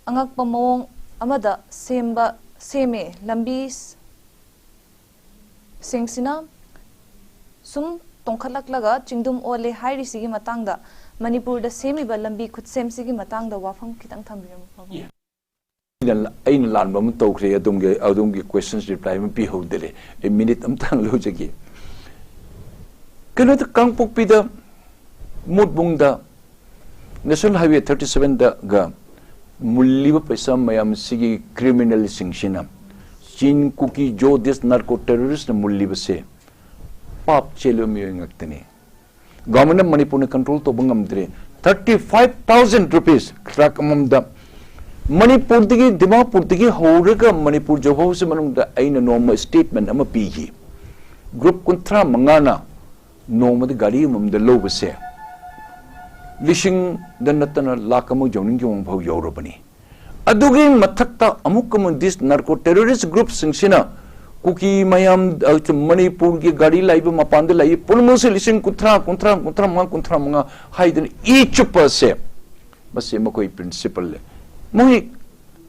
ꯑꯉꯛꯄ ꯃꯑꯣꯡ ꯑꯃꯗ ꯁꯦꯝꯕ ꯁꯦꯝꯃꯦ꯫ ꯂꯝꯕꯤ ꯁꯤꯡꯁꯤꯅ ꯁꯨꯝ ꯇꯣꯡꯈꯠꯂꯛꯂꯒ ꯆꯤꯡꯗꯨꯝ ꯑꯣꯜꯂꯦ ꯍꯥꯏꯔꯤꯁꯤꯒꯤ ꯃꯇꯥꯡꯗ, ꯃꯅꯤꯄꯨꯔꯗ ꯁꯦꯝꯃꯤꯕ ꯂꯝꯕꯤ ꯈꯨꯠꯁꯦꯝꯁꯤꯒꯤ ꯃꯇꯥꯡꯗ ꯋꯥꯐꯝ ꯈꯤꯇꯪ ꯊꯝꯕꯤꯔꯝꯃꯨ, ꯄꯥꯕꯨꯡ꯫ ꯑꯩꯅ, ꯑꯩꯅ ꯂꯥꯟꯕ ꯑꯃ ꯇꯧꯈ꯭ꯔꯦ ꯑꯗꯣꯝꯒꯤ, ꯑꯗꯣꯝꯒꯤ questions reply ꯑꯃ ꯄꯤꯍꯧꯗꯔꯦ꯫ ꯑꯩ minute ꯑꯝꯇꯪ ꯂꯧꯖꯒꯦ꯫ ꯀꯩꯅꯣꯗ, ꯀꯥꯡꯄꯣꯛꯄꯤꯗ, ꯃꯨꯠꯕꯨꯡꯗ, National Highway thirty sevenꯗꯒ ꯃꯨꯜꯂꯤꯕ ꯄꯩꯁꯥ ꯃꯌꯥꯝꯁꯤꯒꯤ criminalꯁꯤꯡꯁꯤꯅ, ꯆꯤꯟ, ꯀꯨꯀꯤ, ꯖꯣ, this narco terroristꯅ ꯃꯨꯜꯂꯤꯕꯁꯦ ꯄꯥꯞ ꯆꯦꯜꯂꯕ ꯃꯤꯑꯣꯏ ꯉꯥꯛꯇꯅꯤ꯫ Government of ꯃꯅꯤꯄꯨꯔꯅ control ꯇꯧꯕ ꯉꯝꯗ꯭ꯔꯦ꯫ Thirty five thousand rupees truck ꯑꯃꯃꯝꯗ, ꯃꯅꯤꯄꯨꯔꯗꯒꯤ, ꯗꯤꯃꯥꯄꯨꯔꯗꯒꯤ ꯍꯧꯔꯒ ꯃꯅꯤꯄꯨꯔ ꯌꯧꯐꯥꯎꯁꯤ ꯃꯅꯨꯡꯗ ꯑꯩꯅ ꯅꯣꯡꯃ statement ꯑꯃ ꯄꯤꯈꯤ꯫ Group ꯀꯨꯟꯊ꯭ꯔꯥ ꯃꯉꯥꯅ ꯅꯣꯡꯃꯗ ꯒꯥꯔꯤ ꯑꯃꯃꯝꯗ ꯂꯧꯕꯁꯦ ꯂꯤꯁꯤꯡꯗ ꯅꯠꯇꯅ ꯂꯥꯈ ꯑꯃ ꯌꯧꯅꯤꯡ ꯌꯧꯕ ꯐꯥꯎ ꯌꯧꯔꯕꯅꯤ꯫ ꯑꯗꯨꯒꯤ ꯃꯊꯛꯇ ꯑꯃꯨꯛꯀ ꯑꯃꯨꯛ this narco terrorist groupꯁꯤꯡꯁꯤꯅ ꯀꯨꯀꯤ ꯃꯌꯥꯝ, ꯑ, ꯃꯅꯤꯄꯨꯔꯒꯤ ꯒꯥꯔꯤ ꯂꯥꯛꯏꯕ, ꯃꯄꯥꯟꯗ ꯂꯥꯛꯏ ꯄꯨꯝꯅꯃꯛꯁꯦ ꯂꯤꯁꯤꯡ ꯀꯨꯟꯊ꯭ꯔꯥ, ꯀꯨꯟꯊ꯭ꯔꯥ, ꯀꯨꯟꯊ꯭ꯔꯥ ꯃꯉꯥ, ꯀꯨꯟꯊ꯭ꯔꯥ ꯃꯉꯥ ꯍꯥꯏꯗꯅ ꯏ ꯆꯨꯞꯄ ꯑꯁꯦ, ꯃꯁꯤ ꯃꯈꯣꯏ principle ꯂꯩ꯫ ꯃꯣꯏ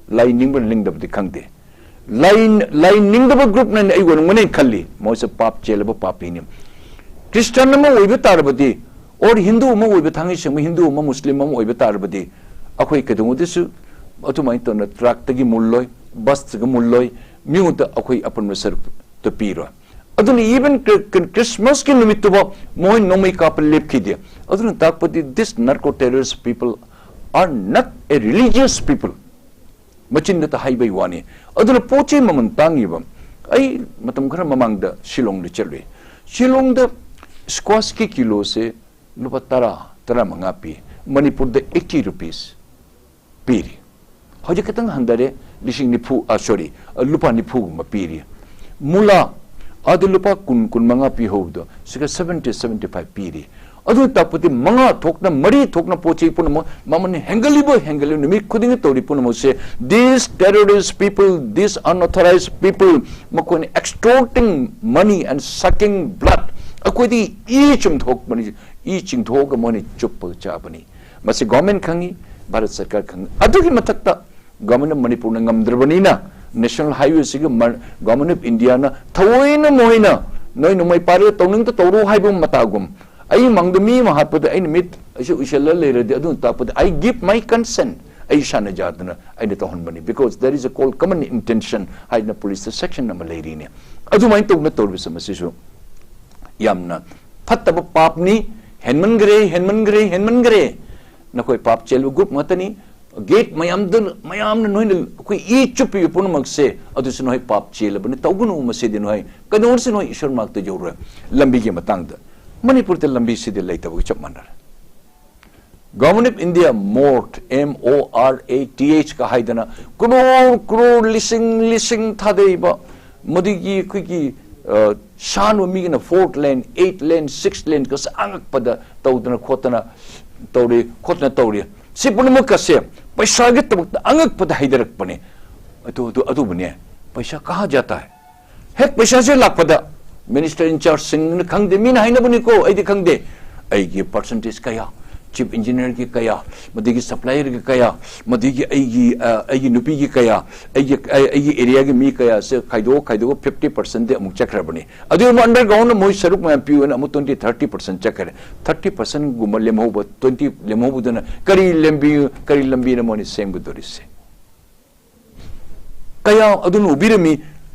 ꯂꯥꯏ ꯅꯤꯡꯕ꯭ꯔꯥ ꯅꯤꯡꯗꯕꯗꯤ ꯈꯪꯗꯦ꯫ ꯂꯥꯏ, ꯂꯥꯏ ꯅꯤꯡꯗꯕ groupꯅꯅꯤ ꯑꯩ ꯑꯣꯏꯔꯝꯒꯅꯤ ꯈꯜꯂꯤ꯫ ꯃꯣꯏꯁꯦ ꯄꯥꯞ ꯆꯦꯜꯂꯕ ꯄꯥꯄꯤꯅꯤ꯫ Christian ꯑꯃ ꯑꯣꯏꯕ ꯇꯥꯔꯕꯗꯤ, or ꯍꯤꯟꯗꯨ ꯑꯃ ꯑꯣꯏꯕ, ꯊꯥꯡꯒꯩ ꯁꯦꯡꯕ ꯍꯤꯟꯗꯨ ꯑꯃ, ꯃꯨꯁꯂꯤꯝ ꯑꯃ ꯑꯣꯏꯕ ꯇꯥꯔꯕꯗꯤ, ꯑꯩꯈꯣꯏ ꯀꯩꯗꯧꯉꯩꯗꯁꯨ ꯑꯗꯨꯃꯥꯏꯅ ꯇꯧꯅ truckꯇꯒꯤ ꯃꯨꯜꯂꯣꯏ, busꯇꯒꯤ ꯃꯨꯜꯂꯣꯏ, ꯃꯤꯉꯣꯟꯗ ꯑꯩꯈꯣꯏ ꯑꯄꯨꯟꯕ ꯁꯔꯨꯛꯇ ꯄꯤꯔꯣꯏ꯫ ꯑꯗꯨꯅ even Chri-, Chri-, Christmasꯀꯤ ꯅꯨꯃꯤꯠꯇꯨꯐꯥꯎ ꯃꯣꯏ ꯅꯣꯡꯃꯩ ꯀꯥꯞꯄ ꯂꯦꯞꯈꯤꯗꯦ꯫ ꯑꯗꯨꯅ ꯇꯥꯛꯄꯗꯤ this narco terrorist people are not a religious people꯫ ꯃꯆꯤꯟꯗꯇ ꯍꯥꯏꯕꯩ ꯋꯥꯅꯤ꯫ ꯑꯗꯨꯅ ꯄꯣꯠ ꯆꯩ ꯃꯃꯜ ꯇꯥꯡꯉꯤꯕ, ꯑꯩ ꯃꯇꯝ ꯈꯔ ꯃꯃꯥꯡꯗ ꯁꯤꯂꯣꯡꯗ ꯆꯠꯂꯨꯏ꯫ ꯁꯤꯂꯣꯡꯗ squashꯀꯤ ꯀꯤꯂꯣꯁꯦ ꯂꯨꯄꯥ ꯇꯔꯥ, ꯇꯔꯥꯃꯉꯥ ꯄꯤ꯫ ꯃꯅꯤꯄꯨꯔꯗ eighty rupees ꯄꯤꯔꯤ꯫ ꯍꯧꯖꯤꯛ ꯈꯤꯇꯪ ꯍꯟꯊꯔꯦ, ꯂꯤꯁꯤꯡ ꯅꯤꯐꯨ, ꯑ, sorry, ꯑ, ꯂꯨꯄꯥ ꯅꯤꯐꯨꯒꯨꯝꯕ ꯄꯤꯔꯤ꯫ ꯃꯨꯂꯥ, ꯑꯗꯨ ꯂꯨꯄꯥ ꯀꯨꯟ, ꯀꯨꯟꯃꯉꯥ ꯄꯤꯍꯧꯕꯗꯣ, ꯁꯤꯒ seventy, seventy five ꯄꯤꯔꯤ꯫ ꯑꯗꯨ ꯇꯥꯛꯄꯗꯤ ꯃꯉꯥ ꯊꯣꯛꯅ, ꯃꯔꯤ ꯊꯣꯛꯅ ꯄꯣꯠ ꯆꯩ ꯄꯨꯝꯅꯃꯛ ꯃꯃꯜ ꯍꯦꯟꯒꯠꯂꯤꯕ, ꯍꯦꯟꯒꯠꯂꯤꯕ, ꯅꯨꯃꯤꯠ ꯈꯨꯗꯤꯡꯒꯤ ꯇꯧꯔꯤ ꯄꯨꯝꯅꯃꯛꯁꯦ, these terrorist people, these unauthorized people, ꯃꯈꯣꯏꯅ extorting money and sucking blood꯫ ꯑꯩꯈꯣꯏꯗꯤ ꯏ ꯆꯨꯝꯊꯣꯛꯄꯅꯤ, ꯏ ꯆꯤꯡꯊꯣꯛꯑꯒ ꯃꯣꯏꯅ ꯆꯨꯞꯄꯒ ꯆꯥꯕꯅꯤ꯫ ꯃꯁꯤ government ꯈꯪꯉꯤ, ꯚꯥꯔꯠ ꯁꯔꯀꯥꯔ ꯈꯪ ꯑꯗꯨꯒꯤ ꯃꯊꯛꯇ ꯒꯚꯔꯟꯃꯦꯟꯠ ꯑꯣꯐ ꯃꯅꯤꯄꯨꯔꯅ ꯉꯝꯗ꯭ꯔꯕꯅꯤꯅ ꯅꯦꯁꯅꯦꯜ ꯍꯥꯏꯋꯦꯁꯤꯒ ꯃ- ꯒꯚꯔꯟꯃꯦꯟꯠ ꯑꯣꯐ ꯏꯟꯗꯤꯌꯥꯅ ꯊꯑꯣꯏꯅ ꯃꯣꯏꯅ ꯅꯣꯏ ꯅꯣꯡꯃꯩ ꯄꯥꯏꯔꯒ ꯇꯧꯅꯤꯡꯗ ꯇꯧꯔꯣ ꯍꯥꯏꯕ ꯃꯇꯥꯒꯨꯝ ꯑꯩ ꯃꯥꯡꯗ ꯃꯤ ꯑꯃ ꯍꯥꯠꯄꯗ ꯑꯩꯅ ꯃꯤꯠ ꯑꯩꯁꯨ ꯎꯏꯁꯜꯂ ꯂꯩꯔꯗꯤ ꯑꯗꯨꯅ ꯇꯥꯛꯄꯗ "I give my consent", ꯑꯩ ꯏꯁꯥꯅ ꯌꯥꯗꯅ ꯑꯩꯅ ꯇꯧꯍꯟꯕꯅꯤ, because there is a cold common intention ꯍꯥꯏꯗꯅ ꯄꯨꯂꯤꯁꯇ ꯁꯦꯛꯁꯟ ꯑꯃ ꯂꯩꯔꯤꯅꯦ꯫ ꯑꯗꯨꯃꯥꯏꯅ ꯇꯧꯗꯅ ꯇꯧꯔꯤꯕꯁꯦ ꯃꯁꯤꯁꯨ ꯌꯥꯝꯅ ꯐꯠꯇꯕ ꯄꯥꯞꯅꯤ꯫ ꯍꯦꯟꯃꯟꯈ꯭ꯔꯦ, ꯍꯦꯟꯃꯟꯈ꯭ꯔꯦ, ꯍꯦꯟꯃꯟꯈ꯭ꯔꯦ꯫ ꯅꯈꯣꯏ ꯄꯥꯞ ꯆꯦꯜꯂꯕ ꯒ꯭ꯔꯨꯞ ꯉꯥꯛꯇꯅꯤ꯫ ꯒꯦꯠ ꯃꯌꯥꯝꯗ ꯃꯌꯥꯝꯅ ꯅꯣꯏꯅ ꯑꯩꯈꯣꯏ ꯏ ꯆꯨꯞꯄꯤꯕ ꯄꯨꯝꯅꯃꯛꯁꯦ ꯑꯗꯨꯁꯨ ꯅꯣꯏ ꯄꯥꯞ ꯆꯦꯜꯂꯕꯅꯤ꯫ ꯇꯧꯒꯅꯨ ꯃꯁꯤꯗꯤ ꯅꯣꯏ ꯀꯩꯗꯧꯅꯁꯨ ꯅꯣꯏ ꯏꯁꯣꯔ ꯃꯅꯥꯛꯇ ꯌꯧꯔꯣꯏ꯫ ꯂꯝꯕꯤꯒꯤ ꯃꯇꯥꯡꯗ ꯃꯅꯤꯄꯨꯔꯗ ꯂꯝꯕꯤꯁꯤꯗꯤ ꯂꯩꯇꯕꯒ ꯆꯞ ꯃꯥꯟꯅꯔꯦ꯫ Government of India ꯃꯣꯔꯠ, M O R A T H ꯀ ꯍꯥꯏꯗꯅ ꯀ꯭ꯔꯣꯔ ꯀ꯭ꯔꯣꯔ ꯂꯤꯁꯤꯡ ꯂꯤꯁꯤꯡ ꯊꯥꯗꯩꯕ ꯃꯗꯨꯒꯤ ꯑꯩꯈꯣꯏꯒꯤ ꯑ, ꯁꯥꯟꯕ ꯃꯤꯒꯤꯅ ꯐꯣꯔ ꯂꯦꯟ, ꯑꯩꯠ ꯂꯦꯟ, ꯁꯤꯛꯁ ꯂꯦꯟ ꯀꯁꯦ ꯑꯉꯛꯄꯗ ꯇꯧꯗꯅ ꯈꯣꯠꯇꯅ ꯇꯧꯔꯤ ꯈꯣꯠꯇꯅ ꯇꯧꯔꯤ꯫ ꯁꯤ ꯄꯨꯝꯅꯃꯛ ꯑꯁꯦ ꯄꯩꯁꯥꯒꯤꯗꯃꯛꯇ ꯑꯉꯛꯄꯗ ꯍꯩꯊꯔꯛꯄꯅꯦ꯫ ꯑꯗꯨ ꯑꯗꯨ ꯑꯗꯨꯕꯨꯅꯦ, ꯄꯩꯁꯥ ꯀꯍꯥ ꯖꯥꯇꯥ ꯍꯥꯏ? ꯍꯦꯛ ꯄꯩꯁꯥꯁꯦ ꯂꯥꯛꯄꯗ ꯃꯤꯅꯤꯁꯇꯔ ꯏꯟꯆꯥꯔꯖꯁꯤꯡꯅ ꯈꯪꯗꯦ, ꯃꯤꯅ ꯍꯥꯏꯅꯕꯅꯤꯀꯣ, ꯑꯩꯗꯤ ꯈꯪꯗꯦ꯫ ꯑꯩꯒꯤ ꯄꯥꯔꯁꯦꯟꯇꯦꯖ ꯀꯌꯥ, ꯆꯤꯐ ꯏꯟꯖꯤꯅꯤꯌꯔꯒꯤ ꯀꯌꯥ, ꯃꯗꯒꯤ ꯁꯄ꯭ꯂꯥꯏꯌꯔꯒꯤ ꯀꯌꯥ, ꯃꯗꯒꯤ ꯑꯩꯒꯤ ꯑ, ꯑꯩꯒꯤ ꯅꯨꯄꯤꯒꯤ ꯀꯌꯥ, ꯑꯩꯒꯤ ꯑꯩ- ꯑꯩꯒꯤ ꯑꯦꯔꯤꯌꯥꯒꯤ ꯃꯤ ꯀꯌꯥꯁꯦ ꯈꯥꯏꯗꯣꯛ ꯈꯥꯏꯗꯣꯛꯑ ꯐꯤꯐꯇꯤ ꯄꯥꯔꯁꯦꯟꯗꯤ ꯑꯃꯨꯛ ꯆꯠꯈ꯭ꯔꯕꯅꯤ꯫ ꯑꯗꯨꯒ ꯑꯃꯨꯛ ꯑꯟꯗꯔꯒ꯭ꯔꯥꯎꯟꯗ ꯃꯣꯏ ꯁꯔꯨꯛ ꯃꯌꯥꯝ ꯄꯤꯌꯨꯅ ꯑꯃꯨꯛ ꯇ꯭ꯋꯦꯟꯇꯤ ꯊꯥꯔꯇꯤ ꯄꯥꯔꯁꯦꯟ ꯆꯠꯈ꯭ꯔꯦ꯫ ꯊꯥꯔꯇꯤ ꯄꯥꯔꯁꯦꯟꯒꯨꯝꯕ ꯂꯦꯝꯍꯧꯕ, ꯇ꯭ꯋꯦꯟꯇꯤ ꯂꯦꯝꯍꯧꯕꯗꯨꯅ ꯀꯔꯤ ꯂꯝꯕꯤ, ꯀꯔꯤ ꯂꯝꯕꯤꯅ ꯃꯣꯏꯅ ꯁꯦꯝꯒꯗꯧꯔꯤꯁꯦ? ꯀꯌꯥ ꯑꯗꯨꯅ ꯎꯕꯤꯔꯝꯃꯤ꯫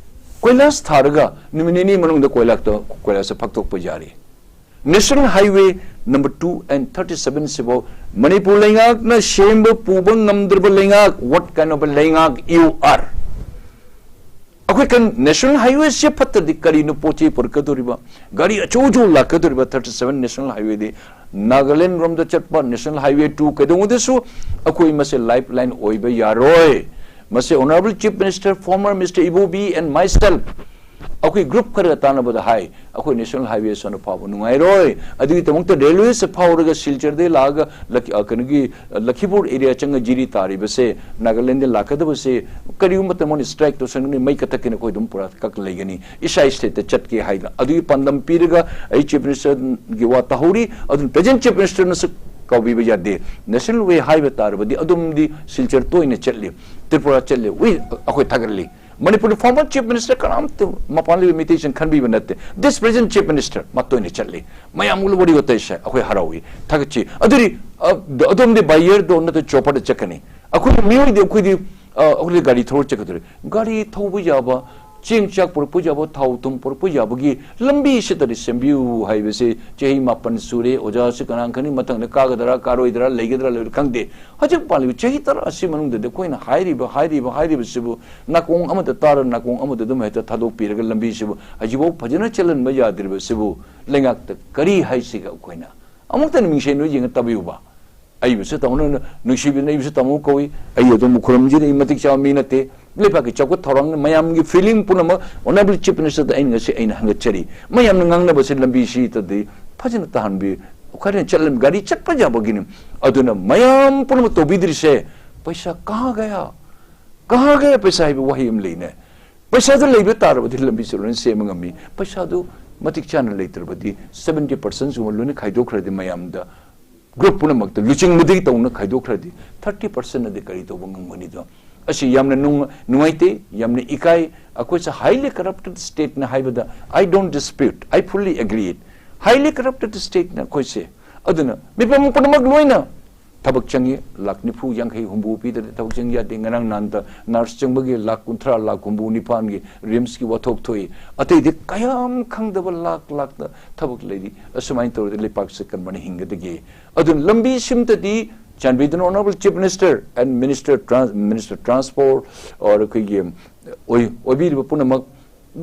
ꯀꯣꯏꯂꯥꯁ ꯊꯥꯔꯒ ꯅꯨꯃꯤꯠ ꯅꯤꯅꯤ ꯃꯅꯨꯡꯗ ꯀꯣꯏꯂꯥꯁꯇ ꯀꯣꯏꯂꯥꯁꯁꯦ ꯐꯛꯇꯣꯛꯄ ꯌꯥꯔꯤ꯫ National Highway number two and thirty seven ꯁꯤꯐꯥꯎ Manipur ꯂꯩꯉꯥꯛꯅ ꯁꯦꯝꯕ ꯄꯨꯕ ꯉꯝꯗ꯭ꯔꯕ ꯂꯩꯉꯥꯛ, what kind of a ꯂꯩꯉꯥꯛ you are? ꯑꯩꯈꯣꯏ ꯀꯩꯅꯣ ꯅꯦꯁꯅꯦꯜ ꯍꯥꯏꯋꯦꯁꯦ ꯐꯠꯇ꯭ꯔꯗꯤ ꯀꯔꯤꯅꯣ ꯄꯣꯠ ꯆꯩ ꯄꯨꯔꯛꯀꯗꯧꯔꯤꯕ? ꯒꯥꯔꯤ ꯑꯆꯧ ꯑꯆꯧ ꯂꯥꯛꯀꯗꯧꯔꯤꯕ ꯊꯥꯔꯇꯤ ꯁꯚꯦꯟ ꯅꯦꯁꯅꯦꯜ ꯍꯥꯏꯋꯦꯗꯤ꯫ ꯅꯥꯒꯥꯂꯦꯟ ꯔꯣꯝꯗ ꯆꯠꯄ ꯅꯦꯁꯅꯦꯜ ꯍꯥꯏꯋꯦ ꯇꯨ ꯀꯩꯗꯧꯉꯩꯗꯁꯨ ꯑꯩꯈꯣꯏ ꯃꯁꯦ ꯂꯥꯏꯐ ꯂꯥꯏꯟ ꯑꯣꯏꯕ ꯌꯥꯔꯣꯏ꯫ ꯃꯁꯦ Honourable Chief Minister, former Mister Ibobi and myself, ꯑꯩꯈꯣꯏ ꯒ꯭ꯔꯨꯞ ꯈꯔꯒ ꯇꯥꯟꯅꯕꯗ ꯍꯥꯏ, ꯑꯩꯈꯣꯏ ꯅꯦꯁꯅꯦꯜ ꯍꯥꯏꯋꯦ ꯁꯣꯝꯗ ꯐꯥꯎꯕ ꯅꯨꯡꯉꯥꯏꯔꯣꯏ꯫ ꯑꯗꯨꯒꯤꯗꯃꯛꯇ ꯔꯦꯜꯋꯦꯁꯦ ꯐꯥꯎꯔꯒ ꯁꯤꯜꯆꯔꯗꯒꯤ ꯂꯥꯛꯑꯒ ꯂꯛ-, ꯑ, ꯀꯩꯅꯣꯒꯤ, ꯑ, ꯂꯈꯤꯄꯨꯔ ꯑꯦꯔꯤꯌꯥ ꯆꯪꯉ ꯖꯤꯔꯤ ꯇꯥꯔꯤꯕꯁꯦ ꯅꯥꯒꯥꯂꯦꯟꯗ ꯂꯥꯛꯀꯗꯕꯁꯦ ꯀꯔꯤꯒꯨꯝꯕ ꯃꯇꯝꯗ ꯃꯣꯏꯅ ꯁ꯭ꯇ꯭ꯔꯥꯏꯛ ꯇꯧꯁꯟꯒꯅꯤ, ꯃꯩ ꯀꯊꯛꯀꯅꯤ, ꯑꯩꯈꯣꯏ ꯑꯗꯨꯝ ꯄꯨꯔꯥ ꯀꯛ ꯂꯩꯒꯅꯤ, ꯏꯁꯥ ꯁ꯭ꯇꯦꯠꯇ ꯆꯠꯀꯦ ꯍꯥꯏꯅ꯫ ꯑꯗꯨꯒꯤ ꯄꯥꯟꯗꯝ ꯄꯤꯔꯒ ꯑꯩ ꯆꯤꯐ ꯃꯤꯅꯤꯁꯇꯔꯒꯤ ꯋꯥ ꯇꯥꯍꯧꯔꯤ꯫ ꯑꯗꯨꯅ ꯄ꯭ꯔꯦꯖꯦꯟ ꯆꯤꯐ ꯃꯤꯅꯤꯁꯇꯔꯅꯁꯨ ꯀꯥꯎꯕꯤꯕ ꯌꯥꯗꯦ꯫ ꯅꯦꯁꯅꯦꯜ ꯋꯦ ꯍꯥꯏꯕ ꯇꯥꯔꯕꯗꯤ ꯑꯗꯣꯝꯗꯤ ꯁꯤꯜꯆꯔ ꯇꯣꯏꯅ ꯆꯠꯂꯤ, ꯇ꯭ꯔꯤꯄꯨꯔꯥ ꯆꯠꯂꯤ, ꯎꯏ, ꯑꯩꯈꯣꯏ ꯊꯥꯒꯠꯂꯤ꯫ ꯃꯅꯤꯄꯨꯔꯗ former chief minister ꯀꯅꯥꯝꯇ ꯃꯄꯥꯟ ꯂꯩꯕ ꯃꯤꯇꯩꯁꯤꯡ ꯈꯟꯕꯤꯕ ꯅꯠꯇꯦ꯫ This present chief minister ꯃꯥ ꯇꯣꯏꯅ ꯆꯠꯂꯤ꯫ ꯃꯌꯥꯝꯒ ꯋꯥꯔꯤ ꯋꯥꯇꯥꯏ ꯁꯥꯏ, ꯑꯩꯈꯣꯏ ꯍꯔꯥꯎꯏ, ꯊꯥꯒꯠꯆꯩ꯫ ꯑꯗꯨꯗꯤ, ꯑ, ꯑꯗꯣꯝꯗꯤ by airꯗ ꯅꯠꯇ꯭ꯔ chopperꯗ ꯆꯠꯀꯅꯤ꯫ ꯑꯩꯈꯣꯏ ꯃꯤꯑꯣꯏꯗꯤ ꯑꯩꯈꯣꯏꯗꯤ, ꯑ, ꯑꯩꯈꯣꯏꯗꯤ ꯒꯥꯔꯤ ꯊꯧꯔ ꯆꯠꯀꯗꯧꯔꯤ꯫ ꯒꯥꯔꯤ ꯊꯧꯕ ꯌꯥꯕ, ꯆꯦꯡ ꯆꯥꯛ ꯄꯨꯔꯛꯄ ꯌꯥꯕ, ꯊꯥꯎ ꯊꯨꯝ ꯄꯨꯔꯛꯄ ꯌꯥꯕꯒꯤ ꯂꯝꯕꯤꯁꯤꯗꯗꯤ ꯁꯦꯝꯕꯤꯌꯨ ꯍꯥꯏꯕꯁꯦ ꯆꯍꯤ ꯃꯥꯄꯟ ꯁꯨꯔꯦ꯫ ꯑꯣꯖꯥꯁꯤ ꯀꯅꯥ ꯈꯪꯅꯤ ꯃꯊꯪꯗ ꯀꯥꯒꯗ꯭ꯔꯥ ꯀꯥꯔꯣꯏꯗ꯭ꯔꯥ, ꯂꯩꯒꯗ꯭ꯔꯥ ꯂꯩꯔꯣꯏꯗ꯭ꯔꯥ ꯈꯪꯗꯦ꯫ ꯍꯧꯖꯤꯛ ꯄꯥꯜꯂꯤꯕ ꯆꯍꯤ ꯇꯔꯥ ꯑꯁꯤ ꯃꯅꯨꯡꯗꯗꯤ ꯑꯩꯈꯣꯏꯅ ꯍꯥꯏꯔꯤꯕ, ꯍꯥꯏꯔꯤꯕ, ꯍꯥꯏꯔꯤꯕꯁꯤꯕꯨ ꯅꯥꯀꯣꯡ ꯑꯃꯗ ꯇꯥꯔ ꯅꯥꯀꯣꯡ ꯑꯃꯗ ꯑꯗꯨꯝ ꯍꯦꯛꯇ ꯊꯥꯗꯣꯛꯄꯤꯔꯒ ꯂꯝꯕꯤꯁꯤꯕꯨ ꯍꯧꯖꯤꯛꯐꯥꯎ ꯐꯖꯅ ꯆꯜꯍꯟꯕ ꯌꯥꯗ꯭ꯔꯤꯕꯁꯤꯕꯨ ꯂꯩꯉꯥꯛꯇ ꯀꯔꯤ ꯍꯥꯏꯁꯤꯒꯦ ꯑꯩꯈꯣꯏꯅ? ꯑꯃꯨꯛꯇꯪ ꯃꯤꯡꯁꯦꯟꯗꯨ ꯌꯦꯡꯉ ꯇꯥꯕꯤꯌꯨꯕ꯫ ꯑꯩꯕꯨꯁꯨ ꯇꯥꯃꯣꯅ ꯅꯨꯡꯁꯤꯕꯤꯗꯨꯅ ꯑꯩꯕꯨꯁꯨ ꯇꯥꯃꯣ ꯀꯧꯏ꯫ ꯑꯩ ꯑꯗꯨꯝ ꯎꯈ꯭ꯔꯨꯜꯁꯤꯗ ꯑꯩ ꯃꯇꯤꯛ ꯆꯥꯕ ꯃꯤ ꯅꯠꯇꯦ꯫ ꯂꯩꯕꯥꯛꯀꯤ ꯆꯥꯎꯈꯠ ꯊꯧꯔꯥꯡꯅ ꯃꯌꯥꯝꯒꯤ feeling ꯄꯨꯝꯅꯃꯛ honourable chief ministerꯗ ꯑꯩꯅ ꯉꯁꯤ ꯑꯩꯅ ꯍꯪꯒꯠꯆꯔꯤ꯫ ꯃꯌꯥꯝꯅ ꯉꯥꯡꯅꯕꯁꯤ ꯂꯝꯕꯤꯁꯤꯗꯗꯤ ꯐꯖꯅ ꯇꯥꯍꯟꯕꯤ-, ꯈꯔ ꯆꯠꯂꯝ-, ꯒꯥꯔꯤ ꯆꯠꯄ ꯌꯥꯕꯒꯤꯅꯤ꯫ ꯑꯗꯨꯅ ꯃꯌꯥꯝ ꯄꯨꯝꯅꯃꯛ ꯇꯧꯕꯤꯗ꯭ꯔꯤꯁꯦ ꯄꯩꯁꯥ ꯀꯍꯥ ꯒꯌꯥ? ꯀꯍꯥ ꯒꯌꯥ ꯄꯩꯁꯥ ꯍꯥꯏꯕ ꯋꯥꯍꯩ ꯑꯃ ꯂꯩꯅꯦ꯫ ꯄꯩꯁꯥꯗꯨ ꯂꯩꯕ ꯇꯥꯔꯕꯗꯤ ꯂꯝꯕꯤꯁꯦ ꯂꯣꯏꯅ ꯁꯦꯝꯕ ꯉꯝꯃꯤ꯫ ꯄꯩꯁꯥꯗꯨ ꯃꯇꯤꯛ ꯆꯥꯅ ꯂꯩꯇ꯭ꯔꯕꯗꯤ seventy percentꯁꯤꯒꯨꯝꯕ ꯂꯣꯏꯅ ꯈꯥꯏꯗꯣꯛꯈ꯭ꯔꯗꯤ ꯃꯌꯥꯝꯗ group ꯄꯨꯝꯅꯃꯛꯇ ꯂꯨꯆꯤꯡꯕꯗꯒꯤ ꯇꯧꯅ ꯈꯥꯏꯗꯣꯛꯈ꯭ꯔꯗꯤ thirty percentꯅꯗꯤ ꯀꯔꯤ ꯇꯧꯕ ꯉꯝꯒꯅꯤꯗꯣ? ꯑꯁꯤ ꯌꯥꯝꯅ ꯅꯨꯡ-, ꯅꯨꯡꯉꯥꯏꯇꯦ, ꯌꯥꯝꯅ ꯏꯀꯥꯏ꯫ ꯑꯩꯈꯣꯏꯁꯦ highly corrupted stateꯅ ꯍꯥꯏꯕꯗ I don't dispute, I fully agree it꯫ Highly corrupted stateꯅ ꯑꯩꯈꯣꯏꯁꯦ꯫ ꯑꯗꯨꯅ ꯃꯤꯄꯨꯝ ꯄꯨꯝꯅꯃꯛ ꯂꯣꯏꯅ ꯊꯕꯛ ꯆꯪꯉꯤ꯫ ꯂꯥꯛ ꯅꯤꯐꯨ, ꯌꯥꯡꯈꯩ, ꯍꯨꯝꯐꯨ ꯄꯤꯗꯅ ꯊꯕꯛ ꯆꯪ ꯌꯥꯗꯦ꯫ ꯉꯔꯥꯡ ꯅꯍꯥꯟꯗ nurse ꯆꯪꯕꯒꯤ ꯂꯥꯛ ꯀꯨꯟꯊ꯭ꯔꯥ, ꯂꯥꯛ ꯍꯨꯝꯐꯨ ꯅꯤꯄꯥꯟꯒꯤ RIMSꯀꯤ ꯋꯥꯊꯣꯛ ꯊꯣꯛꯏ꯫ ꯑꯇꯩꯗꯤ ꯀꯌꯥꯝ ꯈꯪꯗꯕ ꯂꯥꯛ ꯂꯥꯛꯇ ꯊꯕꯛ ꯂꯩꯔꯤ꯫ ꯑꯁꯨꯃꯥꯏꯅ ꯇꯧꯔꯗꯤ ꯂꯩꯄꯥꯛꯁꯦ ꯀꯔꯝꯕꯅ ꯍꯤꯡꯒꯗꯒꯦ? ꯑꯗꯨꯅ ꯂꯝꯕꯤ ꯁꯤꯝꯇꯗꯤ ꯆꯥꯟꯕꯤꯗꯨꯅ honourable chief minister and minister trans-, minister transport or ꯑꯩꯈꯣꯏꯒꯤ ꯑꯣꯏ-, ꯑꯣꯏꯕꯤꯔꯤꯕ ꯄꯨꯝꯅꯃꯛ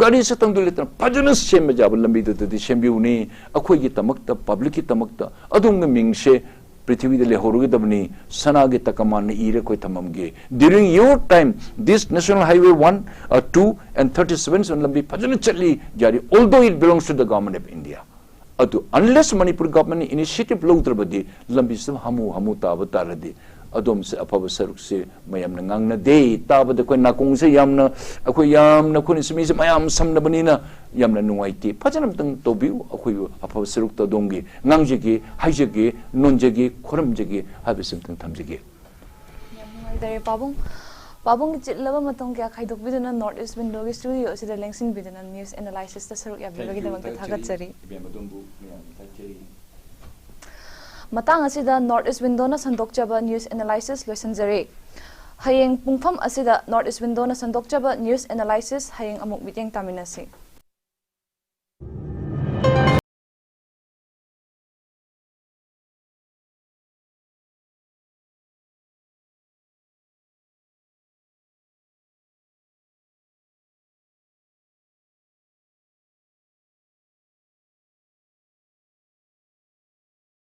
ꯒꯥꯔꯤ ꯆꯠꯇꯪꯗꯨ ꯂꯩꯇꯅ ꯐꯖꯅ ꯁꯦꯝꯕ ꯌꯥꯕ ꯂꯝꯕꯤꯗꯨꯗꯗꯤ ꯁꯦꯝꯕꯤꯌꯨꯅꯦ꯫ ꯑꯩꯈꯣꯏꯒꯤꯗꯃꯛꯇ, publicꯀꯤꯗꯃꯛꯇ ꯑꯗꯣꯝꯒꯤ ꯃꯤꯡꯁꯦ ꯄ꯭ꯔꯤꯊꯤꯕꯤꯗ ꯂꯩꯍꯧꯔꯒꯗꯕꯅꯤ꯫ ꯁꯅꯥꯒꯤ ꯇꯀꯃꯥꯟꯅ ꯏꯔ ꯑꯩꯈꯣꯏ ꯊꯝꯃꯝꯒꯦ꯫ During your time, this National Highway one, uh, two and thirty-seven ꯂꯝꯕꯤ ꯐꯖꯅ ꯆꯠꯂꯤ ꯌꯥꯔꯤ, although it belongs to the Government of India꯫ ꯑꯗꯨ unless ꯃꯅꯤꯄꯨꯔ governmentꯅ initiative ꯂꯧꯗ꯭ꯔꯕꯗꯤ ꯂꯝꯕꯤꯁꯤ ꯍꯥꯃꯨ ꯍꯥꯃꯨ ꯇꯥꯕ ꯇꯥꯔꯗꯤ ꯑꯗꯣꯝꯁꯦ ꯑꯐꯕ ꯁꯔꯨꯛꯁꯦ ꯃꯌꯥꯝꯅ ꯉꯥꯡꯅꯗꯦ꯫ ꯇꯥꯕꯗ ꯑꯩꯈꯣꯏ ꯅꯥꯀꯣꯡꯁꯦ ꯌꯥꯝꯅ, ꯑꯩꯈꯣꯏ ꯌꯥꯝꯅ, ꯑꯩꯈꯣꯏꯅꯁꯨ ꯃꯤꯁꯦ ꯃꯌꯥꯝ ꯁꯝꯅꯕꯅꯤꯅ ꯌꯥꯝꯅ ꯅꯨꯡꯉꯥꯏꯇꯦ꯫ ꯐꯖꯅ ꯑꯝꯇꯪ ꯇꯧꯕꯤꯌꯨ꯫ ꯑꯩꯈꯣꯏꯕꯨ ꯑꯐꯕ ꯁꯔꯨꯛꯇ ꯑꯗꯣꯝꯒꯤ ꯉꯥꯡꯖꯒꯦ, ꯍꯥꯏꯖꯒꯦ, ꯅꯣꯟꯖꯒꯦ, ꯈꯣꯏꯔꯝꯖꯒꯦ ꯍꯥꯏꯕꯁꯤ ꯑꯝꯇꯪ ꯊꯝꯖꯒꯦ꯫ ꯌꯥꯝ ꯅꯨꯡꯉꯥꯏꯖꯔꯦ ꯄꯥꯕꯨꯡ꯫ ꯄꯥꯕꯨꯡꯒꯤ ꯆꯤꯜꯂꯕ ꯃꯇꯝ ꯀꯌꯥ ꯈꯥꯏꯗꯣꯛꯄꯤꯗꯨꯅ North East Windowꯒꯤ studio ꯑꯁꯤꯗ ꯂꯦꯡꯁꯤꯟꯕꯤꯗꯨꯅ news analysisꯇ ꯁꯔꯨꯛ ꯌꯥꯕꯤꯕꯒꯤꯗꯃꯛꯇ ꯊꯥꯒꯠꯆꯔꯤ꯫ ꯏꯕꯦꯝ ꯑꯗꯣꯝꯕꯨ ꯃꯌꯥꯝꯅ ꯊꯥꯒꯠꯆꯔꯤ꯫ ꯃꯇꯥꯡ ꯑꯁꯤꯗ North East Windowꯅ ꯁꯟꯗꯣꯛꯆꯕ news analysis ꯂꯣꯏꯁꯤꯟꯖꯔꯦ꯫ ꯍꯌꯦꯡ ꯄꯨꯡꯐꯝ ꯑꯁꯤꯗ North East Windowꯅ ꯁꯟꯗꯣꯛꯆꯕ news analysis ꯍꯌꯦꯡ ꯑꯃꯨꯛ ꯃꯤꯠꯌꯦꯡ ꯇꯥꯃꯤꯟꯅꯁꯤ꯫